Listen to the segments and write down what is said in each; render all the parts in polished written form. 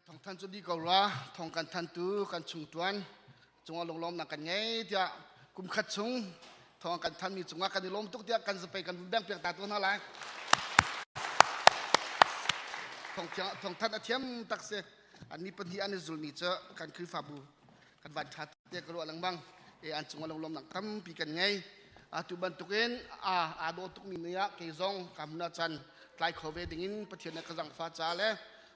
Thawngthan cu di ko rua, thawng kan thantu kan chung tuan cungah lunglawmnak kan ngei tiah kum khat chung thawng kan thanmi cungah kan i lawm tuk tiah kan zapei kan vun beng piak ta tu hna lai. Thawngthan a thiam tak si. An mi pahnih an i zulmi cu kan Khrihfabu kan van ṭha te ka ruah lengmang. E an cungah lunglawmnak tampi kan ngei. Atu bantukin a aa dawh tukmi ni ah kei zong ka hmun ah can tlai kho ve dingin Pathian nih ka zangfa ca le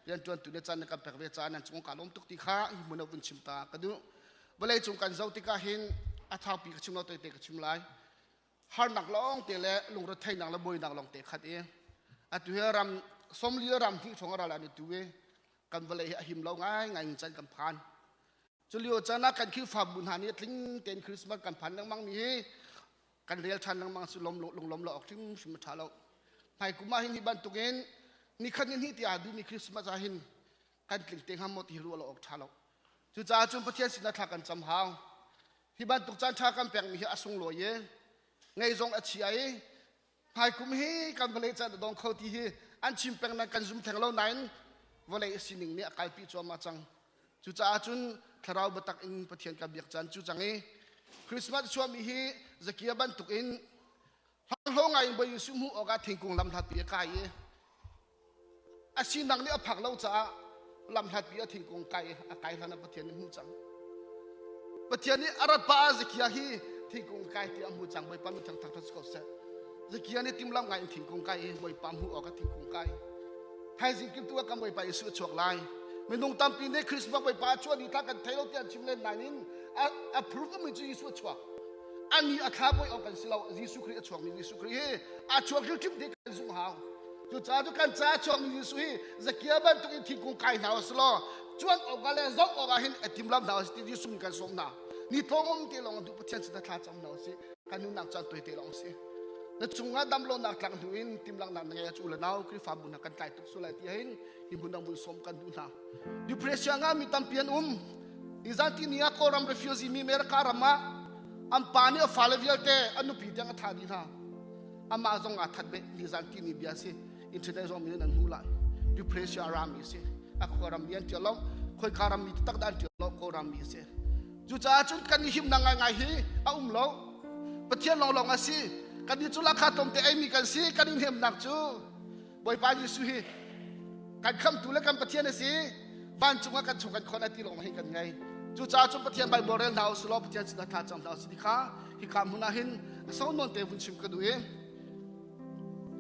rianṭuantu nih caan na kan pek ve caah nan cung kaa lawm tuk ti kha hi hmun ah vun chim ta ka duh. Vawlei cung kan zoh tikah hin a thaupi ka chim lo toite ka chim lai. Harnak lawng te le lungretheihnak le buainak lawng te khat i atu hi ram somli ram hnih hrawng a ral an i tu i kan vawlei hi a him lo ngai ngai in caan kan phan. Culio caan ah kan Khrihfabu hna nih tling tein Christmas kan phan lengmang mi hi kan rel ṭhan lengmang cu lom lunglom lo awk hrimhrim a ṭha lo. Hmai kum ah hin hi bantukin nikhat ni hnih ti aa duhmi Christmas ah hin kan tling te hnga maw ti hi ruah lo awk ṭha lo. Cucaah cun Pathian sinah thla kan cam hau. Hi bantuk caan ṭha kan pekmi hi a sunglawi i ngei zong a chia i Hmaikum hi kan vawlei caan a dong kho ti hi an chim peng nan kan zum theng lo nain vawlei a sining nih a kalpi cuahmah cang. Cucaah cun thlarau biatak in Pathian kan biak caan cu cang i Christmas chuahmi hi Zakia bantuk in hlanghlo ngai in Bawi Jesuh hmuh awkah thingkung lam hlatpi a kai i A sinak nih a phak lo caah lamhlatpi a thingkung kai a kai hlan ah Pathian nih hmuh cang. Pathian nih a rat pah ah Zakia hi thingkung kai ti a hmu cang Bawipa mi thangthang si ko seh. Zakia nih timlam ngai in thingkung kai i Bawipa hmuh awk ah thingkung kai. Thaizing kim tu ah kan Bawipa Jesuh a chuak lai. Minung tampi nih Christmas Bawipa a chuah ni thla kan thei lo ti an chim len nain a proof mi cu Jesuh a chuak. Ani a thla bawi awk kan si lo. Jesuh Khrih a chuakmi Jesuh Khrih hi a chuak hrimhrim ti kan zumh hau. Cucaah cu kan caah chuakmi Jesuh hi Zakia bantuk in thingkung kai hna usih law cuan awk ah le zoh awk ah hin a timlam hna usih ti Jesuh kan sawm hna. Ni tlawm te lawng duh Pathian sin thla cam hna usih. Kan nunnak caan tuai te lawng si. Na cungah dam lonak tlak hnu in timlangnak na ngei cu le nau Khrihfabu hna kan tlai tuk sulai ti hin hi hmun dang vun sawm kan duh hna. Depression ah mi tampi an um. Nizan ti ni ah Kawlram refugee mi America ram ah an pa nih a fale vialte an nupi tiang a thah dih hna. Amah zong aa that beh nizan timi bia si internet zong mi nan hmu lai depression a rami si a khua ram mi an tial lo khoika ram mi tak dah an tial lo ko ram mi si cucaah cun kan i himnak ngaingai hi a um lo pathian lawnglawng a si kan i cu lakha tlawmte eimi kan si kan i hnemnak cu Bawipa Jesuh hi kan khamtu le kan Pathian a si vancung ah kan chung kan khon a ti lawng hi kan ngei cucaah cun Pathian Bible rel hna usih law Pathian sinah thla cam hna usih ti kha hika hmun ah hin a so nawn te vun chim ka duh i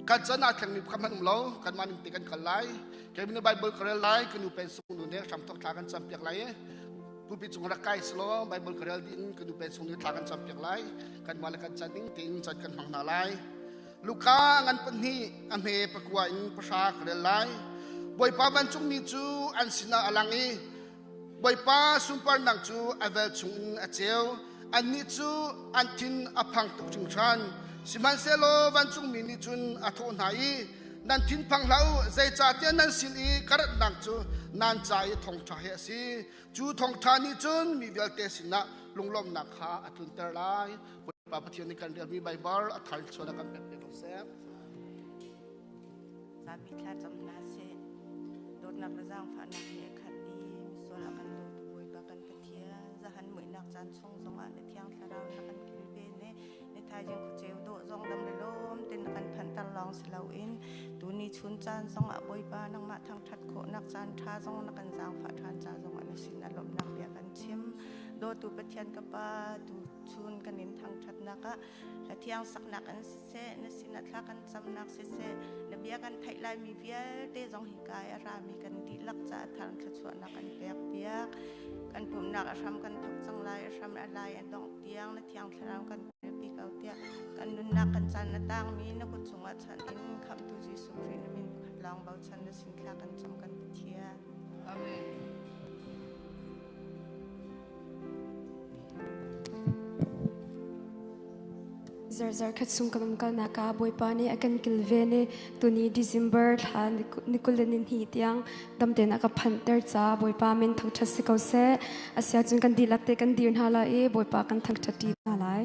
kan chan aa thlengmi pakhat hmanh um lo kanmah ning te kan kal lai kei min Bible ka rel lai ka nu pen sung nu ne hram thok thla kan cam piak lai i pupi cung rak kai selaw Bible ka rel ding ka nu pen sung nu thla kan cam piak lai kanmah le kan chan ning tein chan kan hmang hna lai Luka ngan pahnih a hme pakua in pahra ka rel lai. Bawipa vancungmi cu an sinah a lang i Bawipa sunparnak cu a velchung in a ceu. Annih cu an thin a phang tuk hringhran. Sihmanhsehlaw vancungmi nih cun a thawh hna i, Nan thinphang hlah u, zeicahtiah nan sin i ka ratnak cu nan ca i thawngṭha hi a si. Cu thawngṭha nih cun mi vialte sinah lunglawmhnak kha a tlunter lai. Bawipa Pathian nih kan relmi Baibal a thar chuan a kan pek ve ko seh. Zapi thla cam hna seh. Dawtnak le zaangfahnak he a khat i misual a kan dawtu Bawipa kan Pathian zahan muihnak caan chung zongah na thiang thlarau na kan kilven i ni thaizing khuaceu dawh zong dam le lawm ten na kan phanter lawng si loin tuni chun caan zongah Bawipa nangmah thangṭhat khawhnak caan ṭha zong na kan zaangfah ṭhan ca zongah na sin a lawmhnak bia kan chim. Dawtu Pathian ka Pa tu chun kan in thangṭhatnak ah hla thiang saknak in siseh na sinah thla kan camnak siseh na bia kan theih laimi vialte zong hika i a rami kan dihlak caah thar thluachuahnak kan pek piak kan pumhnak a hram kan thok cang lai a hram a lai a dongh tiang na thiang thlarau kan pi ko tiah kan nunnak kan caan a tangmi na kut chungah chan in khamhtu Jesuh Khrih na min pakhat lawng bochan na sin thla kan cam kan Pathian Amen. Zarzar khat sung kan um kalnak ah Bawipa nih a kan kilven i tuni December thla ni kul le ni hnih tiang dam tein a ka phanhter ca Bawipa min thangṭhat si ko seh. Asiahcun kan dihlak te kan dir hna lai i Bawipa kan thangṭhat ṭi hna lai.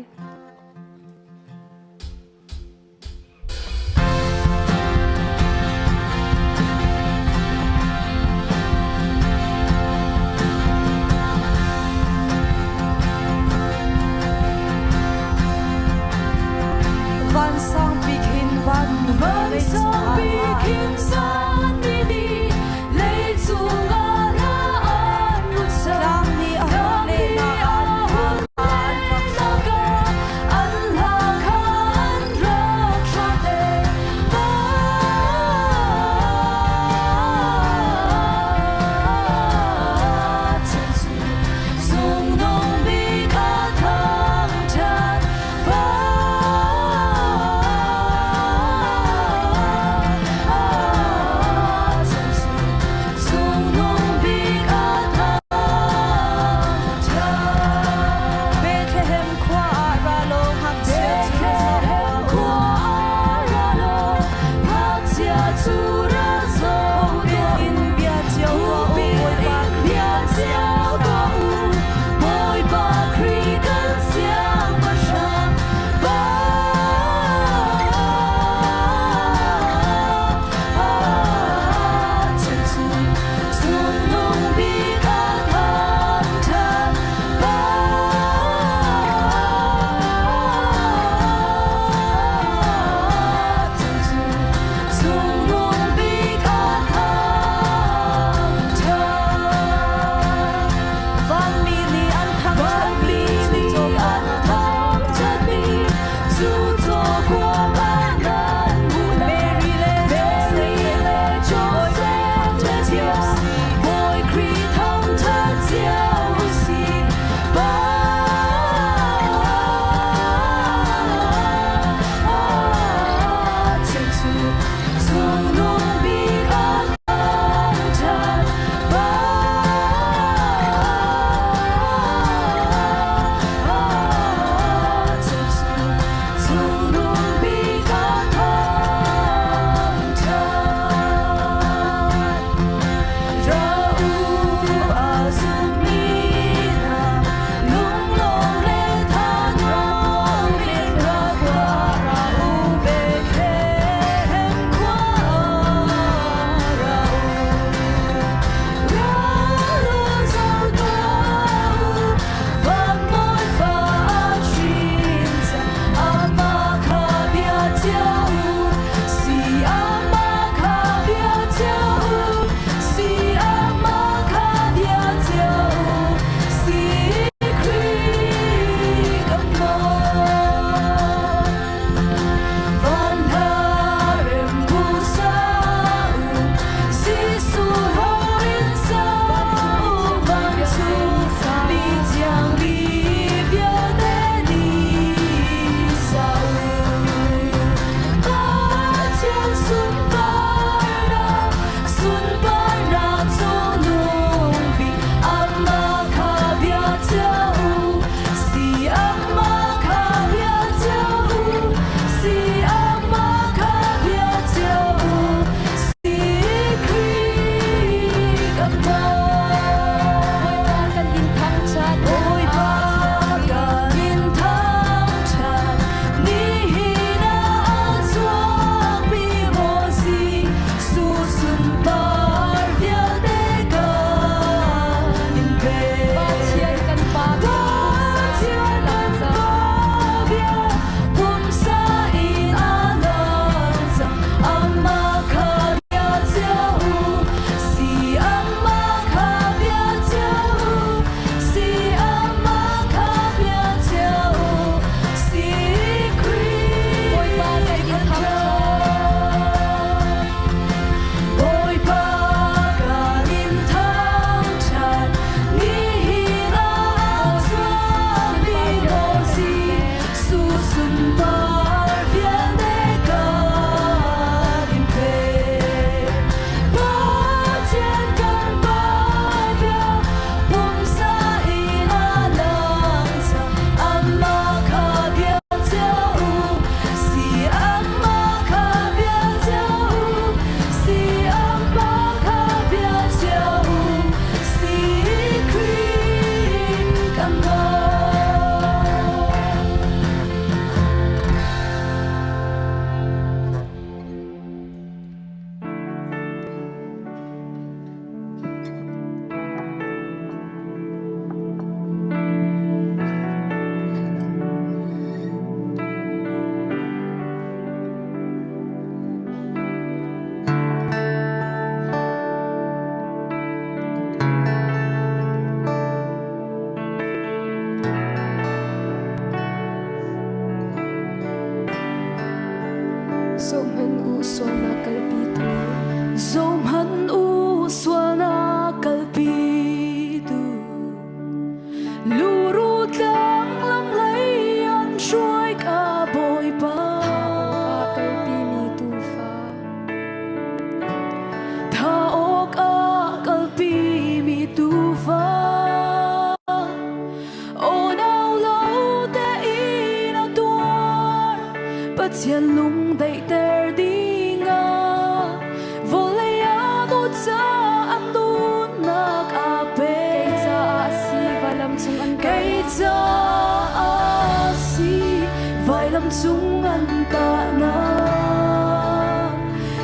Kei caah si vailam cung an tahnak.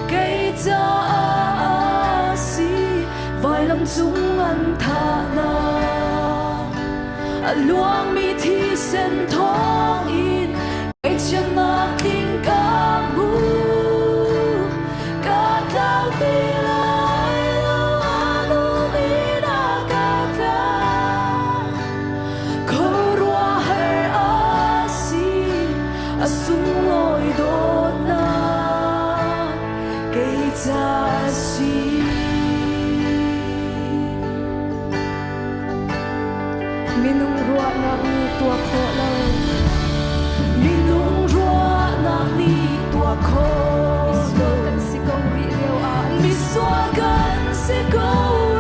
Kei caah si vailam cung an thahnak. A luangmi thisen thawngin ngaihchiatnak tling ka hmu. Ka tlau ti lai lo, a nung in a ka tlau. Khuaruahhar a si, a sunglawi dawtnak kei ca a si. Minung ruahnak nih tuah khawh lo. Minung ruahnak nih tuah khawh Misual kan si ko rih lio ah Misual kan si ko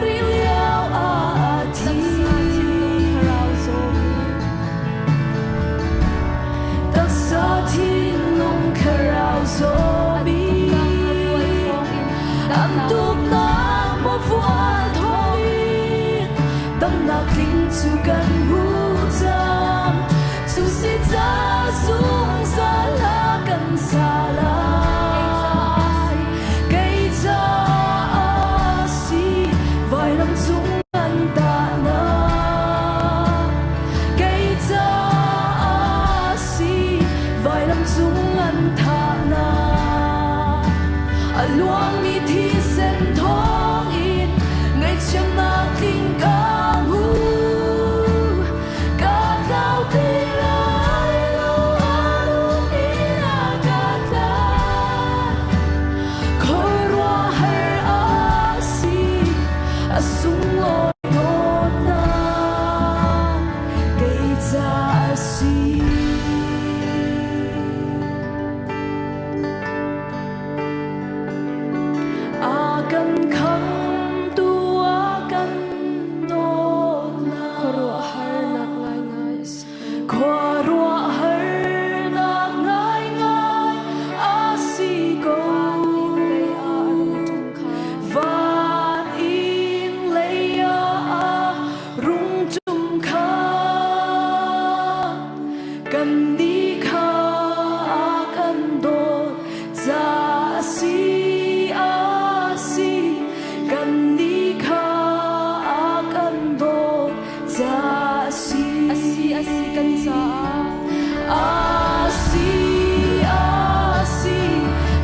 rih lio ah thi. Taksa thinlung thlarau zawmi. Taksa thinlung thlarau zawmi. An tuknak An tuknak maw thawngin damnak tling cu kan hmu cang. Cu si ca zungzal a kan sa lai. Kei caah si vailam cung an tahnak. Kei caah si vailam cung an thahnak. A luangmi thisen thawngin ngaihchiatnak tling ka hmu. Ka tlau ti lai lo, a nung in a ka tlau. Khuaruahhar a si, a sunglawi dawtnak kei ca a si. A kan khamtu a kan dawtnak Khuaruahharnak ngaingai a si ko. Khuaruahharnak ngaingai a si ko. Lei ah a rung ṭum kha. Van in lei ah a rung ṭum kha. Kannih kha a kan dawt ca a si a si. Kannih kha a kan dawt ca a si. A si a si kan caah. A si a si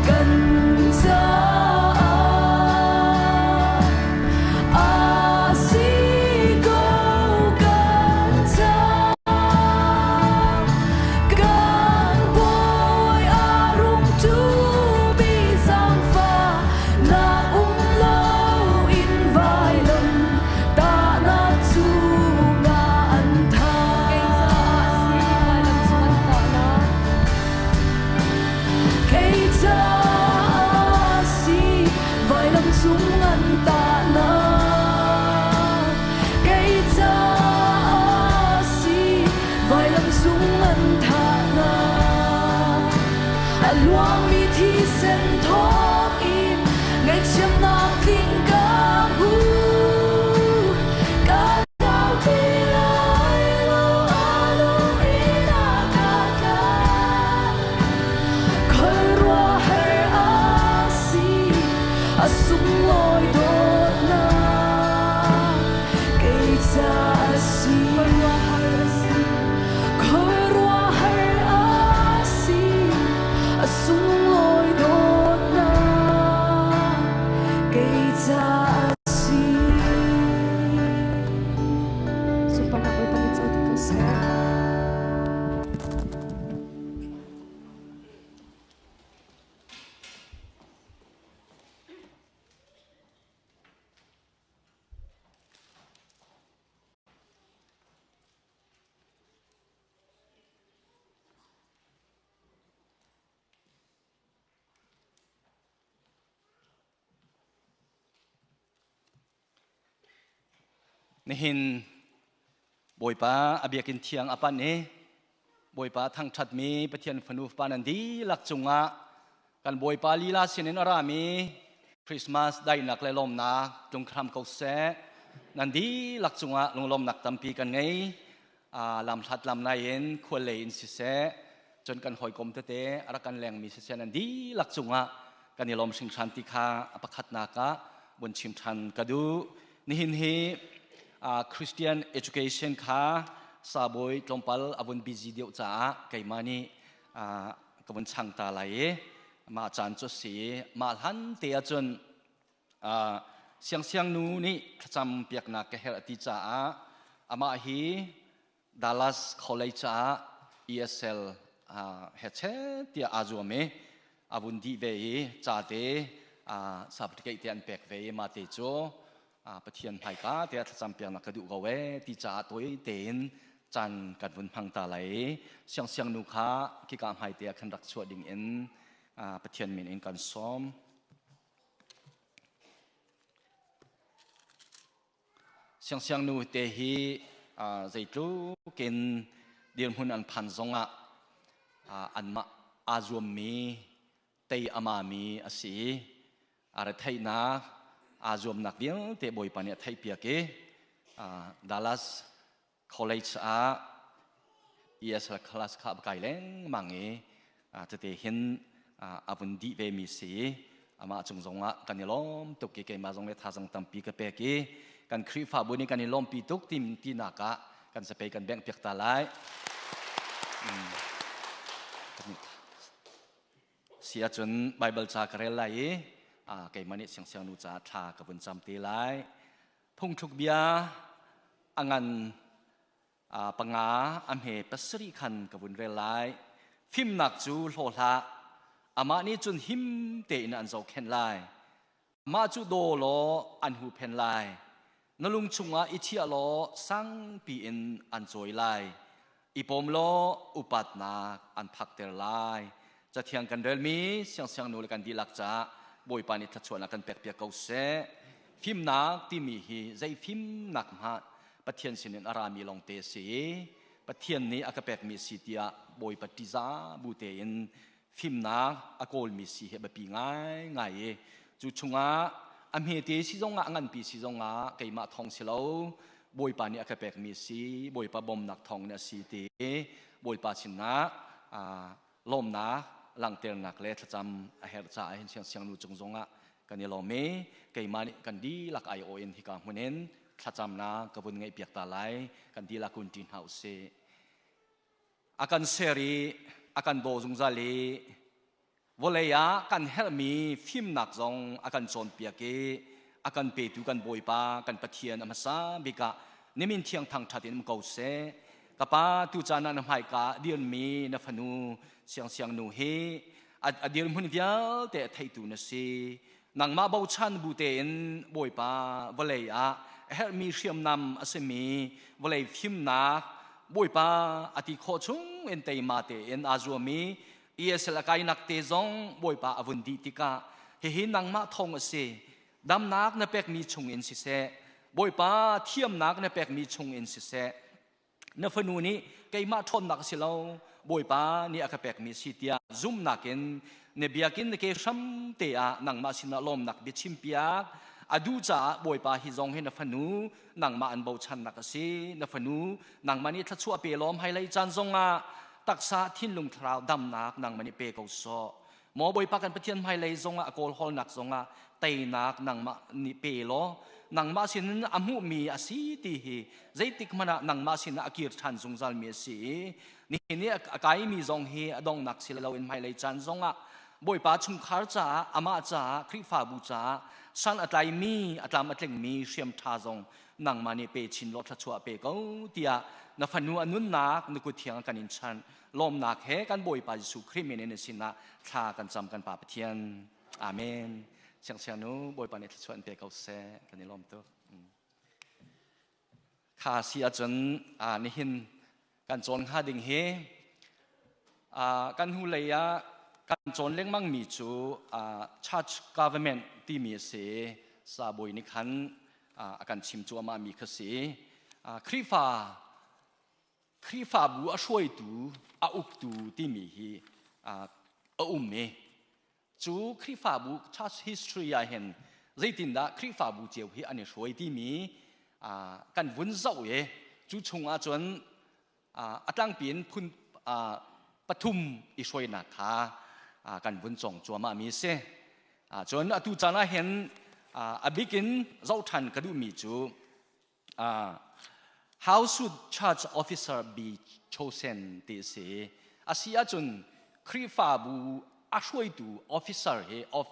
kan caah. A si ko kan caah. Kan bawi a rung ṭumi zaangfahnak um loin vailam tahnak cungah an Kei caah a si vailam cung an tahnak. Kei caah a si vailam cung an tahnak. Kei caah a si vailam cung an thahnak. A luangmi thisen thawngin ngaihchiatnak tling ka hmu. Ka tlau ti lai lo, a nung in a ka tlau. Khuaruahhar a si, a sunglawi dawtnak kei ca a si. Khuaruahhar a si. Khuaruahhar a si, a sunglawi dawtnak kei ca a si. Sunparnak Bawipa nih co ti ko seh. Nihin Bawipa a biakinn thiang a pan i Bawipa thangṭhatmi Pathian fanu fapa nan dihlak cungah kan Bawipa lila sinin a rami Christmas daihnak le lawmnak tlung hram ko seh. Nan dihlak cungah lunglawmnak tampi kan ngei. Lamhlat lamnai in khual lei in siseh, cun kan hawikom tete a rak kan lengmi siseh nan dihlak cungah kan i lawm hringhran ti kha a pakhatnak ah vun chim ṭhan ka duh. Nihin hi Christian education kha sabawi tlawmpal a vun busy deuh caah keimah nih ka vun chang ta lai i mah caan cu si i mah hlan te ahcun siangsiang nu nih thlacam piaknak ka herh a ti caah amah hi Dallas College ah ESL he chet tiah aa zuam i a vun dih ve i ca te certificate te an pek ve i mah te cu Pathian hmaika tiah thlacam piaknak ka duh ko ee ti caah tawi tein caan kan vun hmang ta lai i siangsiang nu kha khika hmai te ah khan rak chuah ding in Pathian min in kan sawm. Siangsiang nu te hi zeitluk in dirhmun an phan zongah anmah aa zuammi tei a mami a si i a retheihnak aa zuamnak vialte Bawipa nih a theihpiak i Dallas College ah ESL class kha a kai lengmang i tete hin a vun dih ve mi si amah cung zongah kan i lawm tuk i keimah zong le thazang tampi ka pek i kan Khrihfabu nih kan i lawmpi tuk ti tinak ah kan zapei kan bengh piak ta lai. Si ahcun Baibal ca ka rel lai i keimah nih siangsiang nu caah thla ka vun cam te lai. Phungthluk bia a ngan panga a hme pasarih khan ka vun rel lai. Fimnak cu hlaw hlah, amah nih cun him tein an zohkhenh lai. Mah cu daw law an huhphenh lai. Na lung chungah i chiah law sangpi in an cawi lai. I pawm law upatnak an phakter lai. Cathiang kan relmi siangsiang nu le kan dihlak caah Bawipa nih thluachuahnak kan pekpiak ko seh. Fimnak timi hi zei fimnak hmah Pathian sinin a rami lawngte a si i Pathian nih a ka pekmi a si tiah Bawipa ṭihzah bu tein fimnak a kawlmi si hi a biapi ngaingai i cu chungah a hmete si zongah a nganpi si zongah keimah thawng si lo Bawipa nih a ka pekmi si Bawipa bawmnak thawng nih a si ti Bawipa sinah lawmnak langhternak le thlacam a herh caah hin siangsiang nu cung zongah kan i lawm i keimah nih kan dihlak aiawh in hika hmun in thlacamnak ka vun ngeihpiak ta lai kan dihlak kun ṭi hna usih. A kan ser i a kan daw zungzal i vawlei ah kan herhmi fimnak zong a kan cawnpiak i a kan petu kan Bawipa kan Pathian a hmasa bik ah nimin thiang thangṭhat in um ko seh. Ka pa tu caan ah na hmaika a dirmi na fanu siangsiang nu hi a dirhmun vialte a theitu na si. Nangmah bochan bu tein Bawipa vawlei ah a herhmi hriamnam a simi vawlei fimnak Bawipa a ti khawh chung in teima tein aa zuam i ESL a kainak te zong Bawipa a vun dih tikah hihi nangmah thawng a si. Damnak na pekmi chung in siseh, Bawipa thiamnak na pekmi chung in siseh, na fanu nih keimah ṭhawnnak a si lo bawipa nih a ka pekmi a si tiah zumhnak in na biakinn na ke hram te ah nangmah sinah lawmnak bia chimpiak a duh caah bawipa hi zong hi na fanu nangmah an bochannak a si na fanu nangmah nih thluachuah pe lawm hailei caan zongah taksa thinlung thlarau damnak nangmah nih pe ko sawh Maw Bawipa kan Pathian hmailei zongah a kawlhawlnak zongah teinak nangmah nih pe law nangmah sinin a hmuhmi a si ti hi zeitik hmanh ah nangmah sinah a kir ṭhan zungzalmi a si i nihin i a kaimi zong hi a donghnak si loin hmailei caan zongah Bawipa chungkhar caah amah caah Khrihfabu caah san a tlaimi a tlam a tlingmi hriam ṭha zong nangmah nih pe chin law thluachuah pe ko tiah na fanu a nunnak na kut thiang kan in chanh lawmnak he kan Bawipa Jesuh Khrih min in sinah thla kan cam kan Pa Pathian. Amen. Siangsiang nu Bawipa nih thluachuah in pe ko seh. Kan i lawm tuk. Kha si ahcun nihin kan cawn hnga ding hi kan hnu lei ah kan cawn lengmang mi cu church government timi a si. Sabawi nih khan a kan chim cuahmah mi kha si. Khrihfa Khrihfabu a hruaitu, a uktu timi hi a um i cu Khrihfabu church history ah hin zeitindah Khrihfabu cio hi an i hruai timi kan vun zoh i cu chung ahcun. A tlangpi in phun pathum i hruainak kha kan vun cong cuahmah mi a si. Cun atu caan ah hin a bik in zoh ṭhan ka duhmi cu how should church officer be chosen ti a si. A si ahcun Khrihfabu a hruaitu officer hi of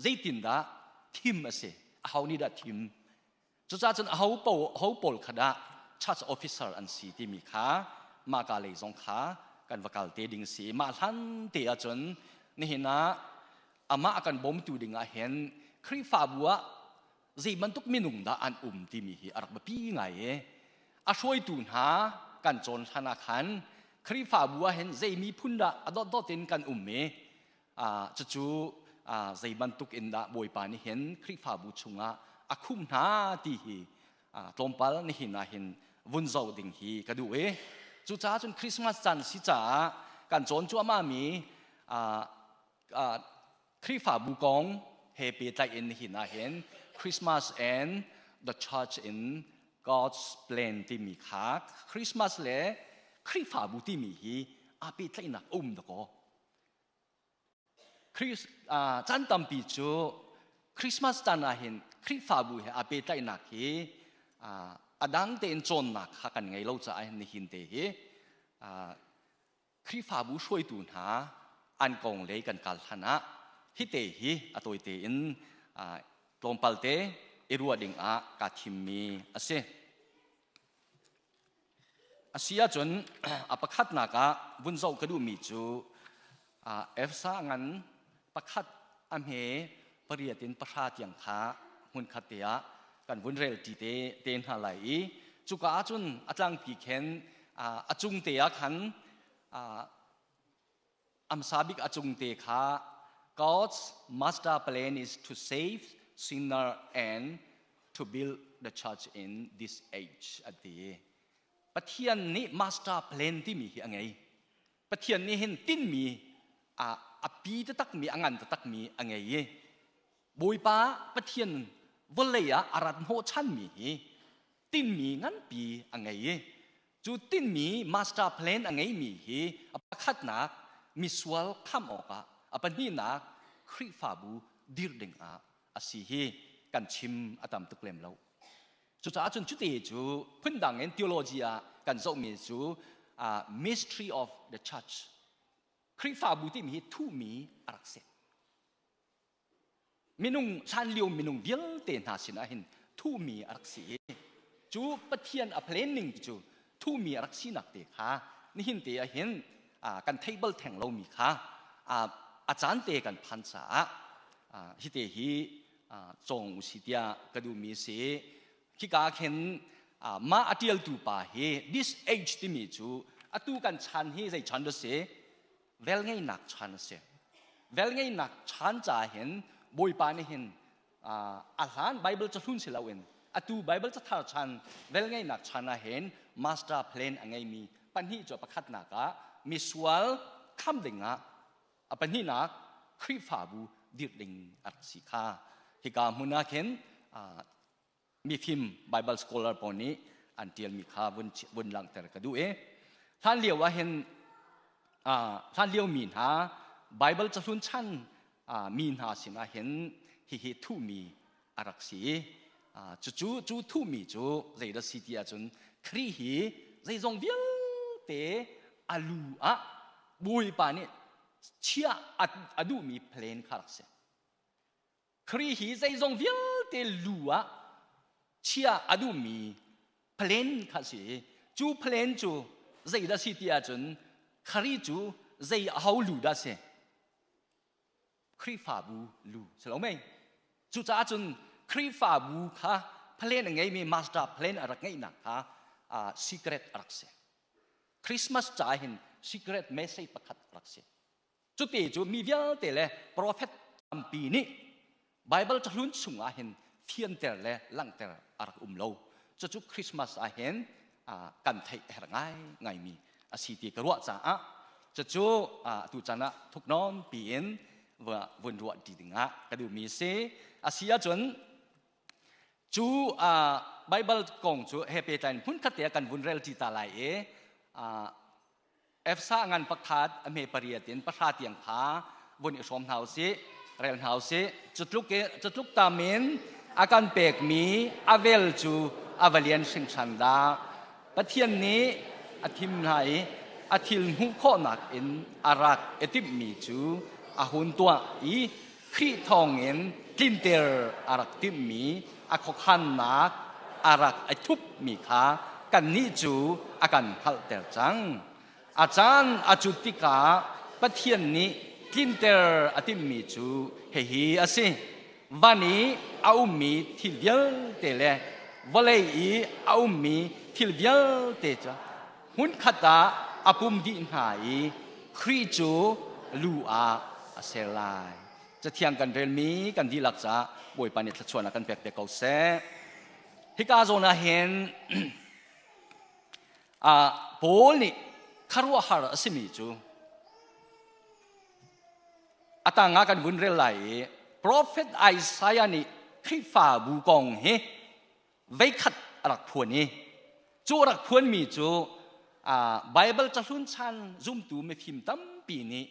zeitindah thim a si? Aho nih dah thim? Cucaah cun aho ho pawl kha dah church officer an si timi kha mahka lei zong kha kan va kal te ding si. Mah hlan te ahcun nihin ah amah a kan bawmtu ding ah hin Khrihfabu ah zei bantuk minung dah an um timi hi a rak biapi ngai i a hruaitu hna kan cawn hlan ah khan Khrihfabu ah hin zei miphun dah a dotdot in kan um i cucu zei bantuk in dah Bawipa nih hin Khrihfabu chungah a khumh hna ti hi tlawmpal nihin ah hin vun zoh ding hi ka duh i cucaah cun Christmas caan si caah kan cawn cuahmah mi Khrihfabu kong he pehtlaih in nihin ah hin Christmas and the Church in God's plan timi kha Christmas le Khrihfabu timi hi aa pehtlaihnak a um dakaw. Caan tampi cu Christmas caan ah hin Khrihfabu he aa pehtlaihnak hi a dang tein cawnnak kha kan ngei lo caah nihin te hi Khrihfabu hruaitu hna an kong lei kan kal hlan ah hite hi a tawite in tlawmpal te i ruah ding ah kaa thimmi a si. A si ahcun a pakhatnak ah vun zoh ka duhmi cu Efsa ngan pakhat a hme pariat in pahra tiang kha hmunkhat te ah kan vun rel ṭi te, te hna lai i cuka ahcun a tlangpi khen a cung te ah khan a hmasa bik a cung te kha God's master plan is to save sinner and to build the church in this age a ti. Pathian nih master plan timi hi a ngei. Pathian nih hin tinmi a pi taktakmi a ngan taktakmi a ngei i Bawipa Pathian vawlei ah a rat hnawhchanmi hi tinmi nganpi a ngei i cu tinmi master plan a ngeimi hi a pakhatnak misual khamh awkah a pahnihnak Khrihfabu dir ding ah a si hi kan chim a tam tuk lem lo. Cucaah cun cute cu phundang in theology ah kan zohmi cu mystery of the church Khrihfabu timi hi thuhmi a rak si. Minung hlanlio minung vialte hna sinah hin thuhmi a rak si i cu Pathian a planning cu thuhmi a rak sinak te kha nihin te ah hin kan theih bal theng lomi kha a caan te kan phan caah hi te hi cawng u si tiah ka duhmi a si. Khika khin mah a ṭialtu pa hi this age timi cu atu kan chan hi zei chan dah si? Velngeihnak chan a si. Velngeihnak chan ca hin Bawipa nih hin a hlan Bible cahlun si loin atu Bible cathar chan velngeihnak chan ah hin master plan a ngeimi pahnih cu pakhatnak ah misual kham dingah a pahnihnak Khrihfabu dirh ding a rak si kha hika hmun ah khin mifim Bible scholar pawl nih an ṭialmi kha vun vun langhter ka duh i hlan lio ah hin hlan lio mi hna Bible cahlun chan mi hna sinah hin hihi thuhmi a rak si i cucu cu thuhmi cu zeidah si ti ahcun Khrih hi zeizong vialte a lu ah Bawipa nih chiah a duhmi plan kha rak si. Khrih hi zeizong vialte lu ah chia a duhmi plan kha si. Cu plan cu zeidah si ti ahcun Khrih cu zei a ho lu dah si? Khrihfabu lu si lo mei? Cucaah cun Khrihfabu kha plan a ngeimi master plan a rak ngeihnak kha secret a rak si. Christmas ca hin secret message pakhat a rak si. Cute cu mi vialte le profet tampi nih Bible cahlun chungah hin fianter le langhter a rak um lo. Cucu Christmas ah hin kan theih a herh ngai ngaimi a si ti ka ruah caah cucu atu caan ah thuknawn piin vun ruah ti dingah ka duhmi a si. A si ahcun cu Bible kong cu he pehtlai in hmunkhat te ah kan vun rel ṭi ta lai i. Efsa ngan pakhat a hme pariat in pahra tiang kha vun i hrawm hna usih, rel hna usih. Cutluk cutluk tam in a kan pekmi a vel cu a va lian hringhran dah. Pathian nih a thim hna i a thil hmuh khawhnak in a rak i timhmi cu a hun tuah i Khrih thawngin tlinter a rak timhmi a khuakhannak a rak i thupmi kha kannih cu a kan hngalhter cang. A caan a cut tikah Pathian nih tlinter a timhmi cu hihi a si. Van i a ummi thil vialte le vawlei i a ummi thil vialte cu hmunkhat ah a pum dih hna i Khrih cu lu ah a ser lai. Cathiang kan relmi kan dihlak caah Bawipa nih thluachuahnak kan pek te ko seh. Hika zawn ah hin Paul nih khuaruahhar a simi cu a tang ah kan vun rel lai i Prophet Isaiah nih Khrihfabu kong hi veikhat a rak phuan i cu a rak phuanmi cu Baibal cahlun chan zumtu mifim tampi nih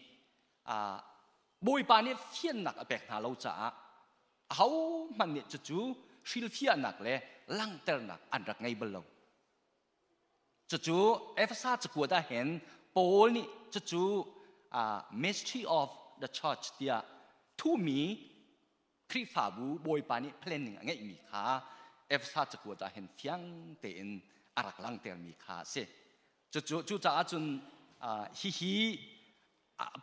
Bawipa nih fiannak a pek hna lo caah ahohmanh nih cucu hrilhfiahnak le langhternak an rak ngei bal lo. Cucu Efesa cakuat ah hin Paul nih cucu mystery of the church tiah thumi Khrihfabu Bawipa nih planning a ngeihmi kha Efesa cakuat ah hin fiang tein a rak langhtermi kha a si. Cucu cucaah cun hihi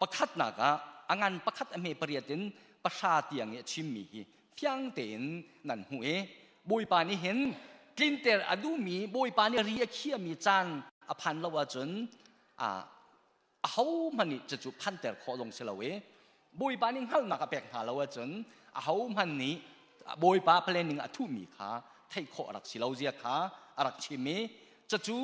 pakhatnak ah a ngan pakhat a hme pariat in pahra tiang i a chimmi hi fiang tein nan hmuh i Bawipa nih hin tlinter a duhmi Bawipa nih ri a khiahmi caan a phan lo ahcun ahohmanh nih cucu phanter khawh zong si lo i Bawipa nih hngalhnak a pek hna lo ahcun ahohmanh nih Bawipa planning a thuhmi kha theih khawh a rak si lo zia kha a rak chim i cucu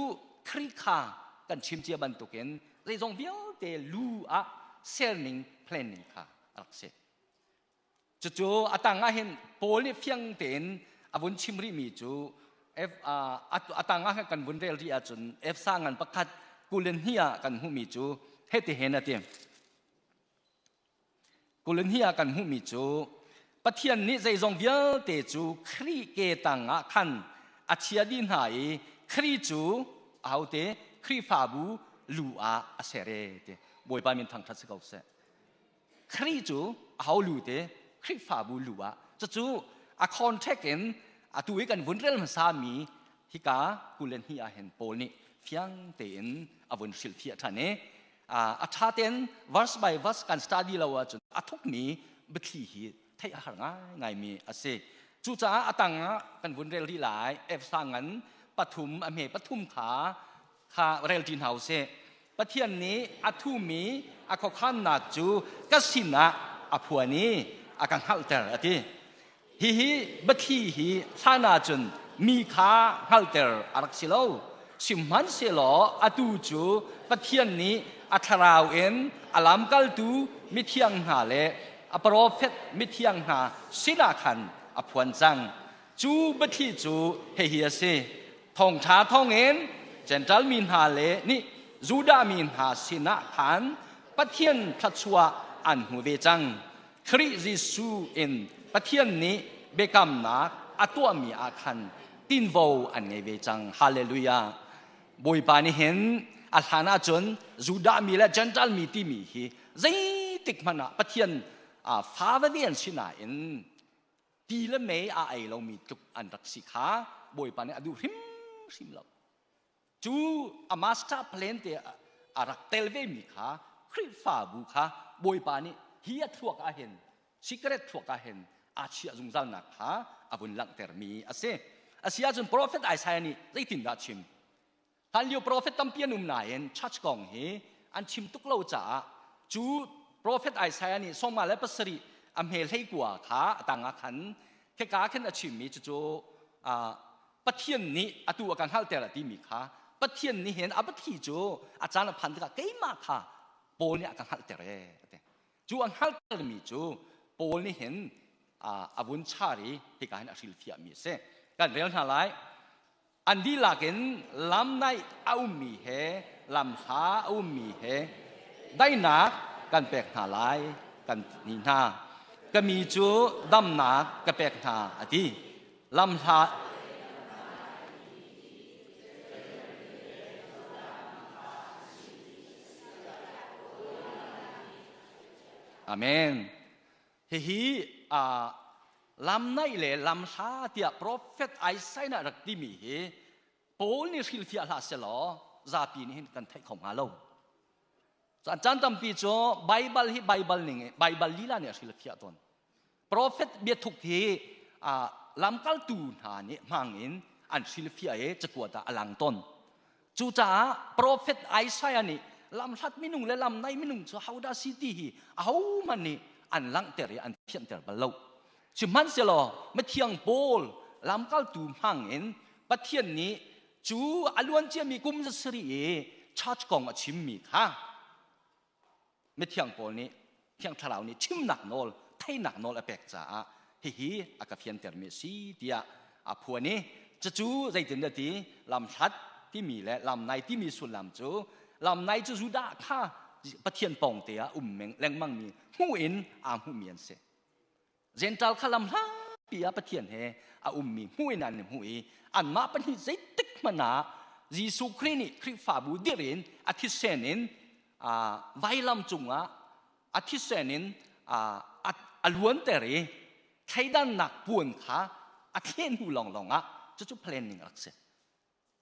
Khrih kha kan chim cia bantukin zeizong vialte lu ah serning planning kha a rak si. Cucu a tang ah hin Paul nih fiang tein a vun chim rihmi cu a tang ah kan vun rel rih ahcun Efsa ngan pakhat 22 ah kan hmuhmi cu hiti hin a ti. 22 ah kan hmuhmi cu Pathian nih zeizong vialte cu Khrih ke tang ah khan a chia dih hna i Khrih cu ahote Khrihfabu lu ah a ser e ti Bawipa min thangṭhat si ko seh. Khrih cu aho lu te Khrihfabu lu ah cucu a contract in atu i kan vun rel hmasa mi hika 22 ah hin Paul nih fiang tein a vun hrilhfiah ṭhan i a ṭha tein verse by verse kan study lo ahcun a thukmi biathli hi theih a har ngaingaimi a si. Cucaah a tang ah kan vun rel rih lai Efsa ngan pathum a hme pathum kha kha rel ṭi hna usih. Pathian nih a thumi a khuakhannak cu ka sinah a phuan i a ka hngalhter a ti. Hihi biathli hi hlan ahcun mi kha hngalhter a rak si lo. Sihmanhsehlaw atu cu Pathian nih a thlarau in a lamkaltu mithiang hna le a profet mithiang hna sinah khan a phuan cang. Cu biathli cu hihi a si. Thawngṭha thawngin Jentail mi hna le nih Judah mi hna sinah khan Pathian thluachuah an hmu ve cang. Khrih Jesuh in Pathian nih biakamnak a tuahmi ah khan tinvo an ngei ve cang. Hallelujah. Bawipa nih hin a hlan ahcun Judah mi le Gentile mi timi hi zeitik hmanh ah Pathian fa veve an si nain ti le mei a ei lomi tluk an rak si kha Bawipa nih a duh hrimhrim lo. Cu a master plan te a rak tel vemi kha Khrihfabu kha Bawipa nih hi a thluak ah hin secret thluak ah hin aa chiah zungzalnak kha a vun langhtermi a si. A si ahcun prophet Isaiah nih zeitindah a chim? Hlanlio prophet tampi an um nain church kong hi an chim tuk lo caah cu prophet Isaiah nih sawma le pasarih a hme hlei kua kha a tang ah khan kheka khin a chimmi cucu Pathian nih atu a kan hngalhter a timi kha Pathian nih hin a biathli cu a caan a phan tikah keimah kha Paul nih a ka hngalhter ee a ti. Cu a hngalhtermi cu Paul nih hin a vun char i hika hin a hrilhfiahmi a si. Kan rel hna lai. An dihlak in lam naih a ummi he lamhla a ummi he daihnak kan pek hna lai kan ti hna. Ka mi cu damnak ka pek hna a ti. Lamhla Amen. Hihi uh, lam naih le lam hla tiah prophet Isaiah rak timi hi Paul nih hrilhfiah hlah selaw zapi nih hin kan theih kho hnga lo. Caan caan tampi cu Baibal hi Baibal ning Baibal lila nih a hrilhfiah tawn. Prophet biathuk hi lamkaltu hna nih hmang in an hrilhfiah i cakuat ah a lang tawn. Cucaah prophet Isaiah nih lamhlat minung le lamnai minung cu hodah si ti hi ahohmanh nih an langhter i an thianter bal lo. Sihmanhsehlaw mithiang Paul lamkaltu hmang in Pathian nih cu a luanciami kum zasarih i church kong a chimmi kha mithiang Paul nih Thiang Thlarau nih chimnak nawl, theinak nawl a pek caah hihi a ka fiantermi a si tiah a phuan i cucu zeitin dah ti lamhlat timi le lamnai timi sullam cu lamnai cu Judah kha Pathian pawngte ah um lengmangmi hmuh in aa hmuhmi an si. Gentile kha lam hlapi ah Pathian he a ummi hmuh in an i hmuh i anmah pahnih zeitik hmanh ah Jesuh Khrih nih Khrihfabu dirh in a thisen in vailam cungah a thisen in a luanter i thleidannak puan kha a thleh hnu lawnglawng ah cucu planning a rak si.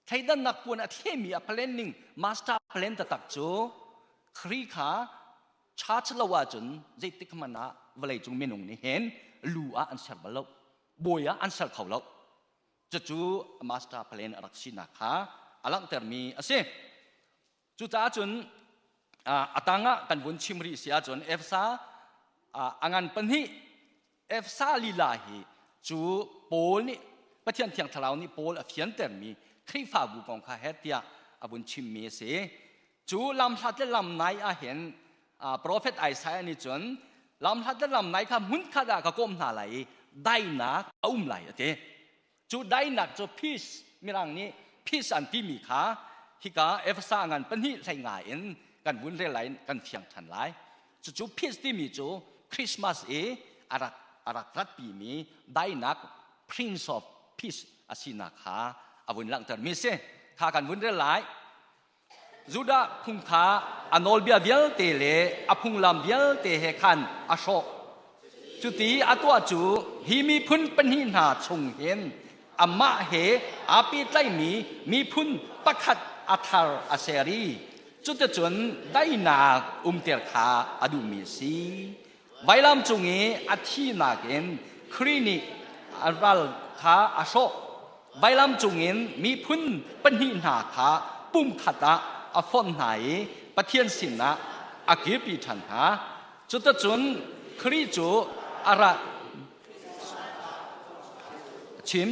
Thleidannak puan a thlehmi a planning master plan taktak cu Khrih kha church lo ahcun zeitik hmanh ah vawleicung minung nih hin lu ah an ser bal lo bawi ah an ser kho lo cucu master plan a rak sinak kha a langhtermi a si Cucaah cun a tangah kan vun chim rih si ahcun Efsa a ngan pahnih Efsa lila hi cu Paul nih Pathian Thiang Thlarau nih Paul a fiantermi Khrihfabu kong kha het tiah a vun chimmi a si. Cu lamhlat le lamnai ah hin profet Isaiah nih cun lamhlat le lamnai kha hmunkhat ah ka kawm hna lai i dainak a um lai a ti. Cu daihnak cu peace mirang nih peace an timi kha hika Efesa ngan pahnih hlei nga in kan vun rel lai kan fiang ṭhan lai. Cucu peace timi cu Christmas i a rak a rak ratpimi daihnak Prince of Peace a sinak kha a vun langhtermi si. Kha kan vun rel lai. Judah phung kha a nawlbia vialte le a phunglam vialte he khan a hrawh. Cuti a tuah cu hi miphun pahnih hna chung hin amah he aa pehtlaimi miphun pakhat a thar a ser i cuticun daihnak umter kha a duhmi a si. Vailam cung i a thihnak in Khrih nih a ral kha a hrawh. Vailam cungin miphun pahnih hna kha pumkhat ah a fonh hna i Pathian sinah a kirpi ṭhan hna. Cuticun Khrih cu a ra chim.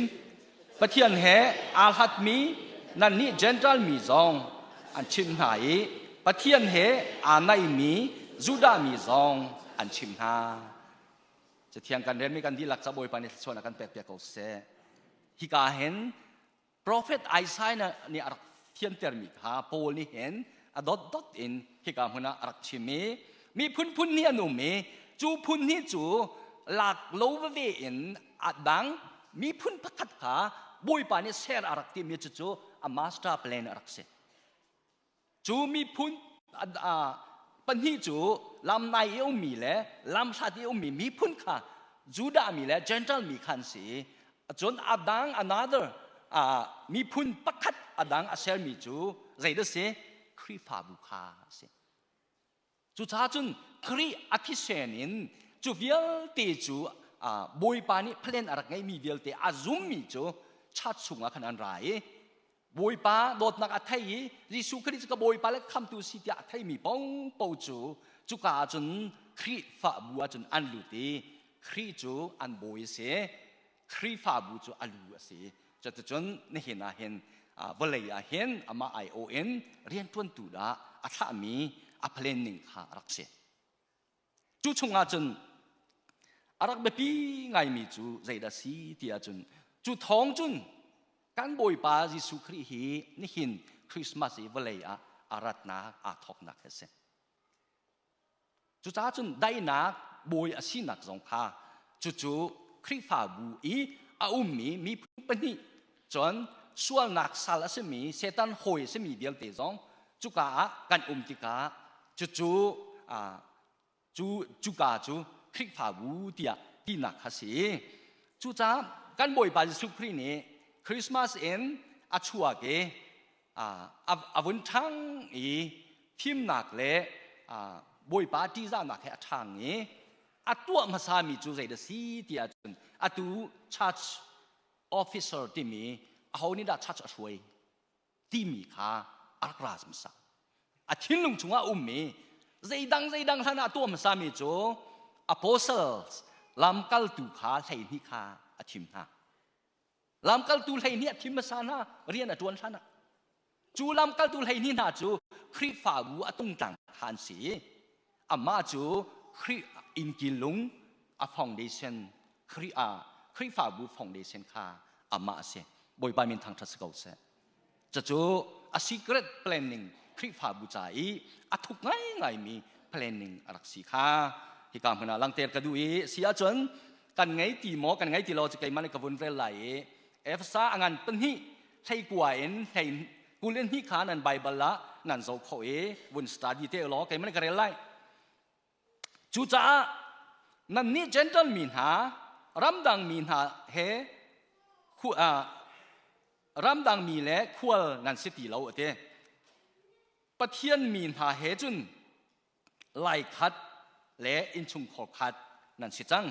Pathian he aa hlatmi nannih Jentail mi zong an chimh hna i Pathian he aa naihmi Judah mi zong an chimh hna. Cathiang kan relmi kan dihlak ca Bawipa nih thluachuah a kan pekpiak ko seh. Hika hin Prophet Isaiah nih a rak thiantermi kha Paul nih hin a dotdot in hika hmun ah a rak chim i miphun phun hnih an um i cu phun hnih cu lak lo veve in a dang miphun pakhat kha Bawipa nih ser a rak timi cucu a master plan a rak si. Cu miphun pahnih cu lamnai i ummi le lamhlat i ummi miphun kha Judah mi le Gentile mi kha an si i cun a dang another miphun pakhat a dang a sermi cu zeidah si Khrihfabu kha a si. Cucaah cun Khrih a thisen in cu vialte cu Bawipa nih plan a rak ngeihmi vialte a zummi cu church chungah khan an ra i Bawipa dawtnak a thei i Jesuh Khrih cu ka Bawipa le khamtu si tiah a theimi paohpaoh cu cuka ah cun Khrihfabu ah cun an lut i Khrih cu an bawi a si Khrihfabu cu a lu a si. Cuticun nihin ah hin vawlei ah hin amah aiawh in rianṭuantu dah a thlahmi a planning kha a rak si. Cu chungah cun a rak biapi ngaimi cu zeidah si ti ahcun cu thawng cun kan Bawipa Jesuh Khrih hi nihin Christmas i vawlei ah a ratnak aa thawknak hi a si. Cucaah cun daihnak bawi a sinak zong kha cucu Khrihfabu i a ummi miphun pahnih cun sualnak sal a simi Satan hawi a simi vialte zong cuka ah kan um tikah cucu cu cuka cu Khrihfabu tiah tinak kha si. Cucaah kan Bawipa Jesuh Khrih nih Christmas in a chuak i a vun ṭhang i fimnak le Bawipa ṭihzahnak he a ṭhang i a tuah hmasami cu zei dah si ti ahcun atu church officer timi aho nih dah church a hruai timi kha a rak ra hmasa. A thinlung chungah a ummi zeidang zeidang hlan ah a tuah hmasami cu apostles lamkaltu kha 12 kha a thim hna. Lamkaltu 12 a thim hmasa hna rian a ṭuan hlan ah. Cu lamkaltu 12 hna cu Khrihfabu a tungtlang kha an si i amah cu Khrih innkil lung a foundation Khrih ah Khrihfabu foundation kha amah a si. Bawipa min thangṭhat si ko seh. Cucu a secret planning Khrihfabu ca i a thuk ngaingaimi planning a rak si kha hika hmun ah langhter ka duh i si ahcun kan ngei ti maw kan ngei ti lo cu keimah nih ka vun rel lai i Efesa a ngan pahnih 19 in 22 kha nan Bible ah nan zoh khawh i vun study te law keimah nih ka rel lai. Cucaah nannih Gentle mi hna, ramdang mi hna he ramdang mi le khual nan si ti lo a ti. Pathian mi hna he cun laikhat le innchungkhar khat nan si cang.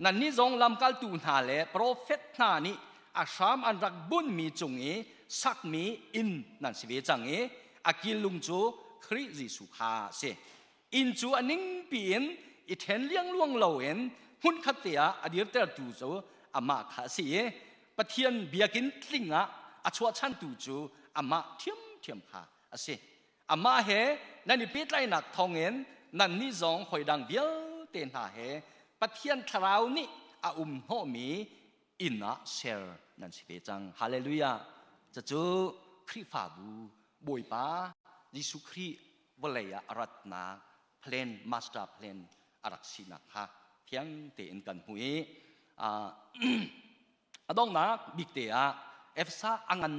Nannih zong lamkaltu hna le profet hna nih a hram an rak bunhmi cung i sakmi inn nan si ve cang i a killung cu Khrih Jesuh kha a si. Inn cu a ningpi in i ṭhen liangluang loin hmunkhat te ah a dirtertu cu amah kha a si i Pathian biakinn tling ah a chuahchantu cu amah ṭhiamṭhiam kha a si. Amah he nan i pehtlaihnak thawngin nannih zong hawi vialte hna he Pathian Thlarau nih a um hnawhmi inn ah ser nan si ve cang. Hallelujah! Cucu Khrihfabu Bawipa Jesuh Khrih vawlei ah a ratnak plan, master plan a rak sinak kha fiang tein kan hmu i a donghnak bik te ah Efesa a ngan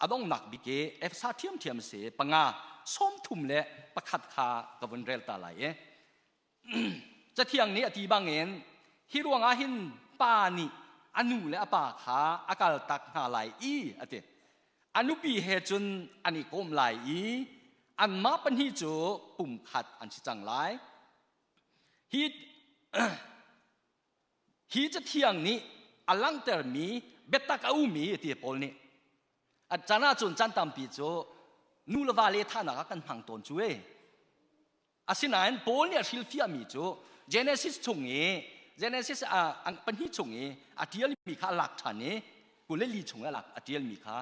a donghnak bik i Efesa ṭhiamṭhiam si panga 31 kha ka vun rel ta lai i Cathiang nih a ti bangin hi ruangah hin pa nih a nu le a pa kha a kaltak hna lai i a ti. A nupi he cun an i kawm lai i anmah pahnih cu pumkhat an si cang lai. Hi Hi cathiang nih a langhtermi biatak a ummi ti Paul nih. A caan ahcun caan tampi cu nu le va le thahnak ah kan hmang tawn cu e. Asinain Paul nih a hrilhfiahmi cu Genesis chung i Genesis pahnih chung i a ṭialmi kha a lak ṭhan i 24 chung i a lak a ṭialmi kha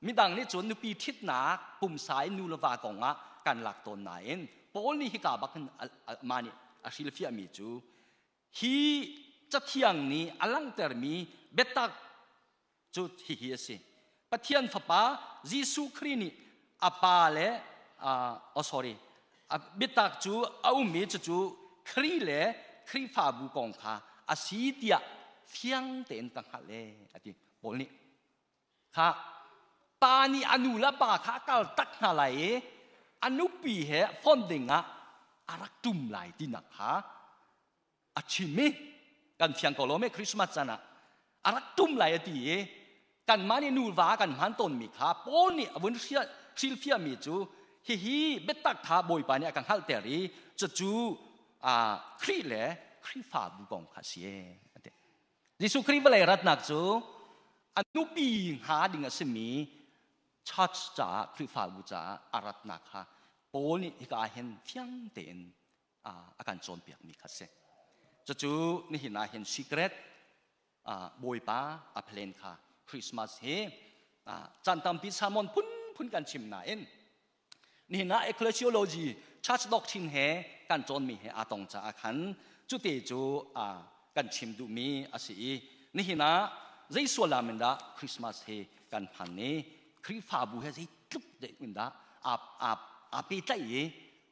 midang nih cun nupi ṭhitnak pumsa in nu le va kong ah kan lak tawn nain Paul nih hika bak hin mah nih a hrilhfiahmi cu Hi cathiang nih a langhtermi biatak cu hihi a si. Pathian Fapa Jesuh Khrih nih a pa le oh sorry biatak cu a um i cucu Khrih le Khrihfabu kong kha a si tiah fiang tein ka hngalh ee a ti Paul nih. Kha pa nih a nu le pa kha a kal tak hna lai i a nupi he fon ding ah a rak ṭum lai tinak kha a chim i kan fiang ko lo me Christmas caan ah a rak ṭum lai a ti i kanmah nih nuva kan hman tawnmi kha Paul nih a vun hrilhfiahmi cu hihi biatak kha Bawipa nih a kan hngalhter i cucu Khrih le Khrihfabu kong kha a si a ti. Jesuh Khrih vawlei ratnak cu a nupi hnga ding a simi church caah Khrihfabu caah a ratnak kha Paul nih hika ah hin fiang tein a kan cawnpiakmi kha si. Cucu nihin ah hin secret Bawipa a plan kha Christmas hi caan tampi sermon phunphun kan chim nain Nihin ah ecclesiology church doctrine he kan cawnmi he aa tong caah khan cute cu kan chim duhmi a si i nihin ah zei suallam in dah Christmas hi kan hman i Khrihfabu he zeitluk in dah aa pehtlaih i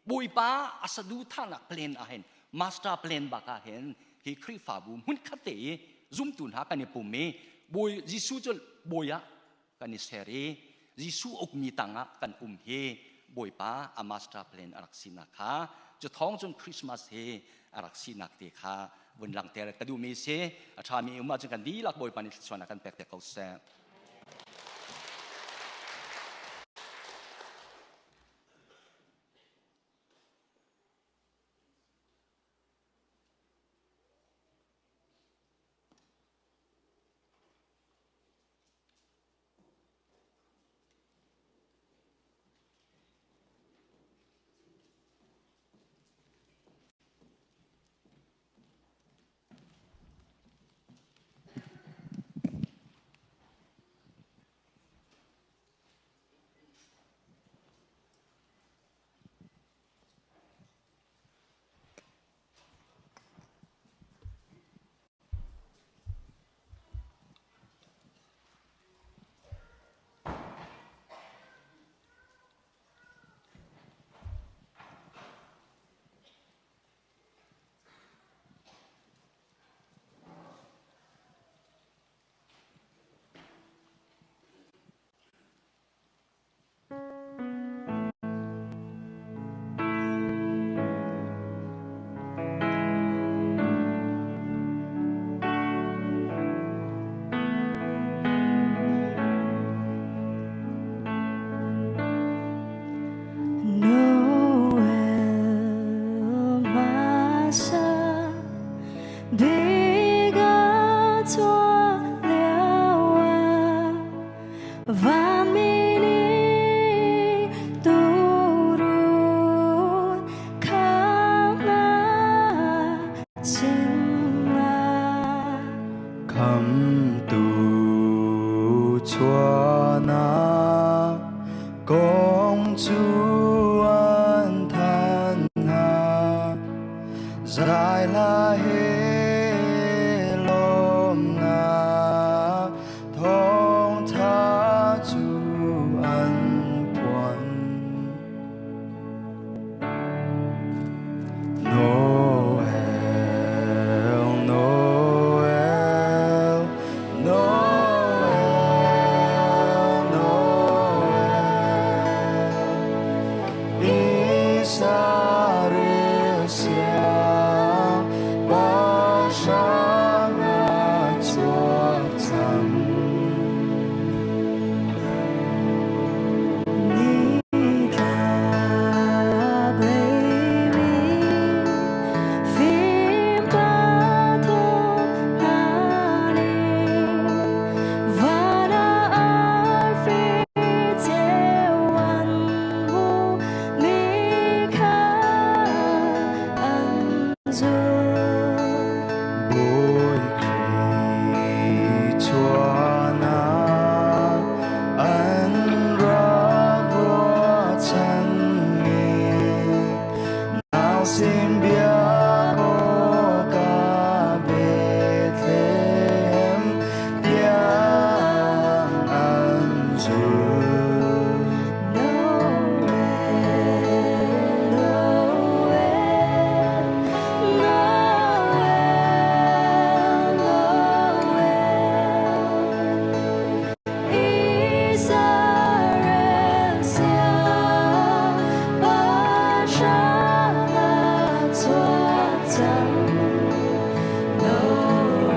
Bawipa a saduhthahnak plan ah hin, master plan bak ah hin, hi Khrihfabu hmunkhat te i zumtu hna kan i pum i Bawi Jesuh cu bawi ah kan i ser i Jesuh ukmi tangah kan um hi Bawipa a master plan a rak sinak kha, cu thawng cun Christmas hi a rak sinak te kha vun langhter ka duhmi si. A ṭhami um ahcun kan dihlak Bawipa nih thluachuahnak kan pek te ko seh. Noel masa biga tua liawa vanmini turun kana sinna. Khamtu chuahnak kong cu an thanh hna, zai hla he lawmnak thawngtha cu an phuan. Noel, Noel, Noel, Noel, Israel siang pahrang a chuak cang. Nitlak lei mi fim pathum hna nih van ah arfi ceu an hmuh mi kha an zulh. Bawi Khrih chuahnak an rak ruahchanmi nausin biak awkah Bethlehem tiang an zul. Noel, Noel, Noel, Noel, Israel siang pahrang a chuak cang. Noel,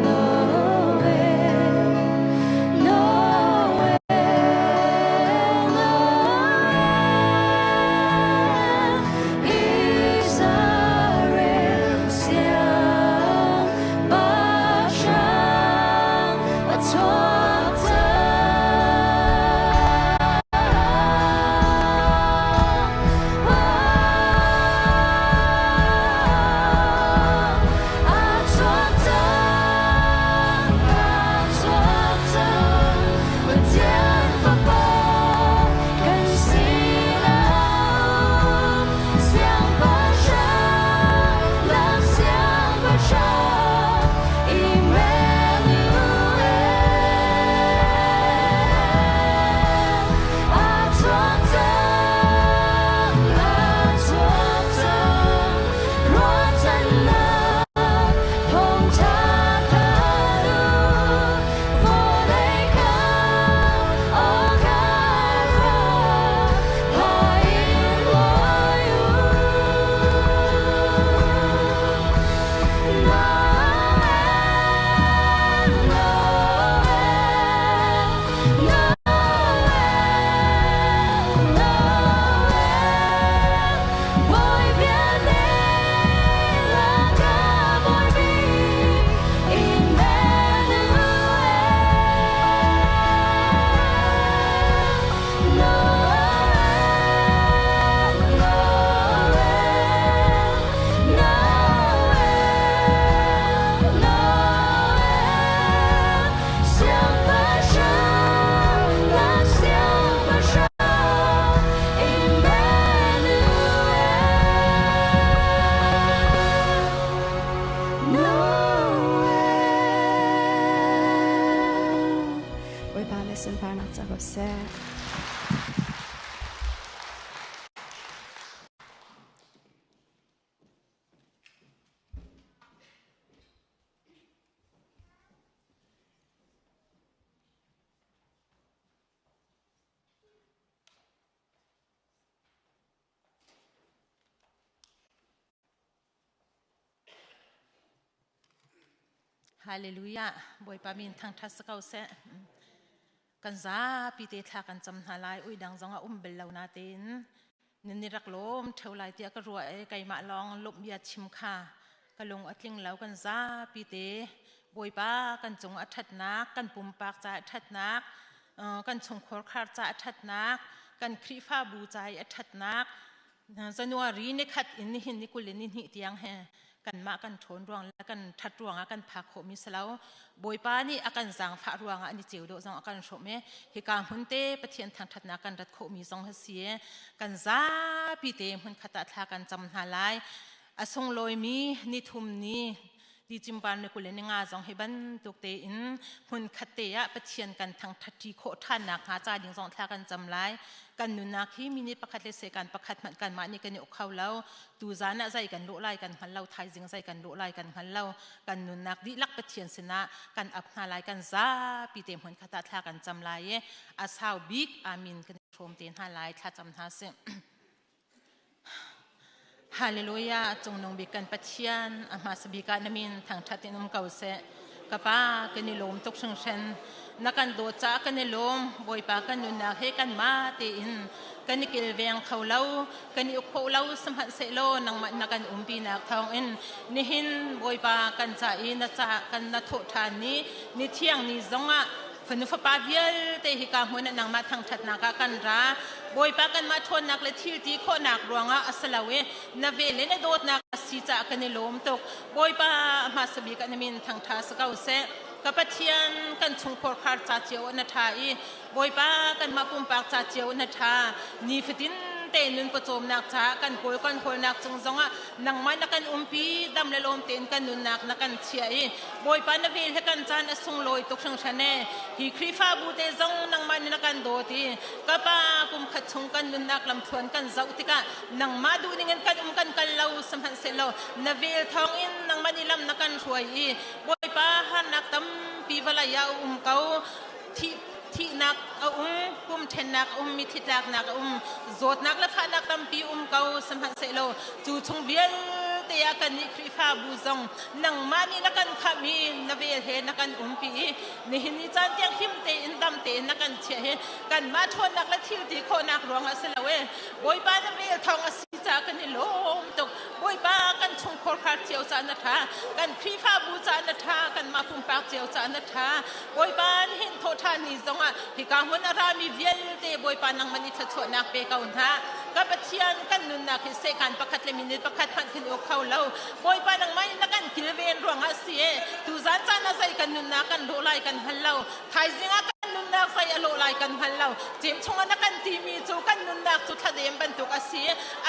Noel, Noel. Bawipa nih sunparnak ca ko seh. Hallelujah. Bawipa min thangṭhat si ko seh. Kan zapi te thla kan cam hna lai. Ui dang zong a um bel lo natein nan i rak lawm ṭheo lai tiah ka ruah i keimah lawng lawmh bia chim kha ka lung a tling lo. Kan zapi te Bawipa kan cung a ṭhatnak, kan pumpak ca a ṭhatnak, kan chungkhar khar ca a ṭhatnak, kan Khrihfabu ca i a ṭhatnak, January ni khat in nihin ni 20 in ni hnih tiang he kanmah kan ṭhawn ruang le kan ṭhat ruangah kan phak khawhmi si lo. Bawipa nih a kan zaangfah ruangah ni ceu dawh zong a kan hrawm i hika hmun te Pathian thangṭhatnak kan rat khawhmi zong a si i kan zapi te hmun khat ah thla kan cam hna lai. A sunglawimi ni thum ni ti cimpan ni 20 ni nga zong hi bantuk tein hmun khat te ah Pathian kan thangṭhatṭi khawh ṭhannak hnga ca ding zong thla kan cam lai. Kan nunnak hi minute pakhat le second pakhat hmanh kanmah nih kan i uk kho lo. Tuzan ah zei kan lawh lai kan hngal lo, thaizing zei kan lawh lai kan hngal lo. Kan nunnak dihlak Pathian sinah kan ap hna lai, kan zapi te hmun khat ah thla kan cam lai i a sau bik amin kan i hrawm te hna lai, thla cam hna sih. Hallelujah cungnung bik kan Pathian a hmasa bik ah na min thangṭhat in um ko seh. Ka pa kan i lawm tuk hringhran. Na kan dawt caah kan i lawm. Bawipa kan nunnak he kanmah tein kan i kilveng kho lo, kan i uk kho lo sihmanhsehlaw nangmah na kan umpinak thawngin nihin Bawipa kan ca i na ca kan na thawh ṭhan ni ni thiang ni zongah fanu fapa vialte hika hmun ah nangmah thangṭhatnak ah kan ra. Bawipa kanmah ṭhawnnak le thil ti khawhnak ruangah a si lo i na vel le na dawtnak a si caah kan i lawm tuk. Bawipa hmasa bik ah na min thangṭha si ko seh. Ka Pathian kan chungkhar khar ca cio na ṭha i Bawipa kanmah pumpak ca cio na ṭha. Nifatin te nun pawcawmnak caah kan kawl kan hawlnak cung zongah nangmah na kan umpi dam le lawm tein kan nunnak na kan chiah i Bawipa na vel he kan caan a sunglawi tuk hringhran e. Hi Khrihfabu te zong nangmah nih na kan dawt i ka pa kum khat chung kan nunnak lamthluan kan zoh tikah nangmah duhning in kan um kan kal lo sihmanhsehlaw na vel thawngin nangmah nih lam na kan hruai i Bawipa harnak tampi vawlei ah a um ko. Thih thihnak a um, pum ṭhennak a um, mithi tlaknak a um, zawtnak le fahnak tampi um ko sihmanhsehlaw cu chung vialte ah kannih Khrihfabu zong nangmah nih na kan khamh i na vel he na kan umpi i nihin ni caan tiang him tein dam tein na kan chiah hi kanmah ṭhawnnak le thil ti khawhnak ruangah si lo e Bawipa na vel thawng a si caah kan i lawm tuk Bawipa kan chungkhar khar cio caah na ṭha kan Khrihfabu caah na ṭha kanmah pumpak cio caah na ṭha Bawipa nihin thawhṭhan ni zongah hika hmun a rami vialte Bawipa nangmah nih thluachuahnak pe ko hna. Ka Pathian kan nunnak hi sehkan pakhat le minute pakhat hmanh kan uk kho lo. Bawipa nangmah nih na kan kilven ruangah si e. Tuzan caan ah zei kan nunnak kan lawh lai kan hngal lo. Thaizing ah kan nunnak zei a lawh lai kan hngal lo. Cem chungah na kan timi cu kan nunnak cu thladem bantuk a si.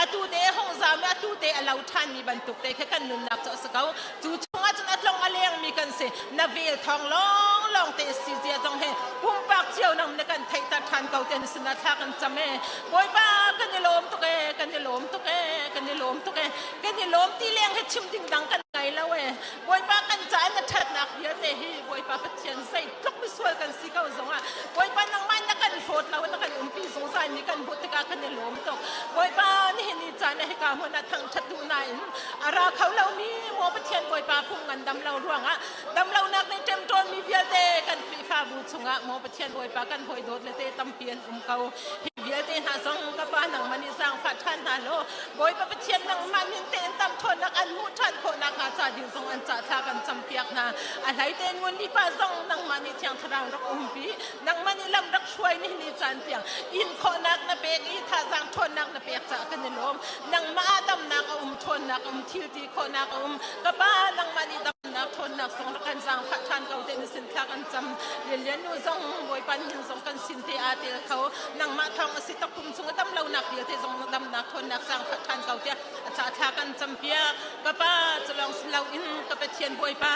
Atu te hong zam i atu te a lo ṭhanmi bantuk te khi kan nunnak cu a si ko. Cu chungah cun a tlong a lengmi kan si. Na vel thawng lawng lawng te si zia zong he pumpak cio nang na kan theihter ṭhan ko ten sinah thla kan cam e. Bawipa kan i lawm tuk e, kan i lawm tuk e, kan i lawm tuk e. Kan i lawm ti leng he chim ding dang kan ngei lo e. Bawipa kan caah na ṭhatnak vialte hi Bawipa Pathian zeitluk misual kan si ko zongah Bawipa nangmah na kan hlawt lo na kan umpi zungzal mi kan hmuh tikah kan i lawm tuk. Bawipa nihin ni caan ah hika hmun ah thangṭhat duh nain a ra kho lomi maw Pathian Bawipa phung ngan dam lo ruangah dam lonak nih ṭemṭawnmi vialte kan Khrihfabu chungah maw Pathian Bawipa kan hawi dawt le te tampi an um ko. Hi vialte hna zong ka Pa nangmah nih zaangfah ṭhan hna law Bawipa Pathian nangmah min tein tam ṭhawnnak an hmuh ṭhan khawhnak hnga ca ding zong an cah thla kan campiak hna. A hlei tein ngun mipa zong nangmah nih Thiang Thlarau rak umpi, nangmah nih lam rak hruai ni ni caan tiang in khawhnak na pek i thazaang ṭhawnnak na pek caah kan i lawm. Nangmah ah damnak a um, ṭhawnnak a um, thil ti khawhnak a um. Ka Pa nangmah nih damnak ṭhawnnak. ṭhawnnak zong rak kan zaangfah ṭhan ko te na sin thla kan cam. Lianlian nu zong Bawipa nihin zong kan sin te aa tel kho. Nangmah thawng a si takpum chung a dam lonak vialte zong na damnak ṭhawnnak zaangfah ṭhan ko tiah a ca thla kan campiak. Ka pa cu lawng si loin ka Pathian Bawipa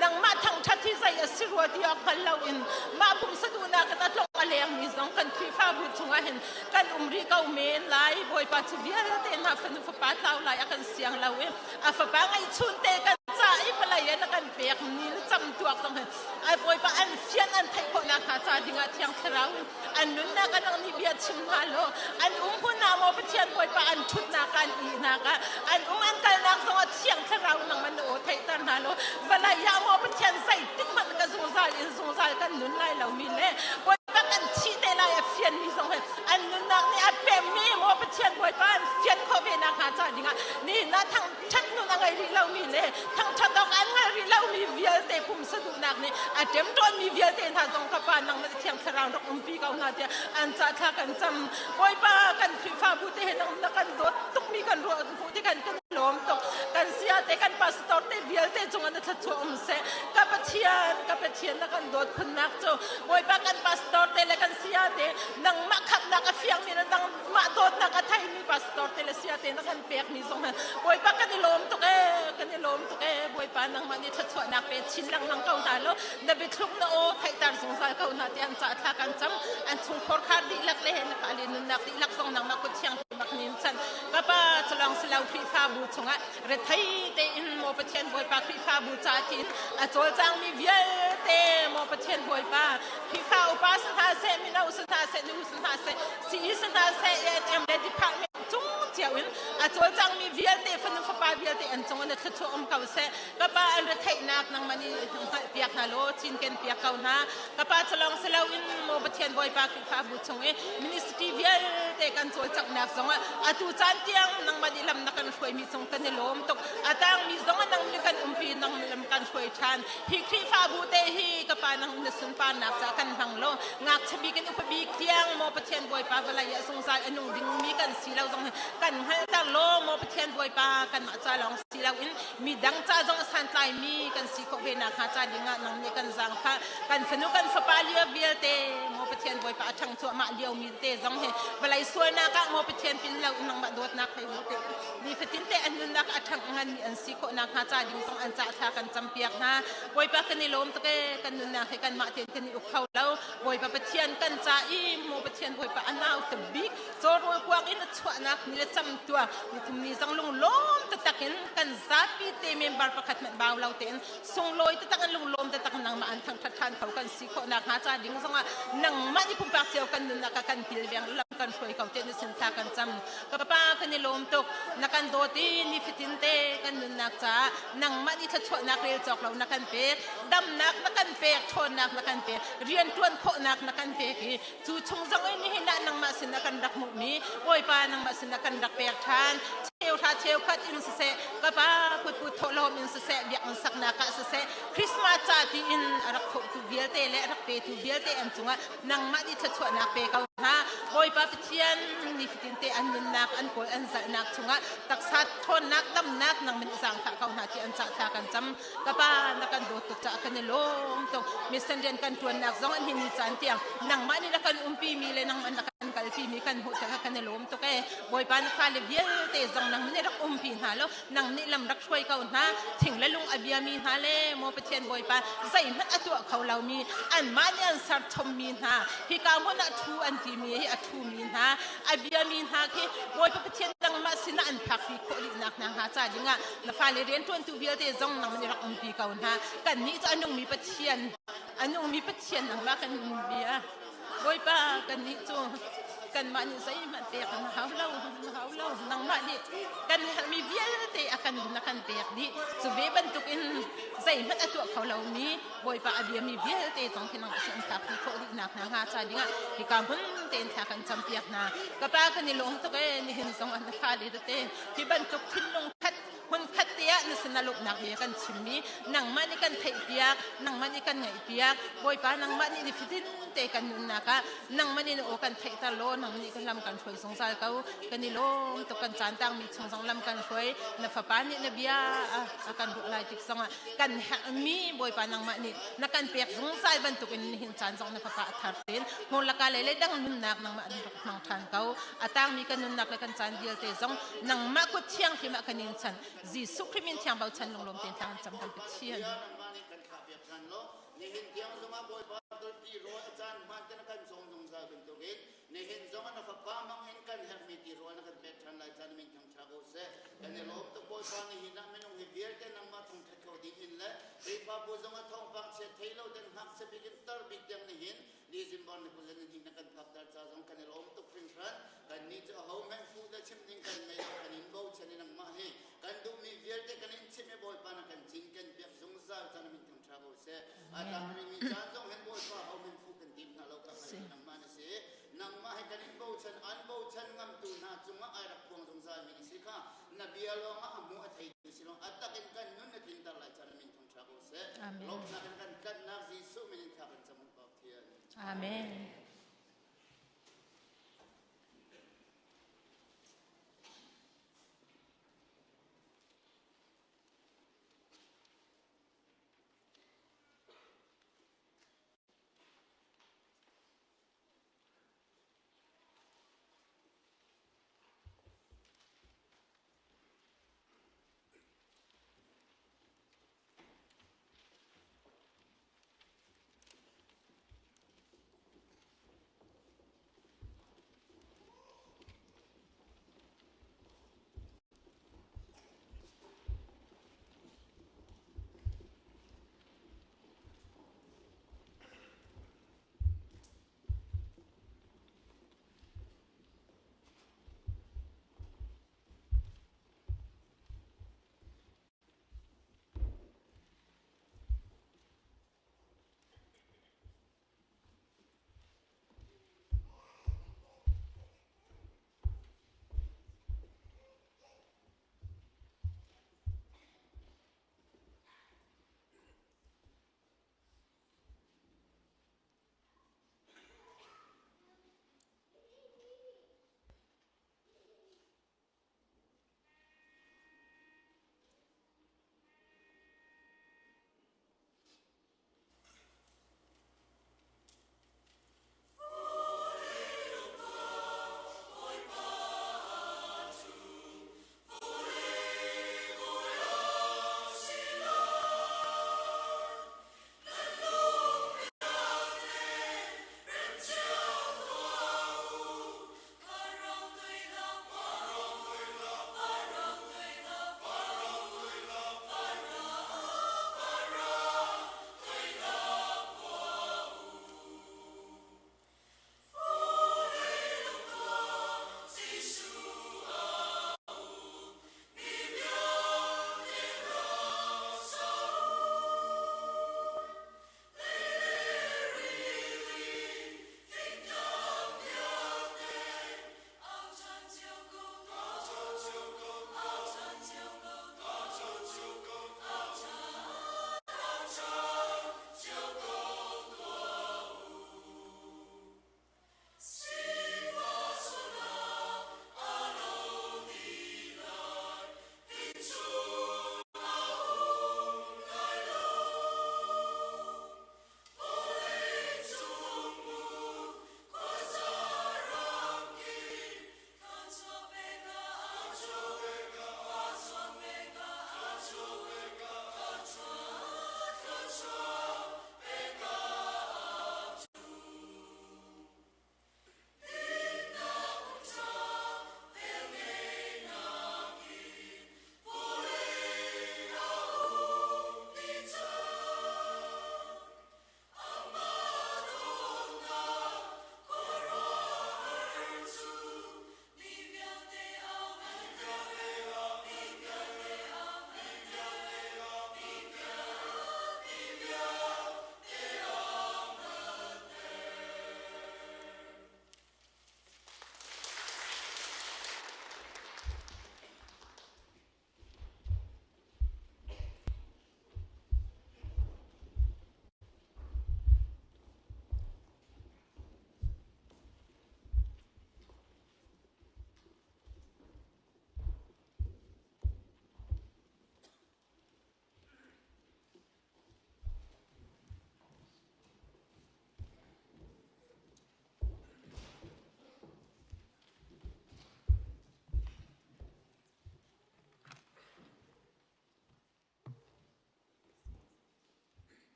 nangmah thangṭhat hi zei a si rua ti awk hngal loin mah pumsa duhnak in a tlong a lengmi zong kan Khrihfabu chungah hin kan um rih ko men lai. Bawipa cu vialte hna fanu fapa tlau lai a kan siang lo i a fapa ngeihchun te kan ca i vawlei in a kan pek ni le cam tuak zong hin ai Bawipa an fian an theih khawh nakhnga ca dingah Thiang Thlarau in an nunnak an nih bia chim hna law an um hmun ah maw Pathian Bawipa an ṭhutnak ah an ihnak ah an um an kalnak zongah Thiang Thlarau nangmah na aw theihter hna law vawlei ah maw Pathian zeitik hmanh ka zungzal in zungzal kan nun lai lomi le Bawipa kan thih te lai a fianmi zong hi an nunnak nih a pemmi maw Pathian Bawipa an fian khawh ve nakhnga ca dingah ni na thangṭhat nun a ngei rih lomi le thangṭhat awk an ngai rih lomi vialte pumsa duhnak nih a ṭemṭawnmi vialte hna zong ka pa nangmah Thiang Thlarau rak umpi ko hna tiah an ca thla kan cam. Bawipa kan Khrihfabu te he na kan dawt tukmi kan ruah hmuh ti kan kan lawm tuk. Kan sia te kan pastor te vialte cungah na thluachuah um seh. Ka Pathian, ka Pathian na kan dawt khunnak cu Bawipa kan pastor te le kan sia te nangmah khamhnak a fiangmi le nangmah dawtnak a theimi pastor te le sia te na kan pekmi zong he Bawipa kan i lawm tuk ee kan i lawm tuk ee Bawipa nangmah nih thluachuahnak pe chin lengmang ko hna law na biathluk na aw theihter zungzal ko hna tiah an ca thla kan cam an chungkhar khar dihlak le na fale nunnak dihlak zong nangmah kut thiang bak nin chan kapa culong silo Khrihfabu chungah rethei tein maw Pathian Bawipa Khrihfabu ca tiin a cawlcangmi vialte maw Pathian Bawipa Khrihfa upa si hna seh mino si hna seh nu si hna seh CE si hna seh ANM le department cung cio in a cawlcangmi vialte fanu fapa vialte an cung in a thluachuah um ko seh ka pa an retheihnak nangmah nih hngalhpiak hna law cinken piak ko hna ka pa cu lawng si loin maw Pathian Bawipa Khrihfabu chung i ministry vialte kan cawlcanghnak zongah atu caan tiang nangmah nih lam na kan hruaimi cung kan i lawm tuk a tangmi zongah nang nih kan umpi nang lam kan hruai ṭhan hi Khrihfabu te hi ka pa nang na sunparnak ca kan hmang lo ngakchia bik in upa bik tiang maw Pathian Bawipa vawlei ah zungzal a nung dingmi kan si lo zong kan hngalhter law maw Pathian Bawipa kanmah ca lawng si loin midang ca zong a santlaimi kan si khawh ve nakhnga ca dingah nang nih kan zaangfah kan fanu kan fapa lio vialte maw Pathian Bawipa a ṭhang cuahmah liomi te zong hi vawlei sualnak ah maw Pathian pin lo nangmah dawtnak thei te nifatin te an nunnak a ṭhang nganmi an si khawh nakhnga ca ding zong an ca thla kan campiak hna Bawipa kan i lawm tuk ee kan nunnak hi kanmah tein kan i uk kho lo Bawipa Pathian kan ca i maw Pathian Bawipa a nau te bik cawrawl kuang in a chuahnak ni le cam tuah nithum ni zong lunglawm taktak in kan zapi te member pakhat hmanh bau lo tein sunglawi taktak in lunglawm taktak in nangmah an thangthat ṭhan kho kan si khawh nakhnga ca ding zongah nangmah nih pumpak cio kan nunnak ah kan kilveng lam kan hruai ko te na sin thla kan cam ka pa kan i lawm tuk na kan dawt i nifatin te kan nunnak caah nangmah nih thluachuahnak rel cawk lo na kan pek damnak na kan pek ṭhawnnak na kan pek rianṭuan khawhnak na kan pek i Cu chung zong in nihin ah nangmah sinah kan rak hmuhmi Bawipa nangmah sinah kan rak pek ṭhan. Cheuhra cheukhat in siseh, ka pa kutput thawhlawm in siseh, biakinn saknak ah siseh, Christmas ca tiin a rak thawhtu vialte le a rak petu vialte an cungah nangmah nih thluachuahnak pe ko hna. Bawipa Pathian nifatin te an nunnak, an kawl an zalhnak chungah taksa ṭhawnnak, damnak nangmah nih zaangfah ko hna ti an cah thla kan cam. Ka pa na kan dawt tuk caah kan i lawm tuk. Mission rian kan ṭuannak zong an hi ni caan tiang nangmah nih na kan umpi mi le nangmah na kan kalpi mi kan hmuh tikah kan i lawm tuk ee. Bawipa na fale vialte zong nang nih rak umpi hna law nang nih lam rak hruai ko hna. Thing le lung a biami hna le maw Pathian Bawipa zeihmanh a tuah kho lomi anmah nih an serchommi hna hika hmun ah ṭhu an timi hi a ṭhumi hna a biami hna khi Bawipa Pathian nangmah sinah an phakpi khawh dih nak hna hnga ca dingah na fale rianṭuantu vialte zong nang nih rak umpi ko hna kannih cu a nungmi Pathian a nungmi Pathian nangmah kan bia Bawipa kannih cu kanmah nih zeihmanh pek an hau lo hau lo nangmah nih kan herhmi vialte a kan na kan pek dih cu ve bantukin zeihmanh a tuah kho lomi Bawipa a biami vialte zong khi nangmah sin an phak khawh dih nak hna hnga ca dingah hika hmun tein thla kan campiak hna ka pa kan i lawm tuk ee nihin zong an fale tete hi bantuk thinlung khat. Hmunkhat te ah na sin ah lawmhnak bia kan chimmi nangmah nih kan theihpiak, nangmah nih kan ngaihpiak. Bawipa nangmah nih nifatin te kan nunnak ah nangmah nih na aw kan theihter law nangmah nih kan lam kan hruai zungzal ko. Kan i lawm tuk kan caan tangmi chung zong lam kan hruai. Na fapa nih na bia a kan ruah lai tik zongah kan herhmi Bawipa nangmah nih na kan pek zungzal bantukin nihin caan zong na fapa a thar tein hmurlaka le le dang nunnak nangmah an rak hmang ṭhan ko. A tangmi kan nunnak le kan caan vialte zong nangmah kut thianghlim ah kan in chan. Jesuh Khrih min thiang bochan lunglawm tein thla kan cam kan Pathian. Nihin tiang zongah Bawipa ti rawl a caan hmaan te na kan cawm zungzal bantukin nihin zongah na fapa mang in kan herhmi ti rawl na kan pek ṭhan lai caan min thangṭha ko seh. Kan i lawm tuk Bawipa nihin ah minung hi vialte nangmah thangṭhat kho ding in le Khrihfabu zongah thawngpang chiat thei lo den ngakchia bik in tar bik tiang nihin December ni 20 ni na kan phakter ca zong kan i lawm tuk hringhran. Kannih cu aho hmanh fuh le chim ding kan ngei lo kan in bochan i nangmah hi kan duhmi vialte kan in chimh i Bawipa na kan cin kan piak zungzal caan min thangṭha ko seh. A tang rihmi caan zong hin Bawipa ho min fuh kan tim hna lo ka hngalh nangmah na si. Nangmah hi kan in bochan an bochan ngamtu hna cungah ai rak phuang zungzal mi na si kha na bia lawngah a hmu a theitu si lawng a tak in kan nun na tlinter lai caan min thangṭha ko seh. Lawmhnak in kan tlanhnak Jesuh min in thla kan cam Amen.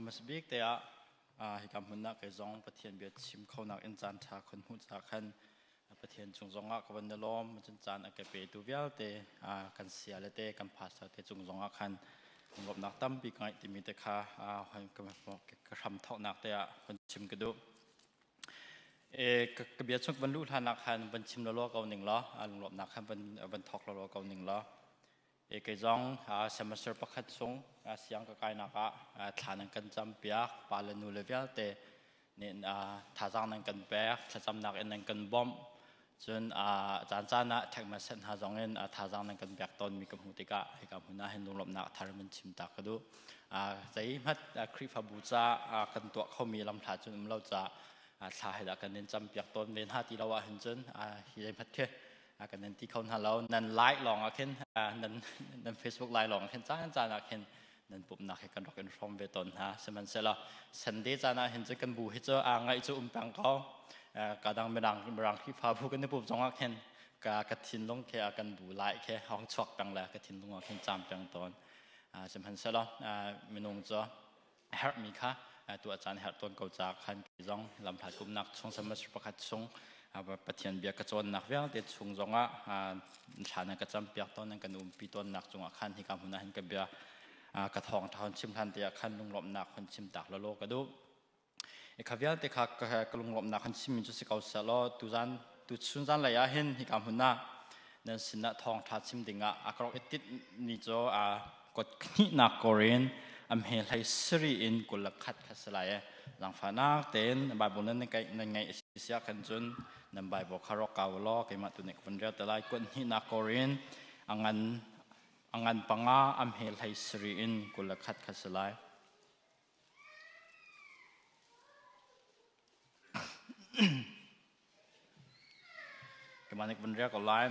Hmasa bik te ah hika hmun ah kei zong Pathian bia chim khonak in caan ṭha khon hmuh ca khan Pathian cung zong ah ka van i lawm. Cun caan a ka petu vialte kan sia le te kan pastor te cung zong ah khan lawmhnak tampi ka ngeih timi te kha ka hram thawknak te ah van chim ka duh. Ka bia chung van luh hlan ah khan van chim lawlaw ko ning law, lunglawmhnak khan van thawk lawlaw ko ning law. Kei zong semester pakhat chung siang ka kainak ah thla nan kan campiak, pa le nu le vialte nih thazaang nan kan pek, thlacamnak in nan kan bawmh. Cun caan caan ah text message hna zong in thazaang nan kan pek tawnmi ka hmuh tikah hika hmun ah hin lunglawmhnak thar in chim ta ka duh. Zeihmanh Khrihfabu ca kan tuah khomi lamhla cun um lo ca thla he dah kan in campiak tawn ve hna ti lo ahhin cun hi zeihmanh khi kan nan ti kho hna lo. Nan like lawng ah khin nan Facebook like lawng ah khin caan caan ah khin nan pumhnak he kan rak in hrawm ve tawn hna. Sihmanhsehlaw Sunday caan ah hin cun kan bu hi cu aa ngaih cu um peng ko. Ka dang mirang mirang Khrihfabu kan i pup zong ah khin ka thinlung khi kan bu lai khi hong chuak peng le ka thinlung ah khin caam peng tawn. Sihmanhsehlaw minung cu herhmi kha tuah caan herh tawn ko ca khan zong lamhlat kumnak chung semester pakhat chung Pathian bia ka cawnnak vialte chung zongah thla nan ka campiak tawn nan kan umpi tawnnak cungah khan hika hmun ah hin ka bia ka thawng ṭha hon chim hlan te ah khan lunglawmhnak hon chim tak lawlaw ka duh. Kha vialte kha ka lunglawmhnak han chimmi cu si ko sehlaw tuzan tuchun zanlei ah hin hika hmun ah nan sinah thawngṭha chim dingah a ka rak i tinh mi cu a kot hnihnak korin a hme hlei sari in 21 kha si lai i zaangfahnak tein Bible nan nan ngeih a si siah khan cun nan Bible kha rak kau law keimah tu nih ka vun rel te lai. Kuat hnihnak korin a ngan panga a hme hlei sari in 21 kha si lai. Keimah nih vun rel ko lai.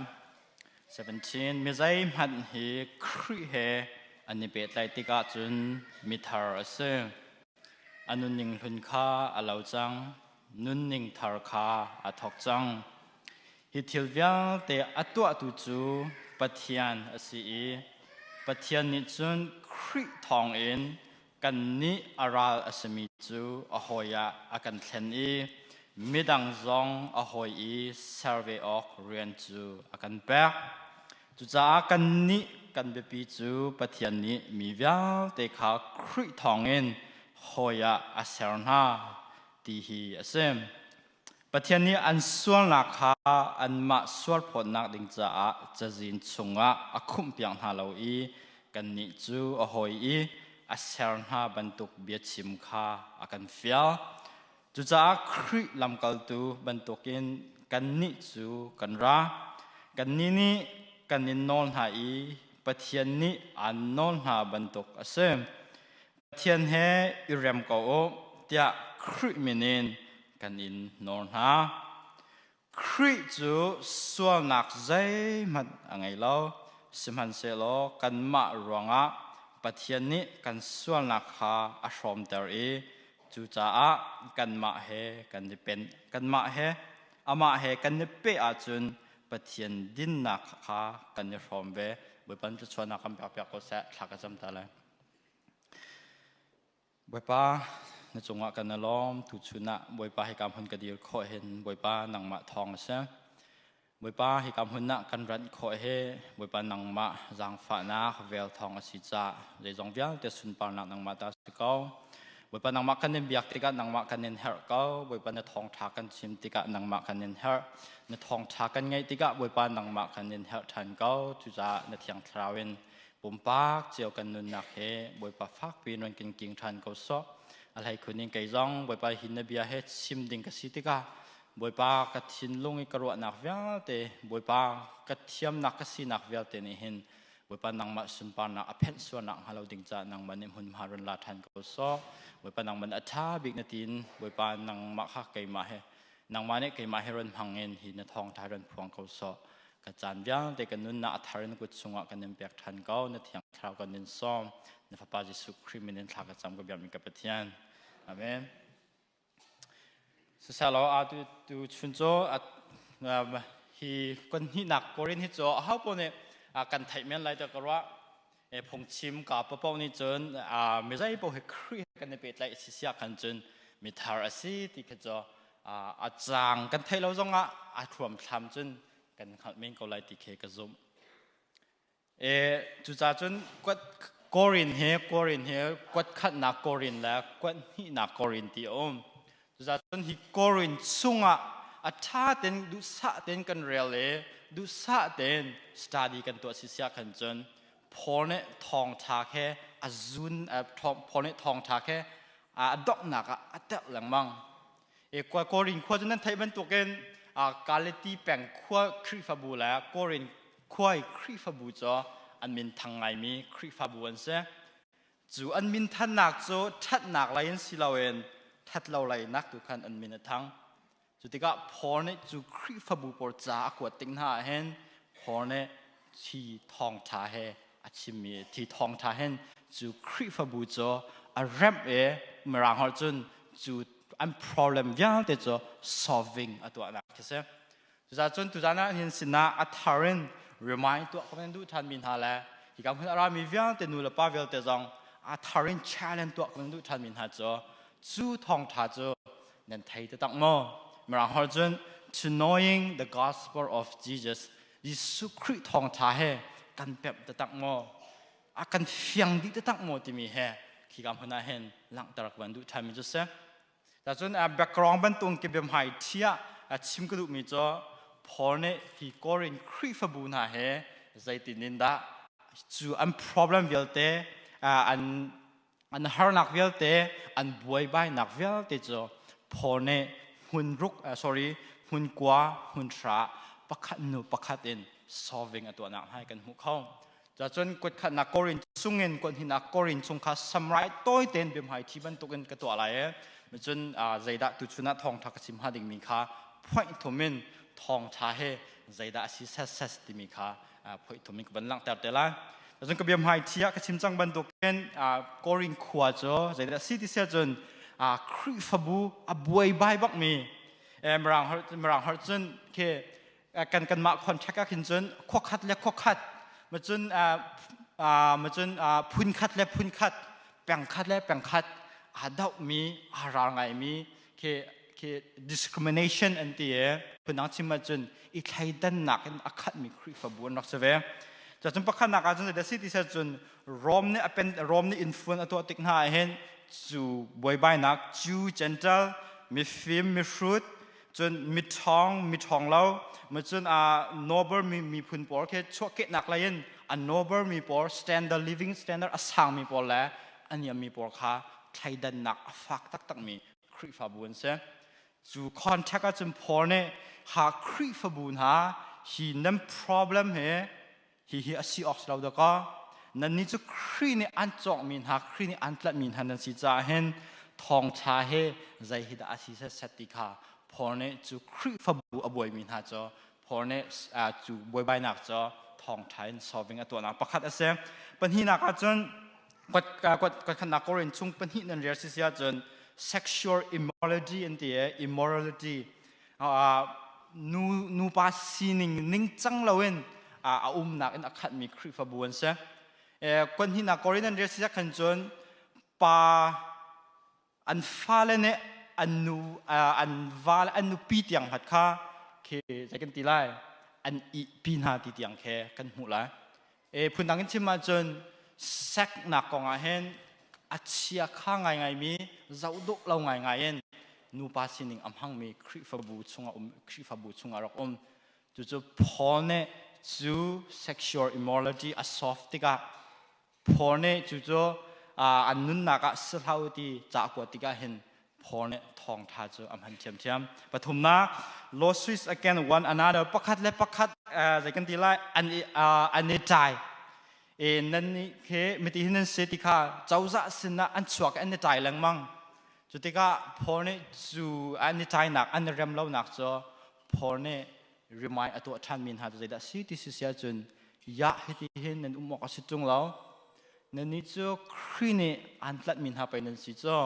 17 Mi zeihmanh hi Khrih he an i pehtlaih tikah cun mithar a si. A nunning hlun kha a lo cang, nunning thar kha a thawk cang. Hi thil vialte a tuahtu cu Pathian a si i Pathian nih cun Khrih thawngin kannih a ral a simi cu a hawi ah a kan thlen i midang zong a hawi i ser ve awk rian cu a kan pek. Cucaah kannih kan biapi cu Pathian nih mi vialte kha Khrih thawngin hawi ah a ser hna ti hi a si. Pathian nih an sualnak kha anmah sualphawtnak ding caah cazin chungah a khumhpiak hna lo i kannih cu a hawi i a ser hna bantuk biachim kha a kan fial. Cucaah Khrih lamkaltu bantukin kannih cu kan ra. Kannih nih kan in nawl hna i Pathian nih aan nawl hna bantuk a si. Pathian he i rem ko u tiah Khrih min in kan in nawl hna. Khrih cu sualnak zeihmanh a ngei lo, sihmanhsehlaw kanmah ruangah Pathian nih kan sualnak kha a hrawmter i cucaah kanmah he kan i pen kanmah he amah he kan i peh ahcun Pathian dinnak kha kan i hrawm ve. Bawipa thluachuahnak kan pek piak ko seh. Thla ka cam ta lai. Bawipa, na cungah kan i lawm. Tuchun ah Bawipa hika hmun ka dir khawh hin Bawipa nangmah thawng a si. Bawipa hika hmun ah kan ranh khawh hi Bawipa nangmah zaangfahnak vel thawng a si caah zeizong vialte sunparnak nangmah ta si ko. Bawipa nangmah kan in biak tikah nangmah kan in herh ko. Bawipa na thawngṭha kan chim tikah nangmah kan in herh. Na thawngṭha kan ngaih tikah Bawipa nangmah kan in herh ṭhan ko. Cucaah na Thiang Thlarau in pumpak cio kan nunnak he Bawipa fakpi in run kan king ṭhan ko sawh. A hlei khun in kei zong Bawipa hi na bia he chim ding ka si tikah Bawipa ka thinlung i ka ruahnak vialte Bawipa ka thiamnak ka sinak vialte nih hin Bawipa nangmah sunparnak a phenh sualnak hnga lo ding caah nangmah nih hmunhma run la ṭhan ko sawh. Bawipa nangmah nih a ṭha bik na tiin Bawipa nangmah kha keimah he nangmah nih keimah he run hmang in hi na thawngṭha run phuang ko sawh. Ka caan vialte ka nunnak a thar in kut chungah kan in pek ṭhan ko. Na thiang thlarau kan in sawm. Na Fapa Jesuh Khrih min in thla ka cam ka biakmi ka Pathian. Amen. Siselaw atu tu chun cu hi kan hnihnak Korin hi cu aho paoh nih kan theih men lai tiah ka ruah. Phungchim ka papaoh nih cun mizei paoh hi Khrih kan i pehtlaih si siah khan cun mithar a si ti kha cu a caang kan theih lo zongah a thluamthlam cun kan hngalh men ko lai ti khi ka zumh. E, cucaah cun kuat Korin he Korin he kuat khatnak Korin le kuat hnihnak Korin ti a um. Cucaah cun hi Korin chungah a ṭha tein duhsah tein kan rel i duhsah tein study kan tuah si siah khan cun Paul nih thawngṭha khe a zun Paul nih thawngṭha khe a donghnak ah a telh lengmang. E Korin khua cu nan theih bantukin Galati peng khua Khrihfabu le Korin khua i Khrihfabu cu an min thang ngaimi Khrihfabu an si. Cu an min thannak cu ṭhatnak lei in si loin ṭhatlo lei nak tu khan an min a thang. Cu tikah Paul nih cu Khrihfabu pawl ca a kuat tik hna ah hin Paul nih thi thawngṭha he a chimmi thi thawngṭha hin cu Khrihfabu cu a remh i Mirang holh cun cu an problem vialte cu solving a tuahnak khi si. Cucaah cun tuzan ah hin sinah a thar in remind tuah ka van duh ṭhanmi hna le hika hmun a rami vialte nu le pa vialte zong a thar in challenge tuah ka van duh ṭhanmi hna cu cu thawngṭha cu nan thei taktak maw? Mirang holh cun to knowing the gospel of Jesus Jesuh Khrih thawngṭha he kan pemh taktak maw? A kan fiang dih taktak maw timi he khika hmun ah hin langhter ka van duh ṭhanmi cu si. Cun background bantuk ke biahmai thiah chim ka duhmi cu Paul nih hi Korin Khrihfabu hna he zeitin in dah cu an problem vialte an an harnak vialte an buaibainak vialte cu Paul nih hmun ruk sorry hmun kua hmun hra pakhat nu pakhat in solving a tuahnak hna kan hmuh kho. Cun kutkhatnak Korin chungin kuathnihnak Korin chung kha samrai tawi tein biahmai thi bantukin ka tuah lai i cun zeidah tuchun ah thawngṭha ka chim hnga dingmi kha phoih thum in thawngṭha he zeidah a si ses timi kha phoih thum in ka van langhter te lai. Cun ka biahmai thi ah ka chim cang bantukin Korin khua cu zeidah a si ti si ahcun Khrihfabu a buaibai bakmi Mirang holh cun khi kan kanmah contract ah khin cun khuakhat le khuakhat macun macun phunkhat le phunkhat pengkhat le pengkhat aa dohmi aa ral ngaimi khi khi discrimination an ti i phundang chim ahcun i thleidannak in a khatmi Khrihfabu an rak si ve. Cun pakhatnak ah cun zeidah si ti cun Rome nih a pen Rome nih influence a tuah tik hna ah hin cu buaibainak Jew Gentile mifim mihrut cun miṭhawng miṭhawng lo cun a noble mi miphun pawl khi chuahkehnak lei in a noble mi pawl standard living standard a sang mi pawl le a niam mi pawl kha thleidannak a fak taktak mi Khrihfabu an si cu contact ahcun Paul nih ha Khrihfabu hna hi nan problem he Hihi a si awk si lo dakaw. Nannih cu Khrih nih an cawkmi hna, Khrih nih an tlanhmi hna nan si caah hin thawngṭha he zei hi dah a si set ti kha Paul nih cu Khrihfabu a buaimi hna cu Paul nih cu buaibainak cu thawngṭha in solving a tuahnak pakhat a si. Pahnihnak ah cun kuat khatnak Korin chung pahnih nan rel si si ahcun sexual immorality an ti i immorality nu nupa sining ningcang loin a umnak in a khatmi Khrihfabu an si. Kon hinak Korin an rel si khan cun pa an fale nih an nu an va le an nupi tiang hmat kha khi zei kan ti lai an ihpi hna ti tiang khe kan hmuh lai. E phundang in chim ahcun seknak kong ah hin a chia kha ngaingaimi zoh dawh lo ngaingai in nupa sining a hmangmi Khrihfabu chungah um Khrihfabu chungah rak um cucu Paul nih cu sexual immorality a solve tikah Paul nih cucu an nunnak ah si hlah u ti ca kuat tikah hin Paul nih thawngṭha cu a hman ṭhiamṭhiam. Pathumnak, lawsuits against one another, pakhat le pakhat zei kan ti lai, an i an i ṭai. E nan nih khi miti hin nan si ti kha cozah sinah an chuak an i ṭai lengmang. Cu tikah Paul nih cu an i ṭainak, an i rem lonak cu Paul nih remind a tuah ṭhanmi hna cu zeidah si ti si si ahcun yah hiti hin nan um awk a si ṭung lo. Nannih cu Khrih nih aan tlanhmi hna pei nan si cu.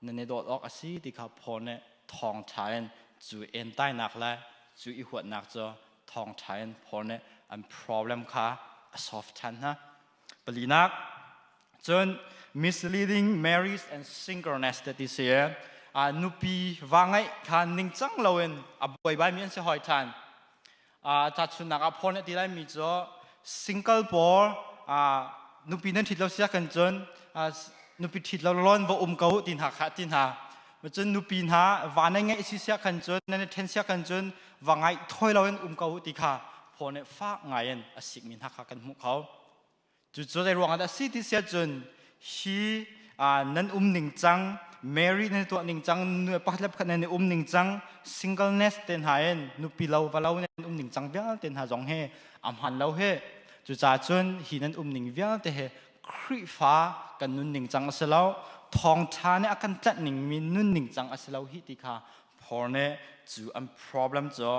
Nan i dawt awk a si ti kha Paul nih thawngṭha in cu entainak le cu i huatnak cu thawngṭha in Paul nih an problem kha a solve ṭhan hna. Palinak cun misleading marriage and synchronous te ti si a nupi va ngeih kha ningcang loin a buaibai mi an si hoi than. Tahchunhnak ah Paul nih a ti laimi cu single pawl nupi nan ṭhit lo sia kan cun nupi ṭhit lo lawn va um ko ti hna kha ti hna. Cun nupi hna va nan ngeih si sia khan cun nan i ṭhen sia khan cun va ngaih thawi loin um ko ti kha Paul nih fak ngai in a sikmi hna kha kan hmuh kho. Cucu zei ruangah dah a si ti siah cun hi nan um ning cang, Mary nan tuah ning cang, pakhat le pakhat nan i um ning cang, singleness te hna in nupi lo va lo nan um ning cang vialte hna zong hi a hmaan lo hi. Cucaah cun hi nan um ning vialte hi Khrihfa kan nun ning cang a si lo, thawngṭha nih a kan tlanh ning mi nun ning cang a si lo hi ti kha Paul nih cu an problem cu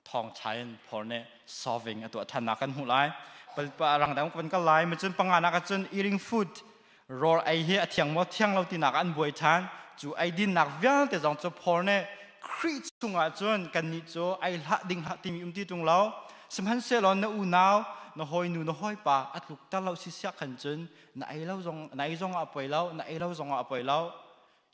thawngṭha in Paul nih solving a tuah ṭhannak kan hmuh lai. Rangdang kan kal lai. Macun panganak ahcun eating food rawl ei hi a thiang maw thiang lo tinak an buai ṭhan. Cu eidinnak vialte zong cu Paul nih Khrih chungah cun kannih cu ei hlah ding hlah timi um ti ṭung lo. Sihmanhsehlaw na unau, na hawinu, na hawipa a tlukter lo si siah khan cun na ei lo zong na ei zong ah a poi lo, na ei lo zong ah a poi lo.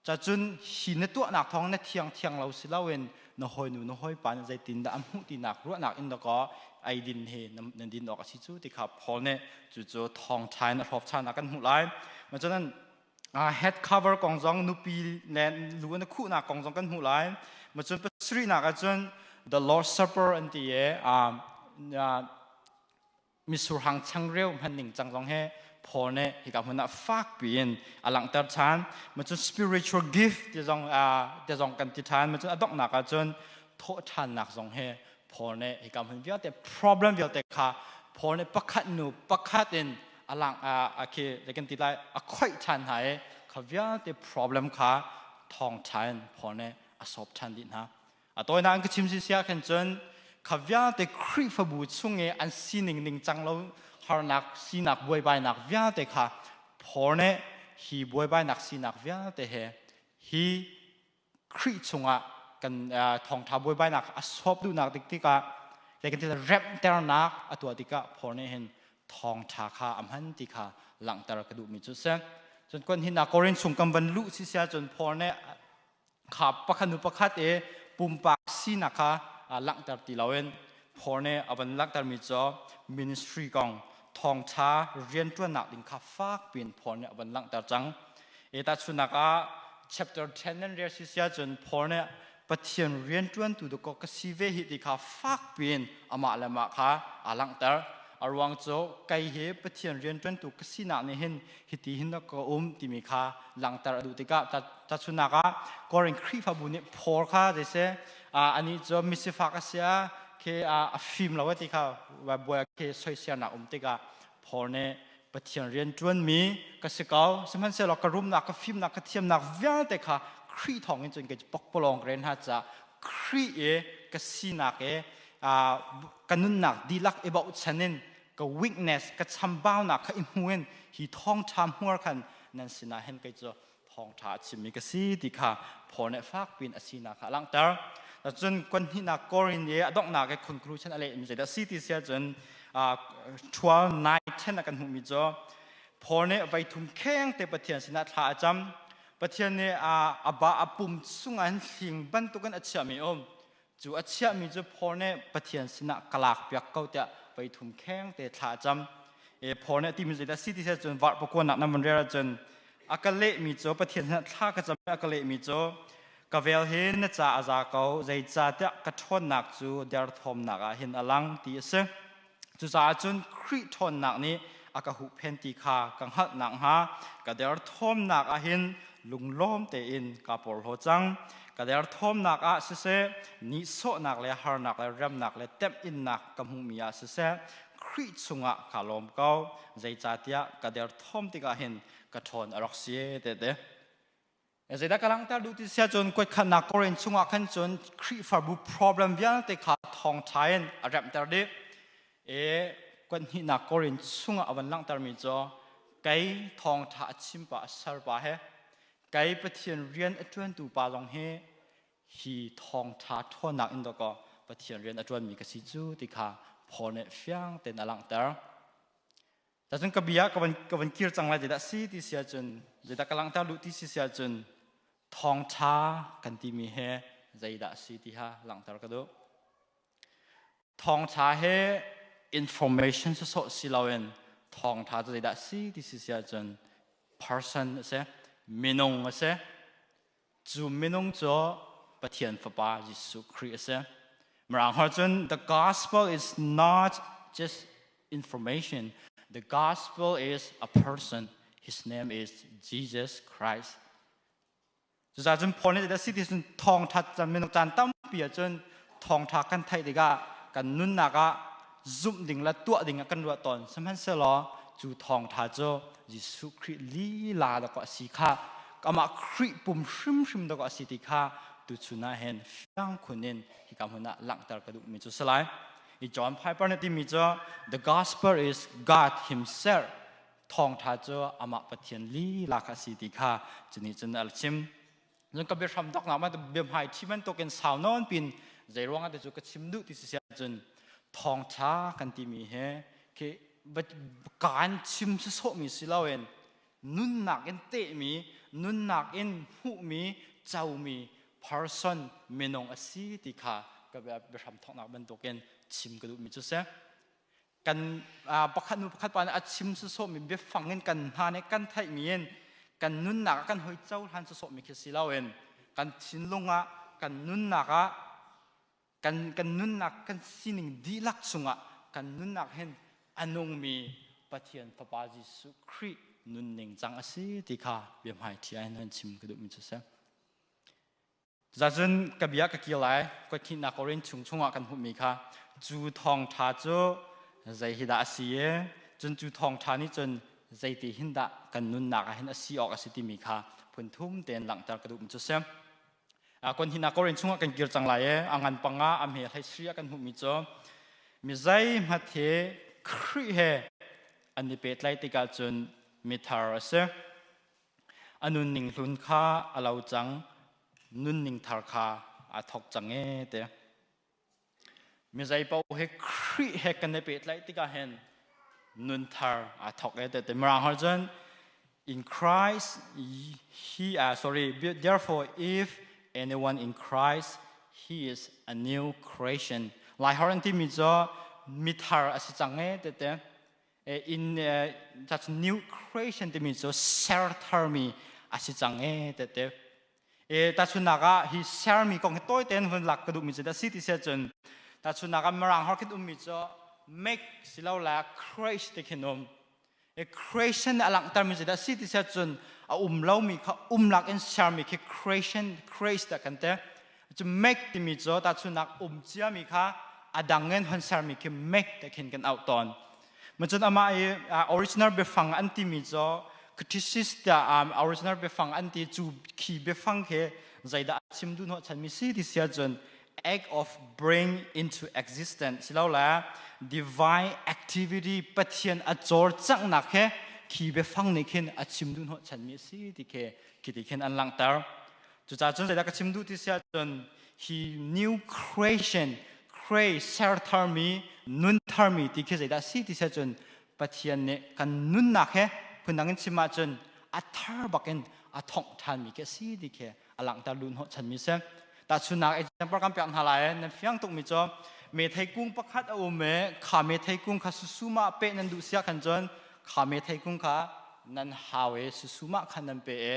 Cacun hi na tuahnak thawng na thiang thiang lo si loin na hawinu na hawipa nih zeitindah a hmuh tinak ruahnak in dakaw eidin hi nan din awk a si cu ti kha Paul nih cucu thawngṭha in a hrawk ṭhan ah kan hmuh lai. Cun head cover kong zong nupi le lu an khuhnak kong zong kan hmuh lai. Cun pasarihnak ahcun the Lord's Supper an ti i mitsur hang changreu hman ning cang zong he Paul nih hika hmun ah fak piin a langhter ṭhan. Macun spiritual gift ti zong ti zong kan ti ṭhan. Macun a donghnak ah cun thawhṭhannak zong he Paul nih hika hmun vialte problem vialte kha Paul nih pakhat nu pakhat in a lang a khi kan ti lai a khoih ṭhan hna i kha vialte problem kha thawngṭha in Paul nih a sawp ṭhan dih hna. A tawinak in ka chim si sia khan cun kha vialte Khrihfabu chung i an sining ningcang lo harnak sinak buaibainak vialte kha Paul nih hi buaibainak sinak vialte he hi Khrih chungah kan thawngṭha buaibainak a sawp duhnak dik tikah le kan ti remhternak a tuah tikah Paul nih hin thawngṭha kha a hman ti kha langhter ka duhmi cu si. Cun kon hin Korin chung kan van luh si sia cun Paul nih kha pakhat hnu pakhat i pumpak sinak kha langhter ti loin Paul nih a van langhtermi cu ministry kong thawngṭha rianṭuannak ding kha fak piin Paul nih a van langhter cang. E tahchunhnak ah chapter 10 nan rel si sia cun Paul nih Pathian rianṭuantu dakaw ka si ve hi ti kha fak piin amah le mah kha aa langhter. A ruang cu kei hi Pathian rianṭuantu ka sinak nih hin hiti hin ka um timi kha langhter a duh tikah tahchunhnak ah Korin Khrihfabu nih Paul kha zeiseh anih cu misifak a si a khi a fim lo ti kha buai khi soiselnak um tikah Paul nih Pathian rian ṭuanmi ka si ko sihmanhsehlaw ka rumnak ka fimnak ka thiamnak vialte kha Khrih thawngin cun kei cu pokpalawng ka ren hna caah Khrih i ka sinak i ka nunnak dihlak i bochan in ka weakness ka chambaunak kha i hmu in hi thawngṭha hmuar khan nan sinah hin kei cu thawngṭha a chimmi ka si ti kha Paul nih fak piin a sinak kha a langhter. Cun kon hnihnak Korin i a donghnak i conclusion a lehmi zeidah si ti si ahcun 12 9 10 ah kan hmuhmi cu Paul nih voithum kheng te Pathian sinah thla a cam. Pathian nih a ba a pum chungah hin hling bantukin a chiahmi um. Cu a chiahmi cu Paul nih Pathian sinah ka lakpiak ko tiah voithum kheng te thla a cam. E Paul nih a timi zeidah si ti cun varh pakuanak nan van rel ahcun a ka lehmi cu Pathian sinah thla ka cam i a ka lehmi cu ka vel hi na ca a za ko zeicahtiah ka ṭhawnnak cu derthawmnak ah hin a lang ti a si. Cucaah cun Khrih ṭhawnnak nih a ka huhphen ti kha ka hngalh nakhnga ka derthawmnak ah hin lunglawm tein kaa porhlaw cang. Ka derthawmnak ah siseh, nihsawhnak le harnak le remnak le temhinnak ka hmuhmi ah siseh, Khrih chungah kaa lawm ko. Zeicahtiah ka derthawm tikah hin ka ṭhawn a rak si tete. Zeidah ka langhter duh ti sia cun kuatkhatnak Korin chungah khan cun Khrihfabu problem vialte kha thawngṭha in a remhter dih. E kuathnihnak Korin chungah a van langhtermi cu kei thawngṭha a chim pa a ser pa he kei Pathian rian a ṭuantu pa zong hi hi thawngṭha ṭhawnnak in dawkaw Pathian rian a ṭuanmi ka si cu ti kha Paul nih fiang tein a langhter. Cun ka bia ka van kir cang lai zeidah si ti si ahcun zeidah ka langhter duh ti si si ahcun thawngṭha kan timi he zeidah si ti kha langhter ka duh. Thawngṭha he information sawsawh si loin thawngṭha cu zeidah si ti si si ahcun person a si, minung a si. Cu minung cu Pathian Fapa Jesuh Khrih a si. Mirang holh cun the gospel is not just information. The gospel is a person. His name is Jesus Christ. Cucaah cun Paul nih zeidah si ti cun thawngṭha caan minung caan tampi ahcun thawngṭha kan theih tikah kan nunnak ah zumh ding le tuah ding ah kan ruah tawn. Sihmanhsehlaw cu thawngṭha cu Jesuh Khrih lila dawkaw a si kha amah Khrih pum hrimhrim dawkaw a si ti kha tuchun ah hin fiang khun in hika hmun ah langhter ka duhmi cu si lai. I John Piper nih timi cu the gospel is God himself thawngṭha cu amah Pathian lila kha a si ti kha cunih cun a chim. Cun ka biahram doknak ma biahmai ṭhi bantukin sau nawn pin zei ruangah te cu ka chim duh ti si ahcun thawngṭha kan timi he khi kaan chim sawsawhmi si loin nunnak in tehmi nunnak in hmuhmi comi person minung a si ti kha ka biahram thawknak bantukin chim ka duhmi cu si. Kan pakhat hnu pakhat pa nih a chim sawsawhmi biafang in kan hna nih kan theihmi in kan nunnak ah kan hoi cohlan sawsawhmi khi si loin kan thinlung ah kan nunnak ah kan kan nunnak kan sining dihlak chungah kan nunnak hin a nungmi Pathian Fapa Jesuh Khrih nunning cang a si ti kha biahmai ṭhi ah hin chim ka duhmi cu si. Cucun ka bia ka kir lai, kuathihnak Korin chung chungah kan hmuhmi kha cu thawngṭha cu zei hi dah a si i cun cu thawngṭha nih cun zeiti hin dah kan nunnak ah hin a si awk a si timi kha phun thum tein langhter ka duhmi cu si. Kuanhihnak Korin chungah kan kir cang lai i a ngan panga a hme hlei sri ah kan hmuhmi cu mi zeihmat hi Khrih he an i pehtlaih tikah cun mithar a si. A nunning hlun kha a lo cang, nunning thar kha aa thawk cang ee ti. Mi zeipaoh hi Khrih he kan i pehtlaih tikah hin nun thar aa thawk ee ti. Mirang holh cun in Christ he sorry therefore if anyone in Christ he is a new creation. Lai holh an timi cu mithar a si cang ee ti ti. In that's new creation timi cu ser tharmi a si cang e tete e tahchunnak ah hi sermi kong hi tawi tein hun lak ka duhmi cu da si ti sia cun tahchunnak ah mirang hor khin ummi cu make silo la create ti khin um e creation a langhtermi cu da si ti sia cun a um lomi kha um lak in sermi khi creation create da kan te Cu make timi cu tahchunnak um ciami kha a dang in hon sermi khi make te khin kan auh tawn. Macun amah i original biafang an timi cu criticis tiah original biafang an ti cu khi biafang khi zeidah a chim duh hnawh chanmi si ti si ahcun act of bring into existence silole divine activity Pathian a cawlcanghnak he khi biafang nih khin a chim duh hnawh chanmi a si ti khi khi ti khin an langhter. Cucaah cun zeidah ka chim duh ti si ahcun hi new creation, create ser tharmi, nun tharmi ti khi zeidah si ti si ahcun Pathian nih kan nunnak he phundang in chim ahcun a thar bakin a thongh ṭhanmi khi a si ti khi a langhter lu hnawh chanmi si. Tahchunnak example kan pek hna lai nan fiang tukmi cu methei kung pakhat a um i kha methei kung kha susuma peh nan duh siah khan cun kha methei kung kha nan hau i susuma khan nan pe i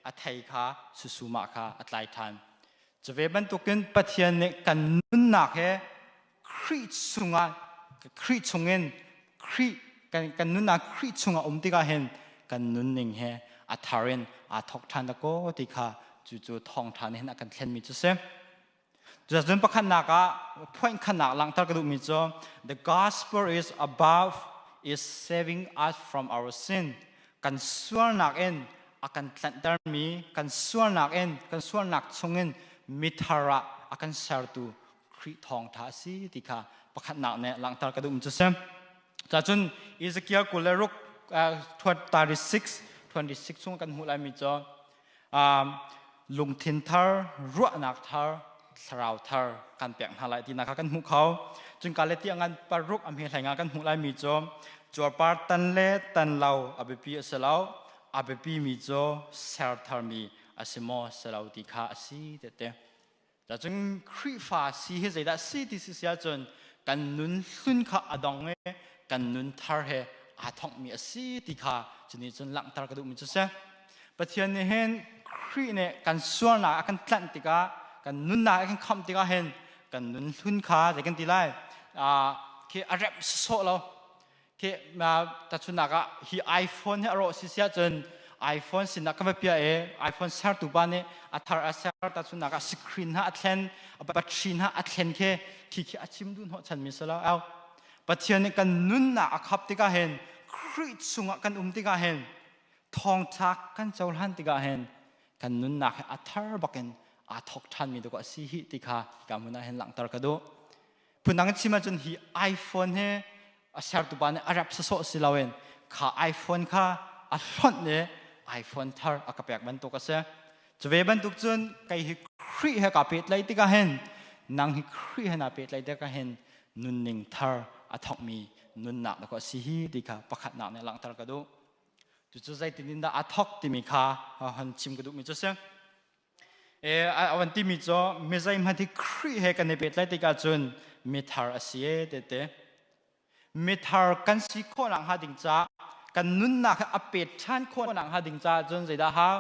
a thei kha susumah kha a tlai ṭhan. Cu ve bantukin Pathian nih kan nunnak he Khrih chungah Khrih chungin Khrih kan, kan nunnak Khrih chungah um tikah hin kan nunning he a thar in aa thawk ṭhan dakaw ti kha cu cu thawngṭha nih hin a kan thlenmi cu si. Cun pakhatnak ah point khatnak langhter ka duhmi cu the gospel is above is saving us from our sin. Kan sualnak in a kan tlanhtermi, kan sualnak in, kan sualnak chungin mithar ah a kan sertu Khrih thawngṭha a si ti kha pakhatnak nih langhter ka duhmi cu si. Cacun Ezekiel 26 36 26 chung kan hmuh laimi cu lungthin thar, ruahnak thar, thlarau thar kan pek hna lai tinak kha kan hmuh kho. Cun Galatia ngan paruk a hme hlei nga kan hmuh lai mi cu cuarpar tan le tan lo a biapi a si lo. A biapi mi cu ser tharmi a si maw si lo ti kha a si tete. Cun Khrihfa si hi zeidah si ti si ahcun kan nun hlun kha a dong i kan nun thar he aa thawkmi a si ti kha cunih cun langhter ka duhmi cu si. Pathian nih hin Khrih nih kan sualnak a kan tlanh tikah kan nunnak a kan khamh tikah hin kan nun hlun kha zei kan ti lai khi a remh sawsawh lo. Khi tahchunhnak ah hi iPhone hi a rawh si si ahcun iPhone sinah ka va piah i iPhone sertu pa nih a thar a ser tahchunhnak ah screen ha a thlen a battery ha a thlen khi khi khi a chim duh hnawh chanmi si lo au Pathian nih kan nunnak a khap tikah hin Khrih chungah kan um tikah hin thawngtha kan cohlan tikah hin kan nunnak hi a thar bakin aa thawk ṭhanmi dawh a si hi ti kha ka hmun ah hin langhter ka duh phundang chim ahcun hi iPhone hi a sertu pa nih a rep sawsawh si loin kha iPhone kha a hlonh i iPhone thar a ka pek bantuk a si. Cu ve bantuk cun kei hi Khrih he kaa pehtlaih tikah hin nang hi Khrih he naa pehtlaih tikah hin nunning thar a thawkmi nunnak na a si hi ti kha pakhatnak nih langhter ka duh. Cucu zeitin in dah a thawk timi kha hon chim ka duhmi cu si. A van timi cu mizei hmanh hi Khrih he kan i pehtlaih tikah cun mithar a si e tete. Mithar kan si khawh nak hnga ding ca kan nunnak he a pet ṭhan khawh nak hnga ding caah cun zeidah hau?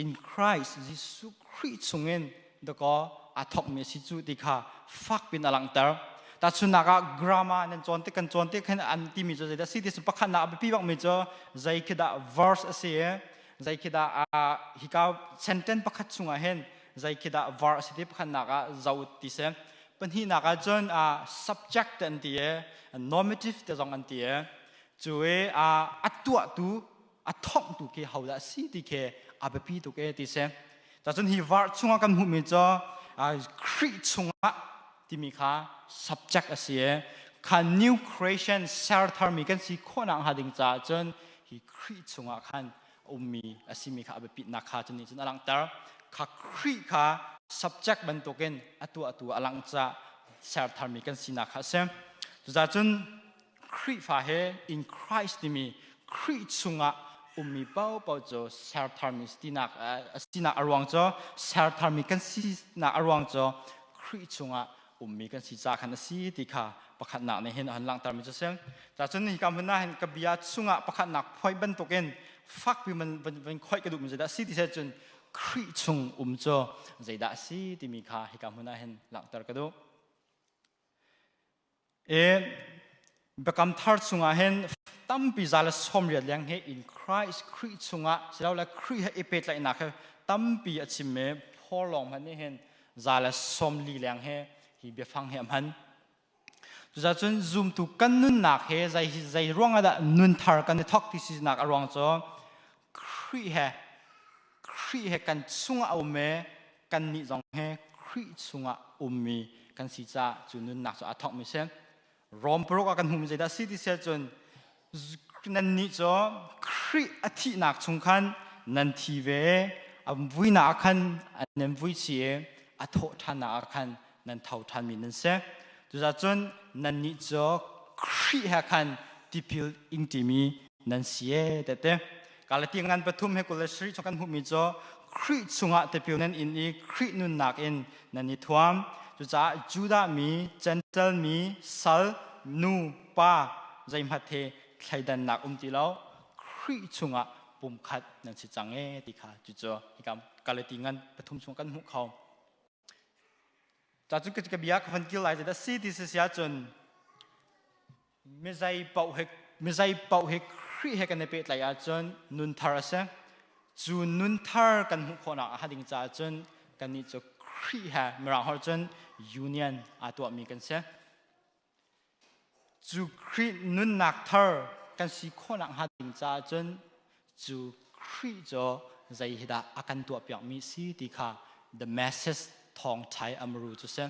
In Christ Jesuh Khrih chungin dakaw aa thawkmi a si cu ti kha fak pin a langhter. Tahchunhnak ah grammar nan cawn tik kan cawn tik khan an timi cu zeidah si ti pakhatnak a biapi bakmi cu zei khi dah verse a si i zei khi dah hika sentence pakhat chungah hin zei khi dah verb a si ti pakhatnak ah zo ti si pahnihnak ah cun subject an ti i normative te zong an ti i cu i a tuahtu a thonghtu khi ho dah si ti khi a biapi tuk e ti si cun hi verb chungah kan hmuhmi cu Khrih chungah timi kha subject a si i kha new creation ser tharmi kan si khawhnak hnga ding caah cun hi Khrih chungah khan ummi a simi kha a biapitnak kha cu nih cun a langhter kha Khrih kha subject bantukin a tuahtu a langh caah ser tharmi kan sinak kha a si cucaah cun Khrihfa he in Christ timi Khrih chungah ummi paohpaoh cu ser tharmi sinak sinak a ruang cu ser tharmi kan sinak a ruang cu Khrih chungah ummi kan si ca khan a si ti kha pakhatnak nih hin a han langhtermi cu si. Cun hika hmun ah hin ka bia chungah pakhatnak phoih bantukin fakpi man van khoih ka duhmi zeidah a si ti seh cun Khrih chung um cu zeidah a si timi kha hika hmun ah hin langhter ka duh. E Biakam Thar chungah hin tampi za le 80 leng he in Christ Khrih chungah silole Khrih he i pehtlaihnak he tampi a chim i Paul lawng hmanh nih hin 140 leng he hi biafang hi a hman. Cucaah zumtu kan nunnak he zei zei ruangah dah nun thar kan i thawk ti sinak a ruang cu Khrih he Khrih he kan chungah a um i kannih zong he Khrih chungah ummi kan si caah cu nunnak cu aa thawkmi si. Rom paruk ah kan hmuhmi zeidah si ti si ahcun nannih cu Khrih a thihnak chung khan nan thi ve a vuinak ah khan nan vui chih i a thawh ṭhannak ah khan nan tho ṭhanmi nan si. Cucaah cun nannih cu Khrih he khan tipil ing ṭimi nan si ee tete. Galati ngan pathum he 27 chung kan hmuhmi cu Khrih chungah tipil nan in i Khrih nunnak in nan i thuam. Cucaah Judah mi, Gentle mi, sal, nu, pa zeihmat he thleidannak um ti lo. Khrih chungah pumkhat nan si cang ee ti kha cucu hika Galati ngan pathum chung kan hmuh kho. Ca cu ka bia ka van kil lai zeidah si ti si ahcun mizei paoh he mizei paoh he Khrih he kan i pehtlaih ahcun nun thar a si. Cu nun thar kan hmuh khawhnak a ding caah cun kannih cu Khrih he mirang holh cun union aa tuahmi kan si. Cu Khrih nunnak thar kan si khawhnak hnga ding caah cun cu Khrih cu zei hi dah a kan tuahpiakmi si ti kha the message thawngṭha i amru cu si.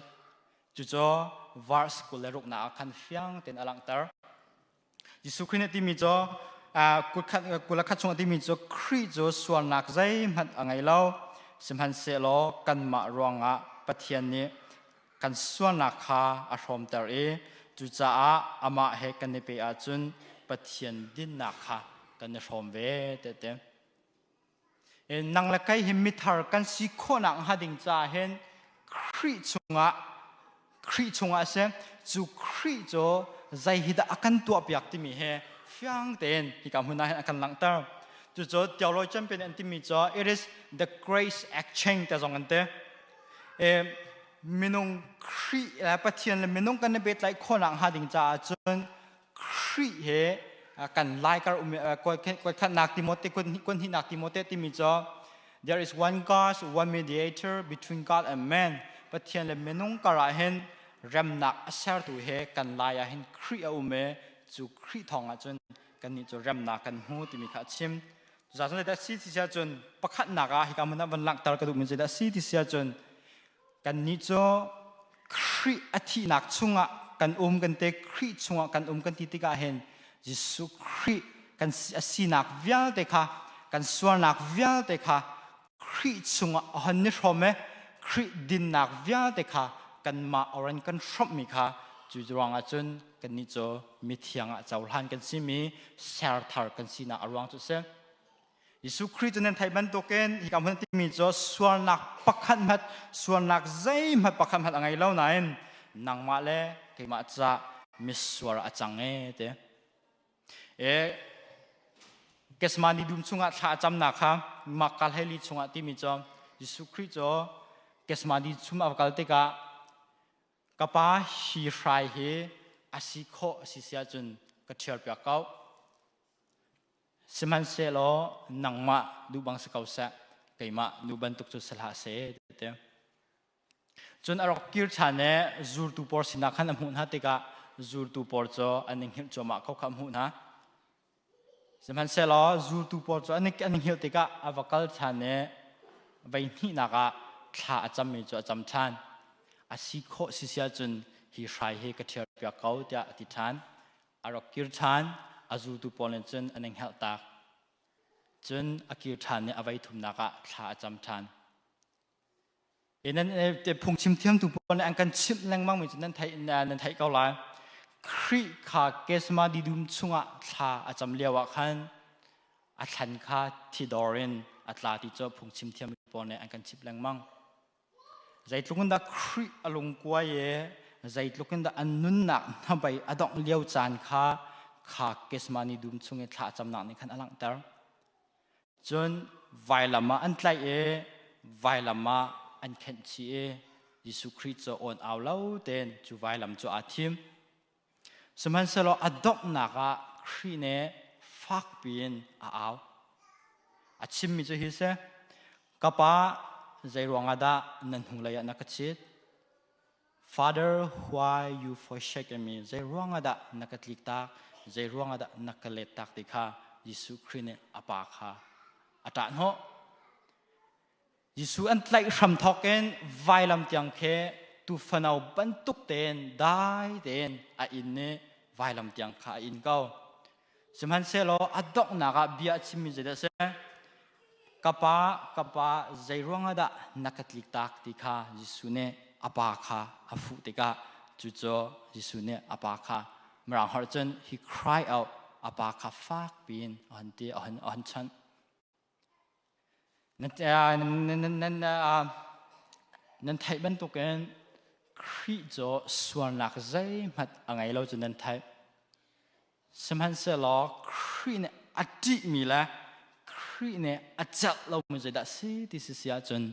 Cucu verse 26 ah khan fiang tein a langhter. Jesuh Khrih nih timi cu 21 chung a timi cu Khrih cu sualnak zeihmanh a ngei lo. Sihmanhsehlaw kanmah ruangah Pathian nih Kan sualnak kha a hrawmter i cucaah amah he kan i pe ahcun Pathian dinnak kha kan i hrawm ve te. Nang le kei hi mithar kan si khawhnak hnga ding caah hin Khrih chungah Khrih chungah a si. Cu Khrih cu zei hi dah a kan tuahpiak timi he fiang tein hika hmun ah hin a kan langhter. Cucu theologian champion an timi cu it is the grace exchange te zong an ti. E, minung Khrih le Pathian le minung kan i pehtlaih khawhnak hnga ding caah cun Khrih he kan lai kar um khat Timote kun hihnak Timote timi cu there is one God one mediator between God and man Pathian le minung kar ah hin remnak a sertu he kan lai ah hin Khrih a um i cu Khrih thawng ah cun kannih cu remnak kan hmu timi kha a chim cucaah cun zeidah si ti si ahcun pakhatnak ah hika hmun ah van langhter ka duhmi zeidah si ti si ahcun Kannih cu Khrih a thihnak chungah kan um kan te Khrih chungah kan um kan ti tikah hin Jesuh Khrih kan a sinak vialte kha kan sualnak vialte kha Khrih chungah a hon ni hrawm e Khrih dinnak vialte kha kanmah oran kan hrawmhmi kha cu ruangah cun kannih cu mithiang ah cohlan kan simi serthar kan sinak a ruang cu a si. Jesuh Khrih cu nan theih bantukin hika hmun timi cu sualnak pakhat hmat sualnak zeihmanh pakhat hmat a ngei lo nain nangmah le keimah ca misual a cang e te. E Gethsemane dum chungah thla a camnak kha Mark hleili chungah timi cu Jesuh Khrih cu Gethsemane chum a kal tikah ka pa hi hrai hi a si khawh a si si ahcun ka ṭhial piak ko. Sihmanhsehlaw nangmah duh bang si ko seh, keimah nu bantuk cu si hlah seh, ti. Cun a rak kir ṭhan i zultu pawl sinah khan a hmuh hna tikah zultu pawl cu an i hngilh cuahmah ko kha a hmuh hna. Sihmanhsehlaw zultu pawl cu an i hngilh tikah a va kal ṭhan i vei hnihnak ah thla a cammi cu a cam ṭhan. A si khawh si si ahcun hi hrai hi ka ṭhialpiak ko tiah a ti ṭhan. A rak kir ṭhan, a zultu pawl nih cun an i hngelhtak. Cun a kir ṭhan i a voi thumnak ah thla a cam ṭhan. Nan phungchim thiamtu pawl nih an kan chimh lengmangmi cu nan theih nan theih ko lai. Khrih kha Gethsemane dum chungah thla a cam lio ah khan a thlan kha thidor in a tla ti cu phungchim thiam pawl nih an kan chimh lengmang. Zeitluk in dah Khrih a lungkuai i zeitluk in dah an nunnak hnabei a dongh lio caan kha kha Gethsemane dum chung i thla a camnak nih khan a langhter. Cun vailam ah an tlaih i vailam ah an khenh chih i Jesuh Khrih cu awn au lo tein cu vailam cu aa thim. Sihmanhsehlaw a donghnak ah Khrih nih fakpi in a au. A chimmi cu hi si, Ka pa, zei ruangah dah nan hnulei ah na ka chit? Father, why you forsaken me? Zei ruangah dah na ka tliktak? Zei ruangah dah na ka lettak ti kha Jesuh Khrih nih a pa kha a ṭah hnawh. Jesuh an tlaih hram thawk in vailam tiang khi tuufano bantuk tein dai tein a inn i vailam tiang kha a in ko. Sihmanhsehlaw a donghnak ah bia a chimmi zeidah a si? Ka pa, ka pa, zei ruangah dah na ka tliktak ti kha Jesuh nih a pa kha a fuh tikah cucu Jesuh nih a pa kha Mirang holh cun he cry out a pa kha fak piin a hun ti a hun a hun chanh. Nan theih bantukin Khrih cu sualnak zeihmanh a ngei lo cu nan theih. Sihmanhsehlaw Khrih nih a ṭihmi le Khrih nih a celh lomi zeidah si ti si si ahcun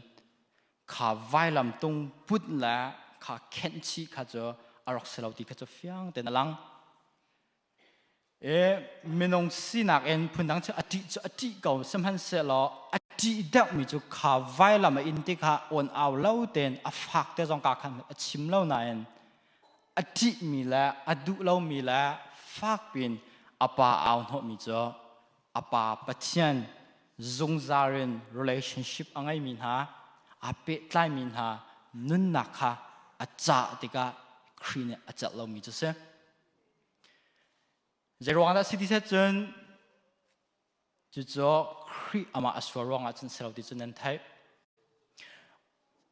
kha vailam tung put le kha khenh chih kha cu a rak si lo ti kha cu fiang tein a lang. E minung sinak in phundang cu a ṭih cu a ṭih ko sihmanhsehlaw a ṭih deuhmi cu kha vailam a in ti kha awn au lo tein a fak te zong ka khan a chim lo nain a ṭihmi le a duh lomi le fak piin a pa au hnawhmi cu a pa Pathian zungzal in relationship a ngeimi hna aa pehtlaimi hna nunnak kha a cah tikah Khrih nih a celh lomi cu si. Zeiruang dah si ti set cun cucu Khrih amah a sual ruangah cun si lo ti cu nan theih.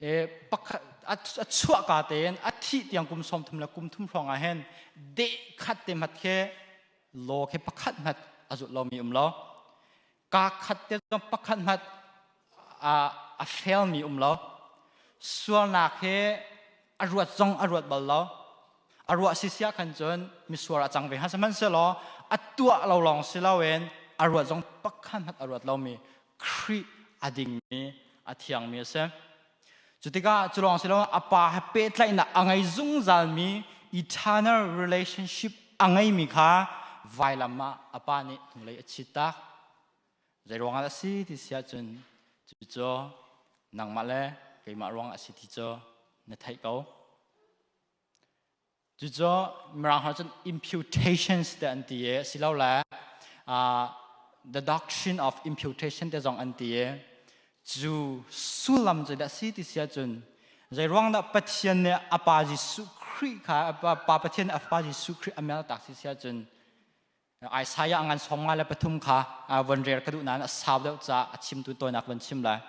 E pakhat a chuah ka tein a thih tiang kum 30 le kum thum hrawng ah hin deh khat te mat khe law khe pakhat mat a zulh lomi um lo. Ka khat te zong pakhat mat a a fail mi um lo. Sualnak he a ruat zong a ruat bal lo. A ruah si sia khan cun misual a cang ve. Sihmanhsehlaw a tuah lo lawng si loin a ruat zong pakhat hmanh a ruat lomi Khrih a dingmi a thiangmi a si. Cu tikah cu lawng si lo a pa he pehtlaihnak a ngei zungzalmi eternal relationship a ngeimi kha vailam ah a pa nih hnulei a chit tak. Zei ruangah a si ti si ahcun cucu nangmah le keimah ruangah a si ti cu na theih ko. Cucu Mirang holh cun imputations te an ti i silole uh, the doctrine of imputation te zong an ti i cu sullam cu dah si ti si ahcun zei ruang dah Pathian nih a pa Jesuh Khrih kha pa Pathian nih a pa Jesuh Khrih a mel tak si si ahcun Isaiah ngan 53 kha von rel ka duh nain a sau deuh caah a chimtu tawinak von chim lai.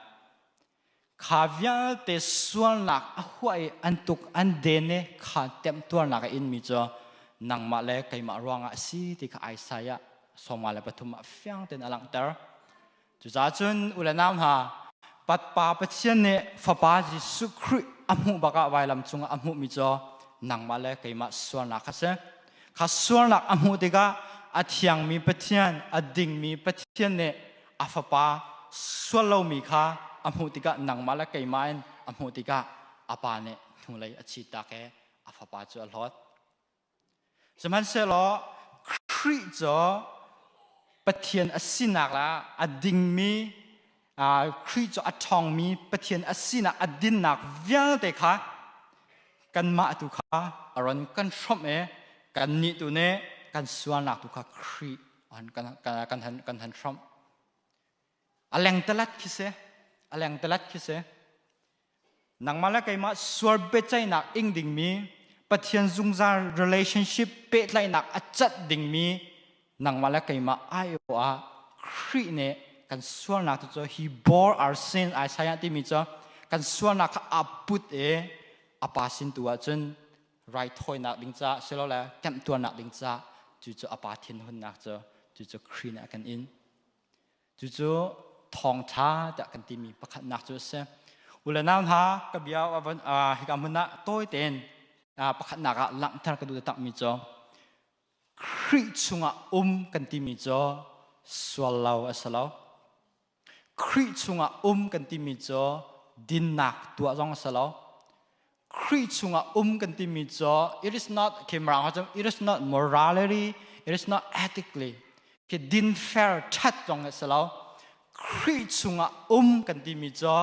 Kha vialte sualnak a huah i an tuk an den i kha temtuarnak a inmi cu nangmah le keimah ruangah a si ti kha Isaiah 53 ah fiang tein a langhter. Cucaah cun u le nau hna, Pa Pathian nih Fapa Jesuh Khrih a hmuh bak ah vailam cungah a hmuhmi cu nangmah le keimah sualnak kha si. Kha sualnak a hmuh tikah a thiangmi Pathian, a dingmi Pathian nih a Fapa sual lomi kha a hmuh tikah nangmah le keimah in a hmuh tikah a Pa nih hnulei a chitak i a Fapa cu a hlawt. Sihmanhsehlaw Khrih cu Pathian a sinak le a dingmi Khrih cu a ṭhawngmi Pathian a sinak a dinnak vialte kha kanmah tu kha a ron kan hrawmh i kannih tu nih kan sualnak tu kha Khrih kan kan kan han hrawmh. A lengtelat khi si. A lengtelat khi si. Nangmah le keimah sual biaceihnak ing dingmi Pathian zungzal relationship pehtlaihnak a cat dingmi nangmah le keimah aiawh ah Khrih nih kan sualnak tu cu he bore our sin Isaiah timi cu kan sualnak kha aa put i a pa sin tu ahcun raithawinak ding caah silole temhtuarnak ding caah cucu a pa thinhunnak cu cucu Khrih nih a kan in. Cucu thawngṭha tiah kan timi pakhatnak cu a si. U le nau hna, ka bia hika hmun ah tawi tein pakhatnak ah langhter ka duh takmi cu Khrih chungah um kan timi cu sual lo a si lo. Khrih chungah um kan timi cu dinnak tuah zong a si lo. Khrih chungah um kan timi cu it is not khi mirang cun it is not morality it is not ethically khi din fair ṭhat zong a si lo Khrih chungah um kan timi cu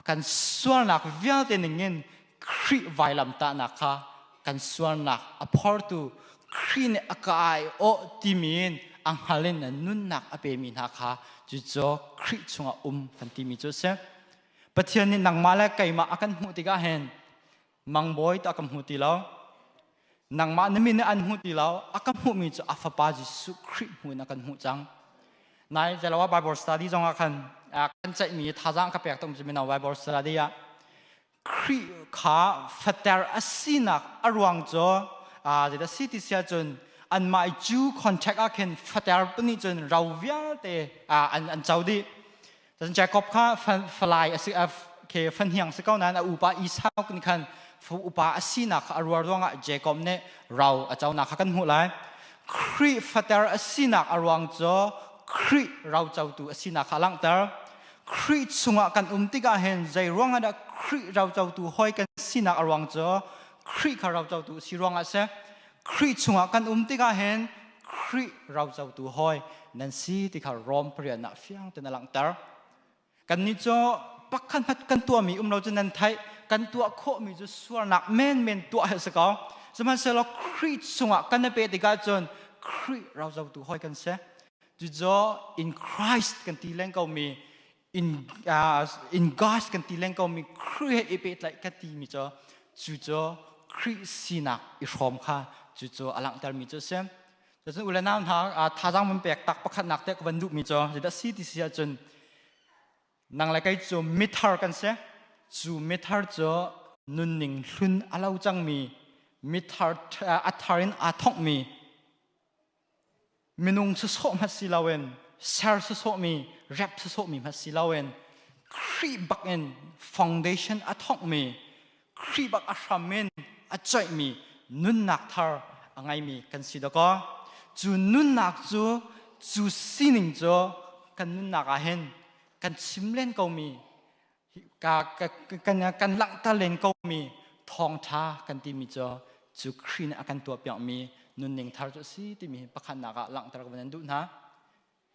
kan sualnak vialte ningin Khrih vailamtahnak kha kan sualnak a phortu Khrih nih a ka ai awh timi in a hngal in nunnak a pemi hna kha cucu Khrih chungah um kan timi cu a si. Pathian nih nangmah le keimah a kan hmuh tikah hin mangbawi ta ka hmu ti lo. Nangmah na min nih an hmu ti lo. A ka hmuhmi cu a fapa Jesuh Khrih hmu in a kan hmuh cang. Nai Jelawa Bible study zongah khan kan ceihmi thazaang ka pek tung cu mino Bible study ah Khrih kha fater a sinak a ruang cu zeidah si ti sia cun anmah Jew contract ah khin fater nih cun ro vialte an an co dih. Cun Jacob kha falai a si ke fahniang si ko nain a upa Esau nih khan upa a sinak kha a ruar ruangah Jacob nih ro a conak kha kan hmuh lai. Khrih fater a sinak a ruang cu Khrih ro cotu a sinak kha a langhter. Khrih chungah kan um tikah hin zei ruangah dah Khrih ro cotu hawi kan sinak a ruang cu Khrih kha ro cotu a si ruangah a si. Khrih chungah kan um tikah hin Khrih rocotu hawi nan si ti kha Rom pariat ah fiang tein a langhter. Kannih cu pakhat hmat kan tuahmi um lo cu nan theih kan tuah khawhmi cu sualnak menmen tuah hi a si ko. Sihmanhsehlaw Khrih chungah kan i peh tikah cun Khrih rocotu hawi kan si. Cucu in Christ kan ti leng komi in uh, in God kan ti leng ko mi Khrih he i pehtlaih ka ti mi cu cu cu Khrih sinak i hrawm kha cu cu a langhter mi cu a si. Cun u le nau hna thazaang mun pek tak pakhatnak te ka van duh mi cu zeidah si ti si ahcun nang le kei cu mithar kan si. Cu mithar cu nunning hlun a lo cangmi, mithar a thar in aa thonghmi, minung sawsawh hmanh si loin ser sawsawhmi rep sawsawhmi hmanh si loin Khrih bak in foundation a thonghmi Khrih bak a hram in a coihmi nunnak thar a ngeimi kan si dakaw cu nunnak cu cu sining cu kan nunnak ah hin kan chim len komi kan langhter len komi thawngṭha kan timi cu cu Khrih nih a kan tuahpiakmi nunning thar cu a si timi pakhatnak ah langhter ka van in duh hna.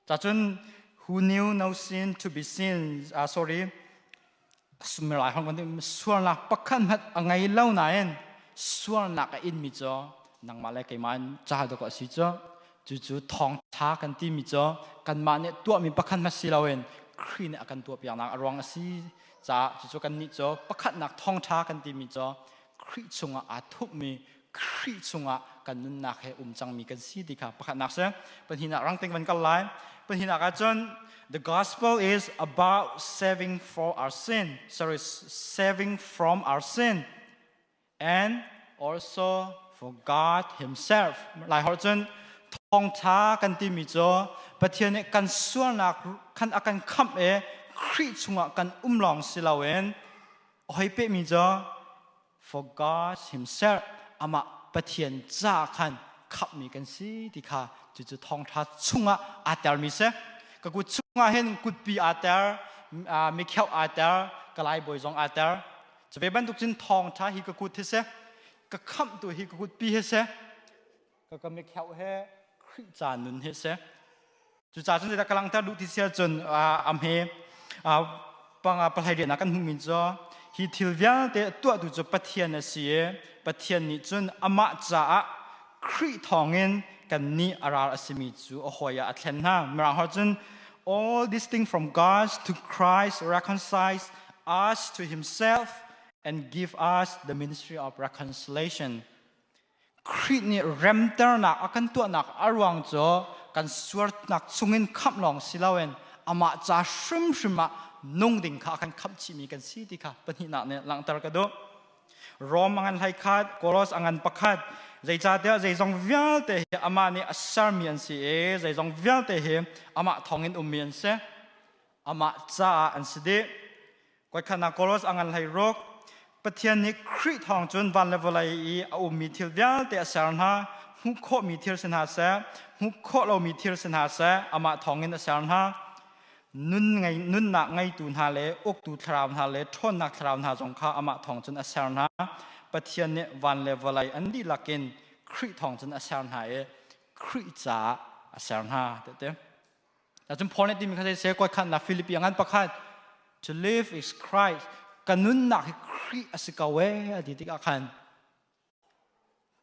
Cacun who knew no sin to be sin sorry sumirai hong kan sualnak pakhat hmanh a ngei lo nain sualnak a inmi cu nangmah le keimah in ca dawk a si cu Cucu thawngṭha kan timi cu kanmah nih tuahmi pakhat hmanh si loin Khrih nih a kan tuahpiaknak a ruang a si caah cucu kannih cu pakhatnak thawngṭha kan timi cu Khrih chungah aa thupmi Khrih chungah kan nunnak he um cangmi kan si ti kha pakhatnak si. Pahnihnak rangting van kal lai. Pahnihnak ahcun the gospel is about saving for our sin. Sorry, saving from our sin. and also for God himself. Lai holh cun thawngtha kan timi cu Pathian nih kan sualnak khan a kan khamh i Khrih chungah kan um lawng si loin a hoi pehmi cu for God himself amah Pathian ca khan khamhmi kan si ti kha cucu thawngtha chungah aa telmi si. Ka kut chungah hin kutpi aa tel, mikheuh aa tel, kalai bawi zong aa tel. Cu ve bantuk cun thawngṭha hi ka kut hi si, ka khamhtu hi ka kutpi hi si, ka ka mikheuh he Khrih ca nun hi si. Cucaah cun zeidah ka langhter duh ti si ahcun am he panga pahlei rian ah kan hmuhmi cu hi thil vialte tuahtu cu Pathian a si i Pathian nih cun amah caah Khrih thawngin kannih a ral a simi cu a hawi ah a thlen hna. Mirang holh cun all these things from God to Christ reconciles us to himself and give us the ministry of reconciliation. Khrih nih remternak a kan tuahnak a ruang cu kan suarnak chungin khamh lawng si loin amah ca hrimhrim ah nung ding kha a kan khamh chihmi kan si ti kha pahnihnak nih langhter ka duh. Rom a ngan hlei khat, Kolos a ngan pakhat, zeicahtiah zeizong vialte hi amah nih a sermi an si i zeizong vialte hi amah thawngin ummi an si. Amah caah an si dih. Kuaikhatnak Kolos a ngan hlei ruk. Pathian nih Khrih thawng cun van le vawlei i a ummi thil vialte a ser hna. Hmuh khawhmi thil si hna seh, hmuh khawh lomi thil si hna seh, amah thawngin a ser hna. Nun ngei, nunnak ngeitu hna le uktu thlarau hna le ṭhawnnak thlarau hna zong kha amah thawng cun a ser hna. Pathian nih van le vawlei an dihlak in Khrih thawng cun a ser hna i Khrih caah a ser hna. Tete. Cun Paul nih timi kha zei kuat khannak Filipi ngan pakhat to live is Christ ka nunnak hi Khrih a si ko ee a ti tikah khan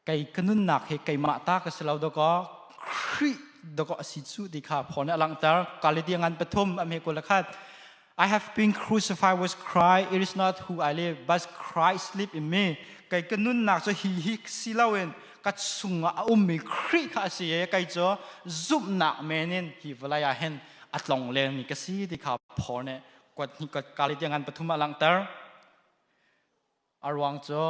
kei ka nunnak hi keimah ta ka si lo dawkaw Khrih dawkaw a si cu ti kha Paul nih a langhter Galatia ngan pathum a hme kul khat I have been crucified with Christ it is not who I live but Christ live in me kei ka nunnak cu hi hi si loin ka chungah a ummi Khrih kha a si i kei cu zumhnak men in hi vawlei ah hin a tlong lengmi ka si ti kha Paul nih kuat hnih Galatia ngan pathum ah langhter a ruang cu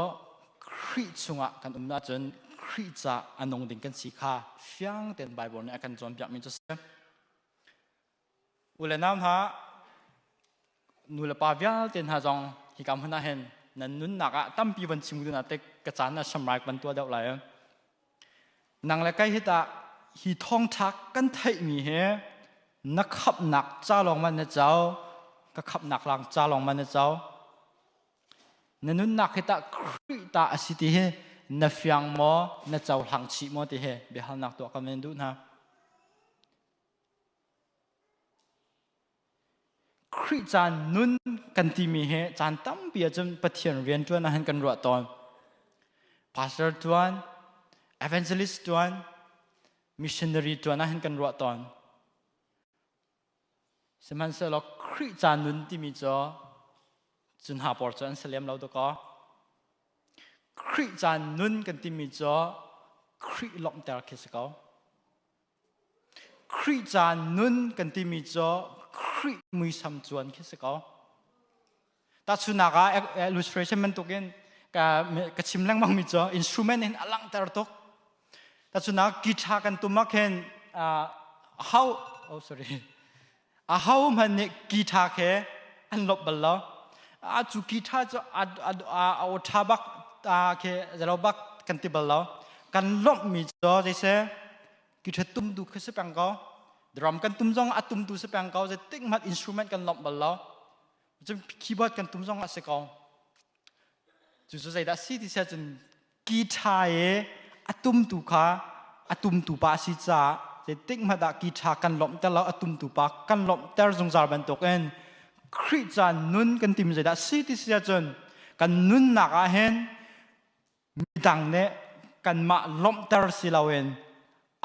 Khrih chungah kan um ahcun Khrih ca a nung ding kan si kha fiang tein Bible nih a kan cawnpiakmi cu si. U le nau hna, nu le pa vialte hna zong hika hmun ah hin nan nunnak ah tampi van chim ding ah te ka caan ah shamrai van tuah deuh lai. Nang le kai hi tah hi thawngṭha kan theihmi hi na khamhnak ca lawng man na cau, ka khamhnak lang ca lawng man na cau. Na nunnak hi tah Khrih ta a si ti hi na fiang maw, na cohlang chih maw ti hi biahalnak tuah kan van duh hna. Khrih caan nun kan timi hi caan tampi ahcun Pathian rian ṭuan ah hin kan ruah tawn. Pastor ṭuan, evangelist ṭuan, missionary ṭuan ah hin kan ruah tawn. Sihmanhsehlaw Khrih caan nun timi cu cu hna pawl cu an si lem lo dakaw. Khrih caan nun kan timi cu Khrih lawmhter khi si ko. Khrih caan nun kan timi cu Khrih muisam cuan khi si ko. Tahchunhnak ah illustration bantukin ka ka chim lengmang mi cu instrument in a langhter tuk. Tahchunhnak guitar kan tum ah khin how oh sorry a ho hmanh nih guitar khe an lop bal lo. A cu guitar cu a a a tha bak khe zero bak kan ti bal lo. Kan lomh mi cu zeise guitar tum tu khi si peng ko. Drum kan tum zong a tum tu si peng ko. Zeitik hmanh instrument kan lomh bal lo. Cun keyboard kan tum zong a si ko. Cu cu zeidah si ti siah cun guitar i a tumtu kha a tumtu pa a si caah zeitik hmanh ah guitar kan lawmhter lo a tumtu pa kan lawmhter zungzal bantukin Khrih ca nun kan timi zeidah si ti siah cun kan nunnak ah hin midang nih kanmah lawmhter si loin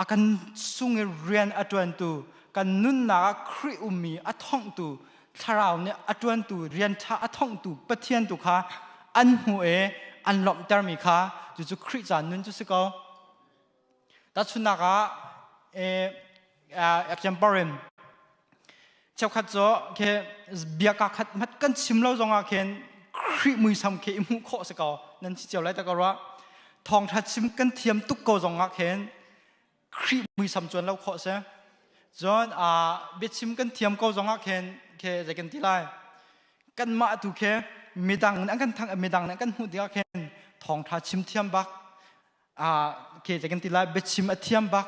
a kan sung i rian a ṭuantu kan nunnak ah Khrih ummi a thonghtu thlarau nih a ṭuantu rian ṭha a thonghtu Pathian tu kha an hmuh i an lawmhtermi kha cucu Khrih ca nun cu si ko. Tahchunhnak ah example in cheukhat cu khi bia ka khat hmat kan chim lo zongah khin Khrih muisam khi i hmuh khawh si ko nan si cio lai ta ka ruah thawngṭha chim kan thiam tuk ko zongah khin Khrih muisam cuan lo khawh si cun biachim kan thiam ko zongah khin khi zei kan ti lai kanmah tu khi midang nih an kan thang midang nih an kan hmuh tikah khin thawngṭha chim thiam bak ke kan ti lai biachim a thiam bak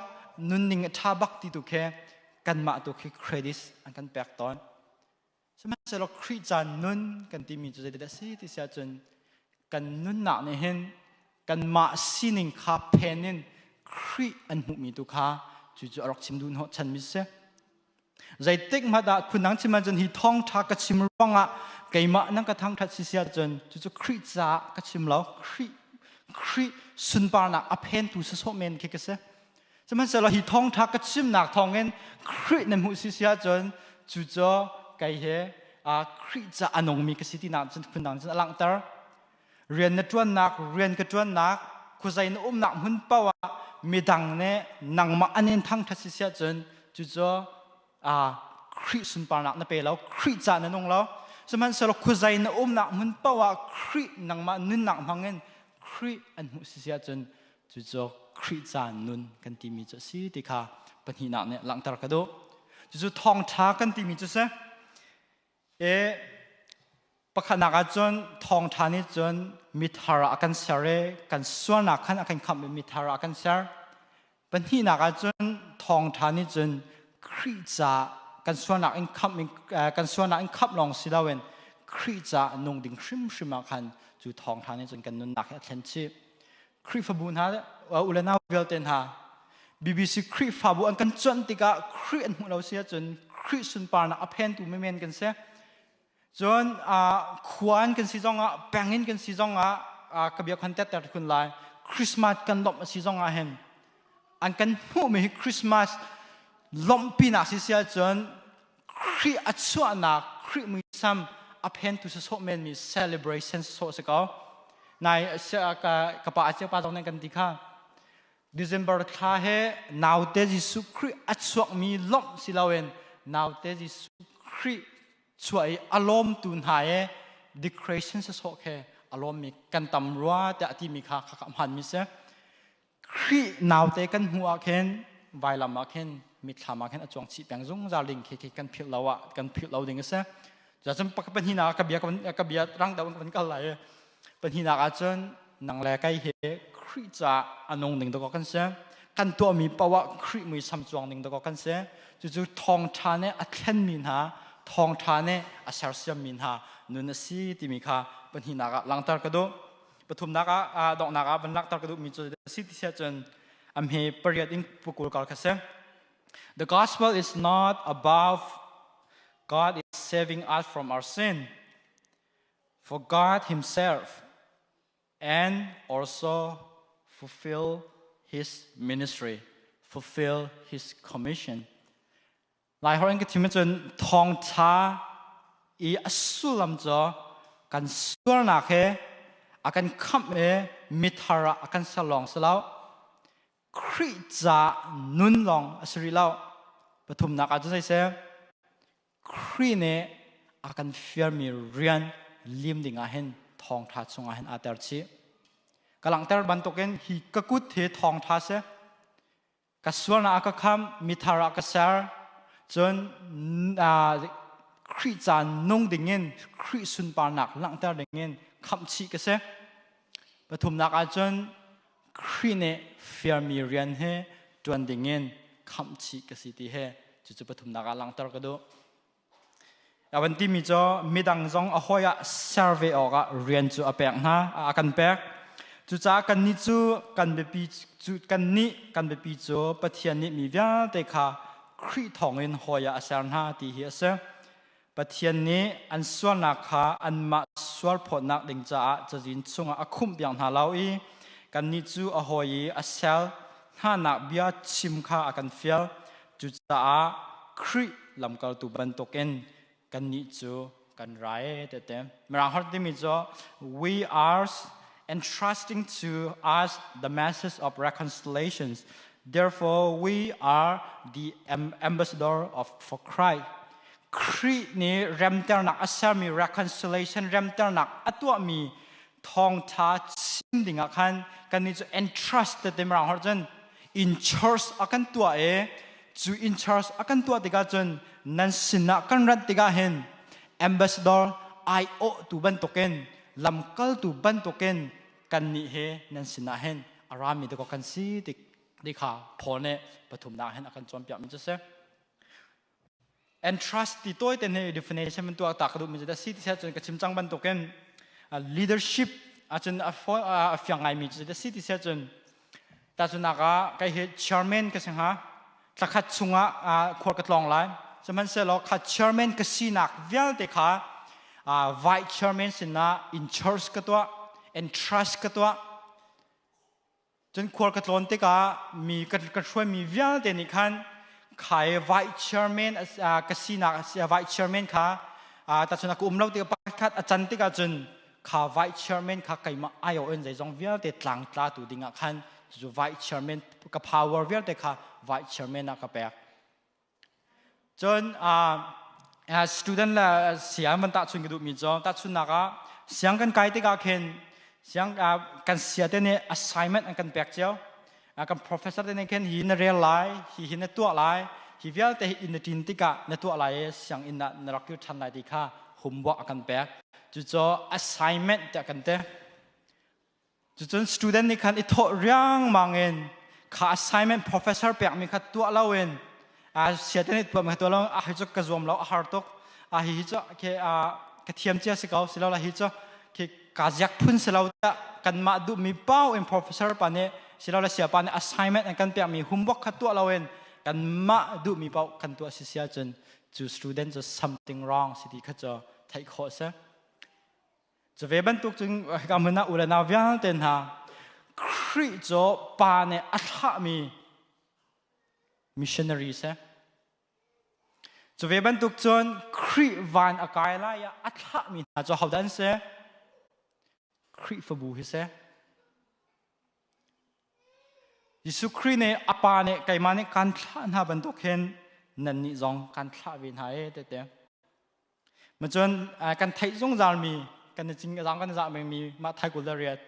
nunning a ṭha bak ti tu khi kanmah tu khi credit an kan pek tawn sihmanhsehlaw Khrih caan nun kan timi cu zeidah a si ti si ahcun kan nunnak nih hin kanmah sining kha phen in Khrih an hmuhmi tu kha cucu a rak chim duh hnawh chanmi si. Zeitik hmanh ah phundang chim ahcun hi thawngṭha ka chim ruangah keimah nan ka thangṭhat si si ahcun cucu Khrih caah ka chim lo. Khrih Khrih sunparnak a phentu sawsawh men khi ka si. Sihmanhsehlaw hi thawngṭha ka chimnak thawngin Khrih nan hmuh si si ahcun cucu kei he Khrih ca a nungmi ka si tinak cun phundang cun a langhter. Rian na ṭuannak, rian ka ṭuannak, khuazei na umnak hmun paoh ah midang nih nangmah an in thangṭhat si si ahcun cucu Khrih sunparnak na pe lo, Khrih ca na nung lo. Sihmanhsehlaw khuazei na umnak hmun paoh ah Khrih nangmah nunnak hmangin Khrih an hmuh si si ahcun cucu Khrih ca nun kan timi cu a si ti kha pahnihnak nih langhter ka duh. Cucu thawngṭha kan timi cu si. E pakhatnak ah cun thawngṭha nih cun mithar ah a kan ser i kan sualnak khan a kan khamh i mithar ah a kan ser. Pahnihnak ah cun thawngṭha nih cun Khrih ca kan sualnak in khamh in kan sualnak in khamh lawng si loin Khrih ca nung ding hrimhrim ah khan cu thawngṭha nih cun kan nunnak hi a thlen chih. Khrihfabu hna u le nau vialte hna BBC Khrihfabu an kan cuanh tikah Khrih an hmuh lo si ahcun Khrih sunparnak a phentu menmen kan si. Cun khua in kan si zongah peng in kan si zongah ka bia khon tetter kun lai Christmas kan lawmh a si zongah hin an kan hmuhmi hi Christmas lawmhpinak si si ahcun Khrih a chuahnak Khrih muisam a phentu sawsawh menmi celebration sawsawh si ko. Nai ka pa a pa zong nih kan ti kha December thla he naute Jesuh Khrih a chuakmi lawmh si loin naute Jesuh Khrih chuah i a lawmtu hna i decoration sawsawh khe a lawmmi kan tam rua tiah a timi kha kha hmanmi si. Khrih naute kan hmuh ah khin vailam ah khin mitthlam ah khin a cuang chih peng zungzal ding khi khi kan philh lo ah kan philh lo ding a si. Cun pahnihnak ah ka bia ka bia rang deuh in kan kal lai i pahnihnak ah cun nang le kei hi Khrih caah a nung ding dawk kan si. Kan tuahmi paoh ah Khrih muisam cuang ding dawk kan si. Cucu thawngṭha nih a thlenmi hna, thawngṭha nih a sersiammi hna nun a si timi kha pahnihnak ah langhter ka duh. Pathumnak ah donghnak ah van langhter ka duhmi cu si ti siah cun a hme pariat in pukul kal kha si. The gospel is not above God is saving us from our sin. For God himself and also fulfill his ministry, fulfill his commission. Laiholh in ka chim ahcun thawngṭha i a sullam cu kan sualnak he a kan khamh i mithar ah a kan ser lawng si lo. Khrih ca nun lawng a si rih lo. Pathumnak ah cun zei si? Khrih nih a kan fialmi rian lim dingah hin thawngṭha chungah hin aa ter chih. Ka langhter bantukin hi ka kut hi thawngṭha si. Ka sualnak a ka khamh, mithar ah ka ser. Cun Khrih ca nung dingin Khrih sunparnak langhter dingin khamh chih ka si. Pathumnak ahcun Khrih nih fialmi rian hi ṭuan dingin khamh chih ka si ti hi cucu pathumnak ah langhter ka duh. A van timi cu midang zong a hawi ah ser ve awkah rian cu a pek hna, a kan pek. Cucaah kannih cu kan biapi cu kannih kan biapi cu Pathian nih mi vialte kha Khrih thawngin hawi ah a ser hna ti hi a si. Pathian nih an sualnak kha anmah sualphawtnak ding caah cazin chungah a khumhpiak hna lo i kannih cu a hawi i a sel hnanak bia chim kha a kan fial. Cucaah Khrih lamkaltu bantukin kannih cu kan ra ee tete. Mirang holh timi cu we are entrusting to us the message of reconciliations. Therefore, we are the ambassador of for Christ. Khrih nih remternak a sermi reconciliation remternak a tuahmi thawngtha chim dingah khan kannih cu entrust te mirang holh cun in charge a kan tuah i cu in charge a kan tuah tikah cun nan sinah kan rat tikah hin ambassador aiawh tu bantukin lamkaltu bantukin kannih he nan sinah hin a rami te kan si ti kha Paul nih pathumnak hin a kan cawnpiak mi cu si. Entrust ti tawi te nih definition man tuah ta ka duh mi cu si ti cun ka chim cang bantukin leadership ahcun a fiang ngai mi cu si ti cun ta cu nak ah kai hi chairman ka si hnga thlakhat chungah khual ka tlawng lai sihmanhsehlaw kha chairman ka sinak vialte kha vice chairman sinah in charge ka tuah entrust ka tuah Cun khual ka tlawn tikah mi ka, ka hruaimi vialte nih khan khai vice chairman ka sinak vice chairman kha tacun ka um lo tikah pakhat a can tikah cun kha vice chairman kha keimah aiawh in zeizong vialte tlangtla tu dingah khan cu vice chairman ka power vialte kha vice chairman ah ka pek. Cun student le siang van tahchun ka duhmi cu tahchunnak ah siang kan kai tikah khin siang kan sia te nih assignment an kan pek cio. Kan professor te nih khin hi na rel lai, hi hi na tuah lai, hi vialte hi inn na ṭin tikah na tuah lai i sianginn ah na rak kir ṭhan lai ti kha homework a kan pek. Cucu assignment tiah kan ti. Cucun student nih khan i thawh riangmang in kha assignment professor pekmi kha tuah loin sia te nih tuahmi kha tuah lo a hi cu ka zuam lo a har tuk a hi hi cu ke ka thiam cia si ko si lo la hi cu ke ka ziak phun si lo tiah kanmah duhmi pau in professor pa nih si lo la sia pa nih assignment an kan pekmi homework kha tuah loin kanmah duhmi paoh kan tuah si si ahcun cu student cu something wrong si ti kha cu theih khawh si. Cu ve bantuk cun hika hmun ah u le nau vialte hna Khrih cu Pa nih a thlahmi missionary si. Cu ve bantuk cun Khrih van a kai lai ah a thlahmi hna cu hodah an si? Khrihfabu hi si. Jesuh Khrih nih a Pa nih keimah nih kan thlah hna bantuk hin nannih zong kan thlah ve hna e tete. Macun kan theih zungzalmi kan i cing zang kan zah mi mah thai kul le riat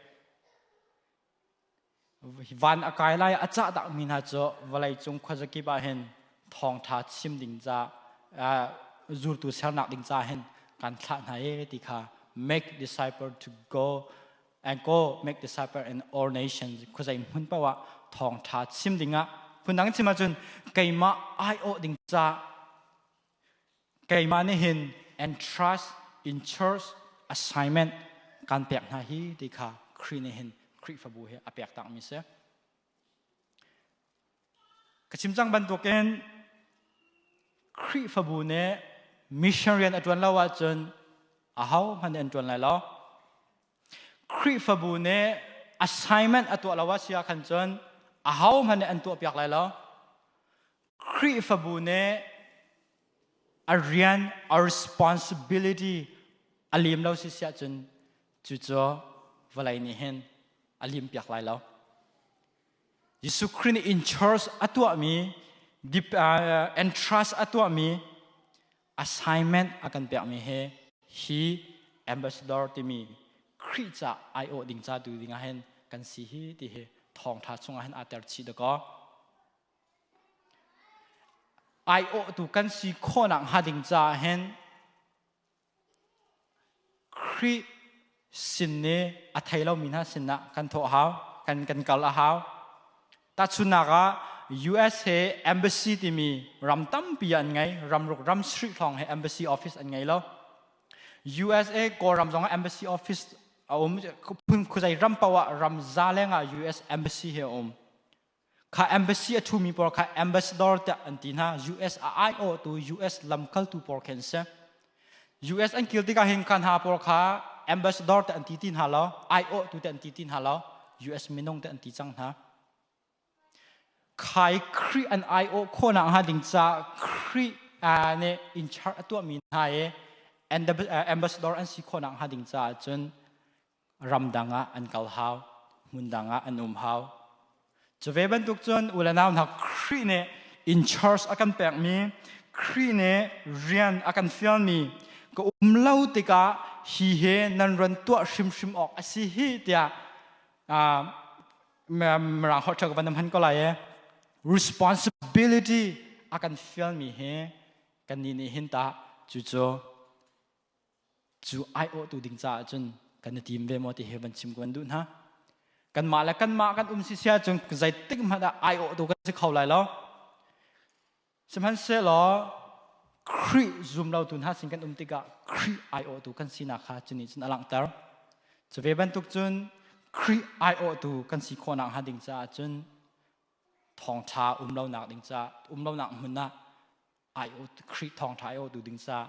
van a kai lai a cah dak mi hna cu vawlei cung khuazakip ah hin thawngtha chim ding ca zultu sernak ding ca hin kan thlah hna e ti kha make disciple to go and go make disciple in all nations khuazei hmun paoh ah thawngtha chim ding ah phundang chim ahcun keimah ai awh ding ca Keimah nih hin entrust in church assignment kan pek hna hi ti kha Khrih nih hin Khrihfabu hi a pek takmi si. Ka chim cang bantukin Khrihfabu nih mission rian a ṭuan lo ahcun aho hmanh nih an ṭuan lai lo. Khrihfabu nih assignment a tuah lo ah si ah khan cun aho hmanh nih an tuahpiak lai lo. Khrihfabu nih a rian a responsibility a lim lo si siah cun cucu vawlei nih hin a lim piak lai lo. Jesuh Khrih nih in charge a tuahmi entrust a tuahmi assignment a kan pekmi he hi ambassador timi Khrih ca aiawh ding ca tu ding ah hin kan si hi ti hi thawngtha chungah hin aa ter chih dakaw. Aiawhtu kan si khawhnak hnga ding caah hin Khrih sin i a thei lomi hna sinah kan thawh hau, kan, kan kal a hau. Tahchunhnak ah US he embassy timi ram tampi an ngei, ramruk ram sarih hrawng he embassy office an ngei lo. USA Kawlram zong ah embassy office a um, phun khuazei ram paoh ah ram za leng ah US embassy he a um. Kha embassy a ṭhumi pawl kha ambassador tiah an ti hna. US a aiawhtu US lamkaltu pawl khi an si. US an kil tikah hin kha hna pawl kha ambassador tiah an ti ti hna lo, aiawhtu tiah an ti ti hna lo, US minung tiah an ti cang hna. Khai Khrih an aiawh khawhnak hnga ding caah Khrih nih in charge a tuahmi hna i ambassador an si khawhnak hnga ding caah cun ramdang ah an kal hau hmundang ah an um hau cu ve bantuk cun u le nau hna Khrih nih in charge a kan pekmi Khrih nih rian a kan fialmi ka um lo tikah hi he nan ran tuah hrimhrim awk a si hi tiah mirang holh ṭha ka van hman ko lai e responsibility a kan fialmi hi kan nih nih hin tah cucu Cu aiawhtu ding caah cun kan i tim ve maw ti hi van chim kan duh hna. Kanmah le kanmah kan um sisia cun zeitik hmanh ah aiawhtu kan si kho lai lo. Sihmanhsehlaw Khrih zum lotu hna sin kan um tikah Khrih aiawhtu kan sinak kha cu nih cun a langhter. Cu ve bantuk cun Khrih aiawhtu kan si khawhnak hnga ding caah cun thawngṭha um lonak ding caah um lonak hmun ah aiawh Khrih thawngṭha aiawhtu ding caah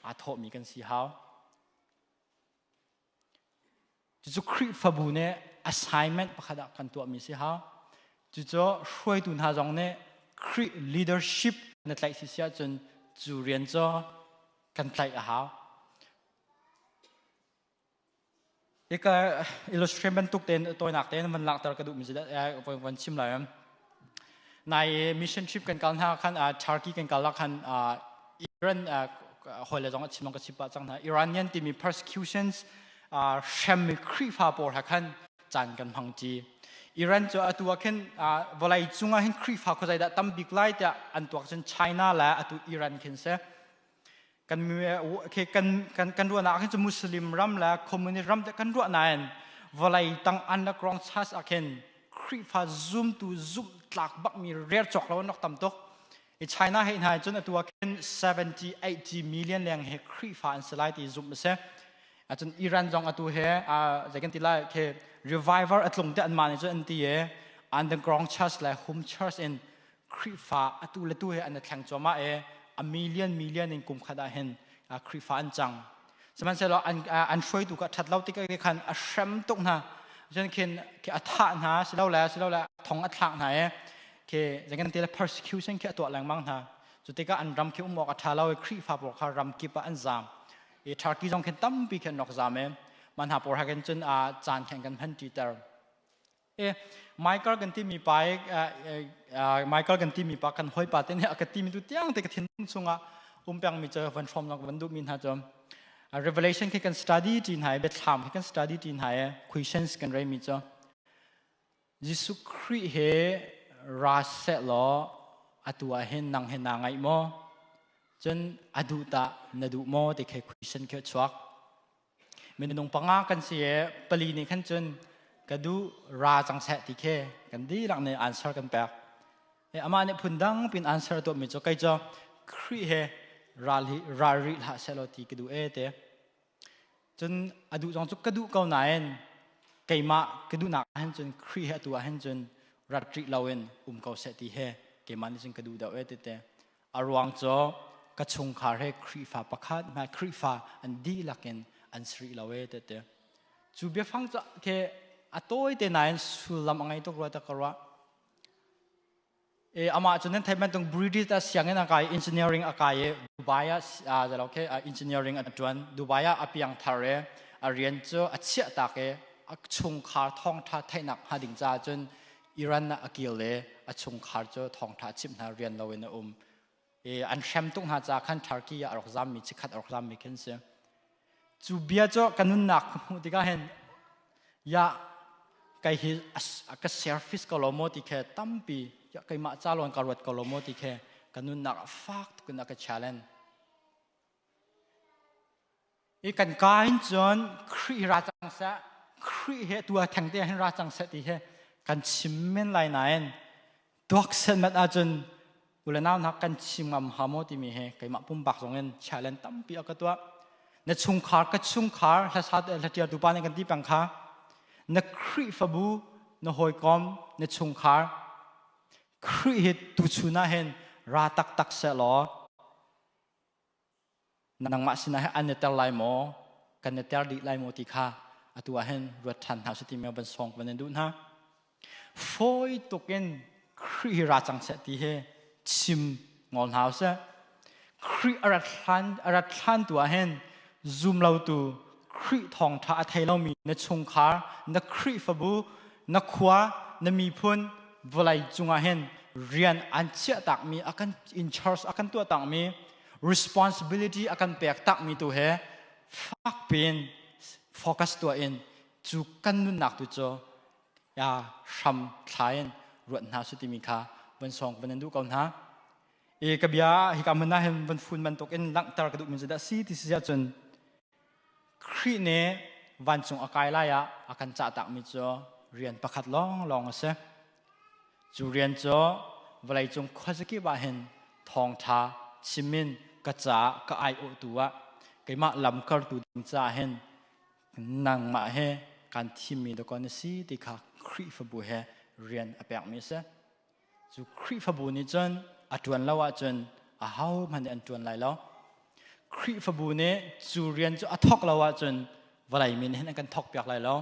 aa thawhmi kan si hau. Cucu Khrihfabu nih assignment pakhat ah kan tuahmi si hau. Cucu hruaitu hna zong nih Khrih leadership na tlaih si si ahcun cu rian cu kan tlaih a hau. Hika illustration bantuk tein tawinak tein van langhter ka duhmi cu van chim lai. Nai mission trip kan kal hna khan Turkey kan kal ah khan Iran hawi le zong a chim ka chim pah cang hna. Iranian timi persecutions hremmi Khrihfa pawl ha khan caan kan hmang ṭi. Iran cu atu ah khin vawlei cungah hin Khrihfa khuazei dah tam bik lai tiah an tuak cun China le atu Iran khin si. Kan kan kan kan ruahnak ah khin cu Muslim ram le communist ram te kan ruah nain vawlei tang underground church ah khin Khrihfa zumtu zumh tlak bakmi rer cawk lo an rak tam tuk. I China hei hna cun atu ah khin 70 80 million leng he Khrihfa an si lai ti zumh a si. Acun Iran zong atu he zei kan ti lai khi revival a tlung te an mah nih cun an ti i underground church le home church in Khrihfa atu le tu he an i thleng cuahmah i a million million in kum khat ah hin Khrihfa an cang. Sihmanhsehlaw an, an hruaitu kha ṭhat lo tik khan a hrem tuk hna. Cun khin a thah hna silole silole thong a thlak hna i khi zei kan ti le persecution khi a tuah lengmang hna. Cu tikah an ram khi um awk a ṭha lo i Khrihfa pawl kha ram kip ah an zaam. I Turkey zong khin tampi khin an rak zaam i mah hna pawl ha khin cun caan khin kan hman ṭiter. E Michael kan timi pa Michael kan timi pa kan hawi pa te nih a ka timi tu tiang te ka thinlung chungah um pengmi cu van hrawm lang van duhmi hna cu Revelation khi kan study ti hna i biathlam khi kan study ti hna i questions kan rei mi cu Jesuh Khrih he ra seh law atu ah hin nang he naa ngaih maw cun a duh tah na duh maw ti khi question khi a chuak Minung panga kan si i pali nih khan cun ka duh ra cang seh ti khi kan dihlak nih answer kan pek. E, amah nih phundang pin answer tuahmi cu kei cu Khrih he ral hi ral rih hlah seh law ti ka duh e te. Cun a duh zong cu ka duh ko nain keimah ka duhnak ah hin cun Khrih he atu ah hin cun rat rih loin um ko seh ti he keimah nih cun ka duh deuh e ti te. A ruang cu ka chungkhar he Khrihfa pakhat hmai Khrihfa an dihlak in an si rih lo e tete. Cu biafang cu ke a tawi te nain sullam a ngei tuk rua ta ka ruah. E amah cu nan theih bantuk British ah sianginn a kai engineering a kai i Dubai ah zalo ke engineering a tuan Dubai ah a piang thar e a rian cu a chiah tak e a chungkhar thawngtha theihnak hnga ding caah cun Iran ah a kir le a chungkhar cu thawngṭha a chimh hna rian loin a um. I an hrem tuk hna caah khan Turkey ah a rak zammi chikkhat a rak zammi khin si. Cu bia cu ka nunnak ka hmuh tikah hin ya kai hi ka selfish ko lo maw ti khe tampi ya keimah ca lawn ka ruat ko lo maw ti khe ka nunnak ah fak tuk in a ka challenge. I kan ka hin cun Khrih ra cang seh, Khrih he tu ah theng te hin ra cang seh ti he kan chim men lai nain tuak set mat ahcun ule nau hna kan chim ngam ha maw timi he keimah pumpak zong in challenge tampi a ka tuah. Na chungkhar ka chungkhar hlasa hlatialtu pa nih kan ti peng kha na Khrihfabu na hawikom na chungkhar Khrih hi tuchun ah hin ra taktak seh law nangmah sinah hin an i ter lai maw kan i ter dih lai maw ti kha atu ah hin ruat ṭhan hna usih timi van sawng van in duh hna. Fawi tuk in Khrih hi ra cang seh ti hi chim ngol hna usih. Khrih a rat hlan a rat hlan tu ah hin zum lotu Khrih thawngṭha a thei lomi na chungkhar, na Khrihfabu, na khua, na miphun vawlei cungah hin rian an chiah takmi a kan in charge a kan tuah takmi responsibility a kan pek takmi tu he fak piin focus tuah in cu kan nunnak tu cu ya hram thla in ruat hna su timi kha van song van in duh ko hna. I ka bia hika hmun ah hin van fun bantuk in langhter ka duh mi cu dah si ti si ahcun Khrih nih vancung a kai lai ah a kan cah takmi cu rian pakhat lawnglawng a si. Cu rian cu vawleicung khuazakip ah hin thawngṭha chim in ka caah ka aiawhtu ah keimah lamkartu ding caah hin nangmah he kan thimmi dakaw na si ti kha Khrihfabu he rian a pekmi a si. Cu Khrihfabu nih cun a ṭuan lo ahcun ahohmanh nih an ṭuan lai lo. Khrihfabu nih cu rian cu a thawk lo ahcun vawlei mi nih hin an kan thawkpiak lai lo.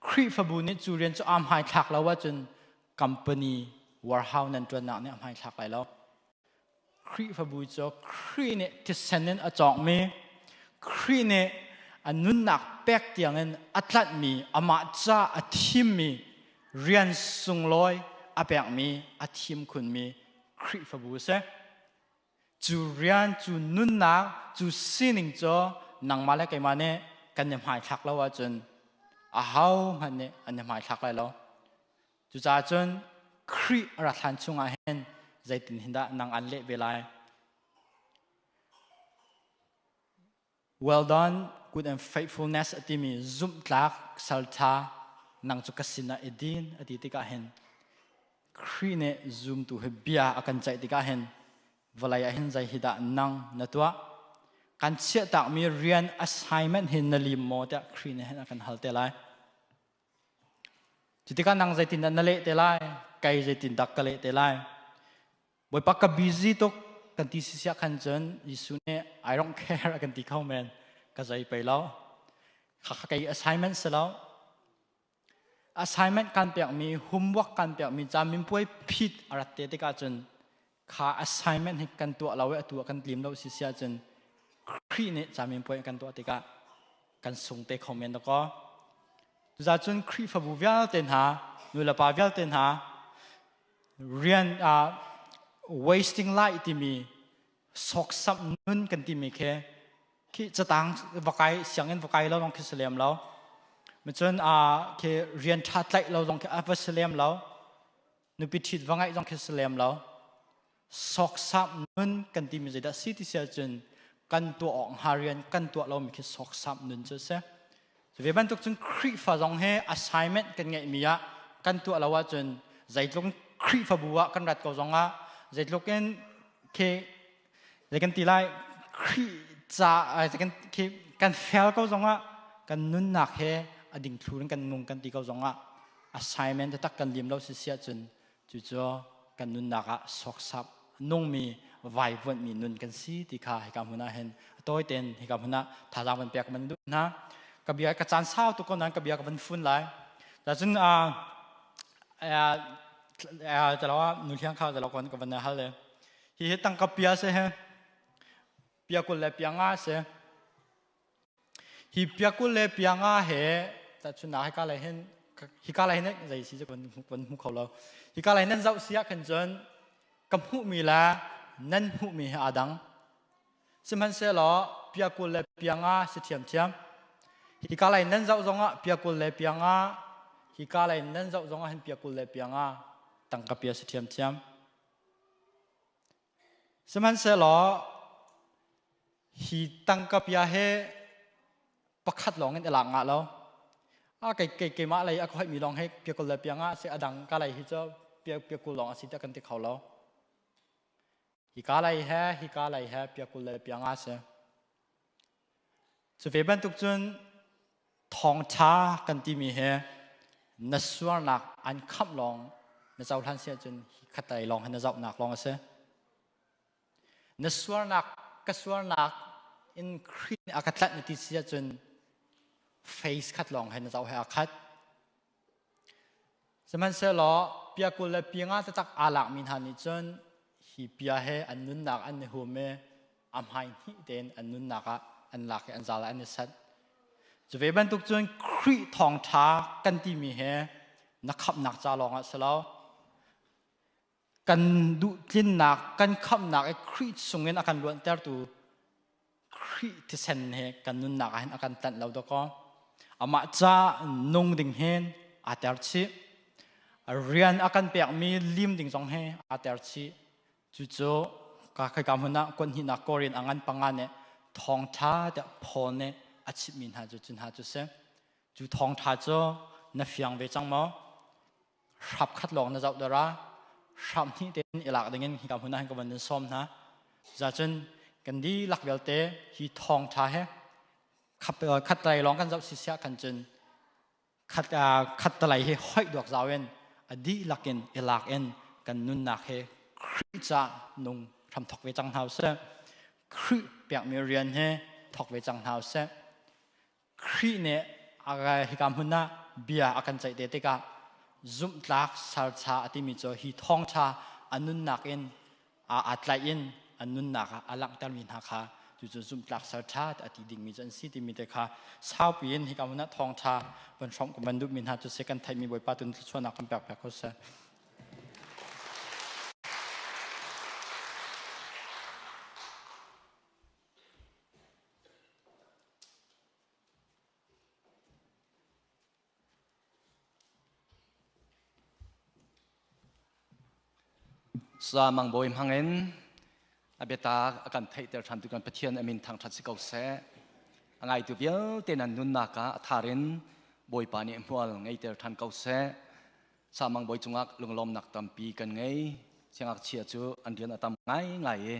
Khrihfabu nih cu rian cu aa hmaithlak lo ahcun company warehouse nan ṭuannak nih a hmaithlak lai lo. Khrihfabu cu Khrih nih thisen in a cawkmi, Khrih nih a nunnak pek tiangin a tlanhmi, amah ca a thimmi, rian sunglawi a pekmi, a thim khunmi Khrihfabu a si. Cu rian, cu nunnak, cu sining cu nangmah le keimah nih kan i hmaithlak lo ahcun ahohmanh nih an i hmaithlak lai lo. Cucaah cun Khrih a rat hlan chungah hin zeitin hin dah nang an leh ve lai? Well done, good and faithfulness a timi zumhtlak saltha nang cu ka sinah i din a ti tikah hin Khrih nih zumtu hi bia a kan ceih tikah hin vawlei ah hin zei hi dah nang na tuah? Kan chiahtakmi rian assignment hin na lim maw tiah Khrih nih hin a kan hal te lai. Cutikah nang zeitindah na leh te lai? Kei zeitindah ka leh te lai? Bawipa ka busy tuk kan ti sisiah khan cun Jesuh nih I don't care a kan ti kho men. Ka zei pei lo. Kha kei assignment si lo. Assignment kan pekmi, homework kan pekmi caminpuai phit a rat te tikah cun kha assignment hi kan tuah lo i atu ah kan tlim lo si si ahcun Khrih nih caminpuai kan tuah tikah kan sung te kho men dakaw. Cuzacun Khrihfabu vialte hna, nulepa vialte hna, rian ah wasting life timi sawksam nun kan timi khi khi catang vakai sianginn vakai lo long khi si lem lo. Macun khi rian ṭha tlaih lo zong khi a va si lem lo. Nupi ṭhit va ngaih zong khi si lem lo. Sawksam nun kan timi zeidah si ti si ahcun kan tuah awk hnga rian kan tuah lomi khi sawksam nun cu a si. Cu ve bantuk cun Khrihfa zong hi assignment kan ngeihmi ah kan tuah lo ahcun zeitluk Khrihfabu ah kan rat ko zong ah zeitluk in khi zei kan ti lai Khrih ca kan khi kan fel ko zong ah kan nunnak he a dingthlu in kan nung kan ti ko zong ah assignment taktak kan lim lo si si ahcun Cucu kan nunnak ah sawksap nungmi vaivuanhmi nun kan si ti kha hika hmun ah hin a tawi tein hika hmun ah thazaang van pek man duh hna. Ka bia ka caan sau tuk ko nain ka bia ka van fun lai. Cun ah nu hliang kha zalo kon ka van hal le hi hi tangka pia se he pia 20 le pia 5 se Hi pia 20 le pia 5 he tahchunhnak hika lei hin hika lei hin zei si cu kan hmu kho lo. Hika lei nan zoh si ah khan cun ka hmuhmi le nan hmuhmi he aa dang. Sihmanhsehlaw pia 20 le pia 5 si ṭhiamṭhiam. Hika lei nan zoh zongah pia 20 le pia 5, hika lei nan zoh zongah hin pia 20 le pia 5 tangka pia si ṭhiamṭhiam. Sihmanhsehlaw hi tangka pia he pakhat lawng in i lak ngah lo. A kei kei keimah lei a ka hoihmi lawng hi pia 20 le pia 5 si a dang ka lei hi cu pia pia 20 lawng a si tiah kan ti kho lo. Hika lei he hika lei he pia 20 le pia 5 si. Cu ve bantuk cun thawngṭha kan timi he na sualnak an khamh lawng na cohlan si ahcun hi khatlei lawng hi na zohnak lawng a si. Na sualnak ka sualnak in Khrih nih a ka tlanh na ti si ahcun face khat lawng he na zoh he aa khat. Sihmanhsehlaw pia 20 le pia 5 taktak aa lakmi hna nih cun hi pia he an nunnak an i hum i a hmai hnih tein an nunnak ah an lak i an zal ah an i sanh. Cu ve bantuk cun Khrih thawngṭha kan timi he na khamhnak ca lawngah si lo. Kan duhtlinnak, kan khamhnak i Khrih chungin a kan luantertu Khrih thisen he kan nunnak ah hin a kan tlanh lo dawkaw. Amah ca nung ding hin aa ter chih. Rian a kan pekmi lim ding zong he aa ter chih. Cucu ka khika hmun ah kuan hnihnak Korin a ngan panga nih thawngṭha tiah Paul nih a chimhmi hna cu cu hna cu si. Cu thawngṭha cu na fiang ve cang maw? Hrap khat lawng na zoh dara hrap hnih tein i lak dingin hika hmun ah hin ka van in sawm hna. Cucun kan dihlak vialte hi thawngṭha he khat lei lawng kan zoh si siah khan cun khat khat talei hi hoih duak zau in a dihlak in i lak in kan nunnak he Khrih ca nung hram thok ve cang hna usih. Khrih pekmi rian he thok ve cang hna usih. Khrih nih hika hmun ah bia a kan ceih te tikah zumhtlak salcha a timi cu hi thawngṭha a nunnak in aa tlaih in a nunnak ah a langhtermi hna kha cucu zumhtlak salṭha a ti dingmi cu an si timi te kha saupi in hika hmun ah thawngṭha van hrawmh kan van duhmi hna cu si kan theihmi Bawipa tun thluachuahnak kan pek piak ko seh. Sa Mang Bawi hmangin a biatak a kan theihter ṭhan tu kan Pathian a min thangṭhat si ko seh. A ngaitu vialte nan nunnak ah a thar in Bawipa nih hmual ngeiter ṭhan ko seh. Sa Mang Bawi cungah lunglawmnak tampi kan ngei. Siangngakchia cu an rian a tam ngaingai i.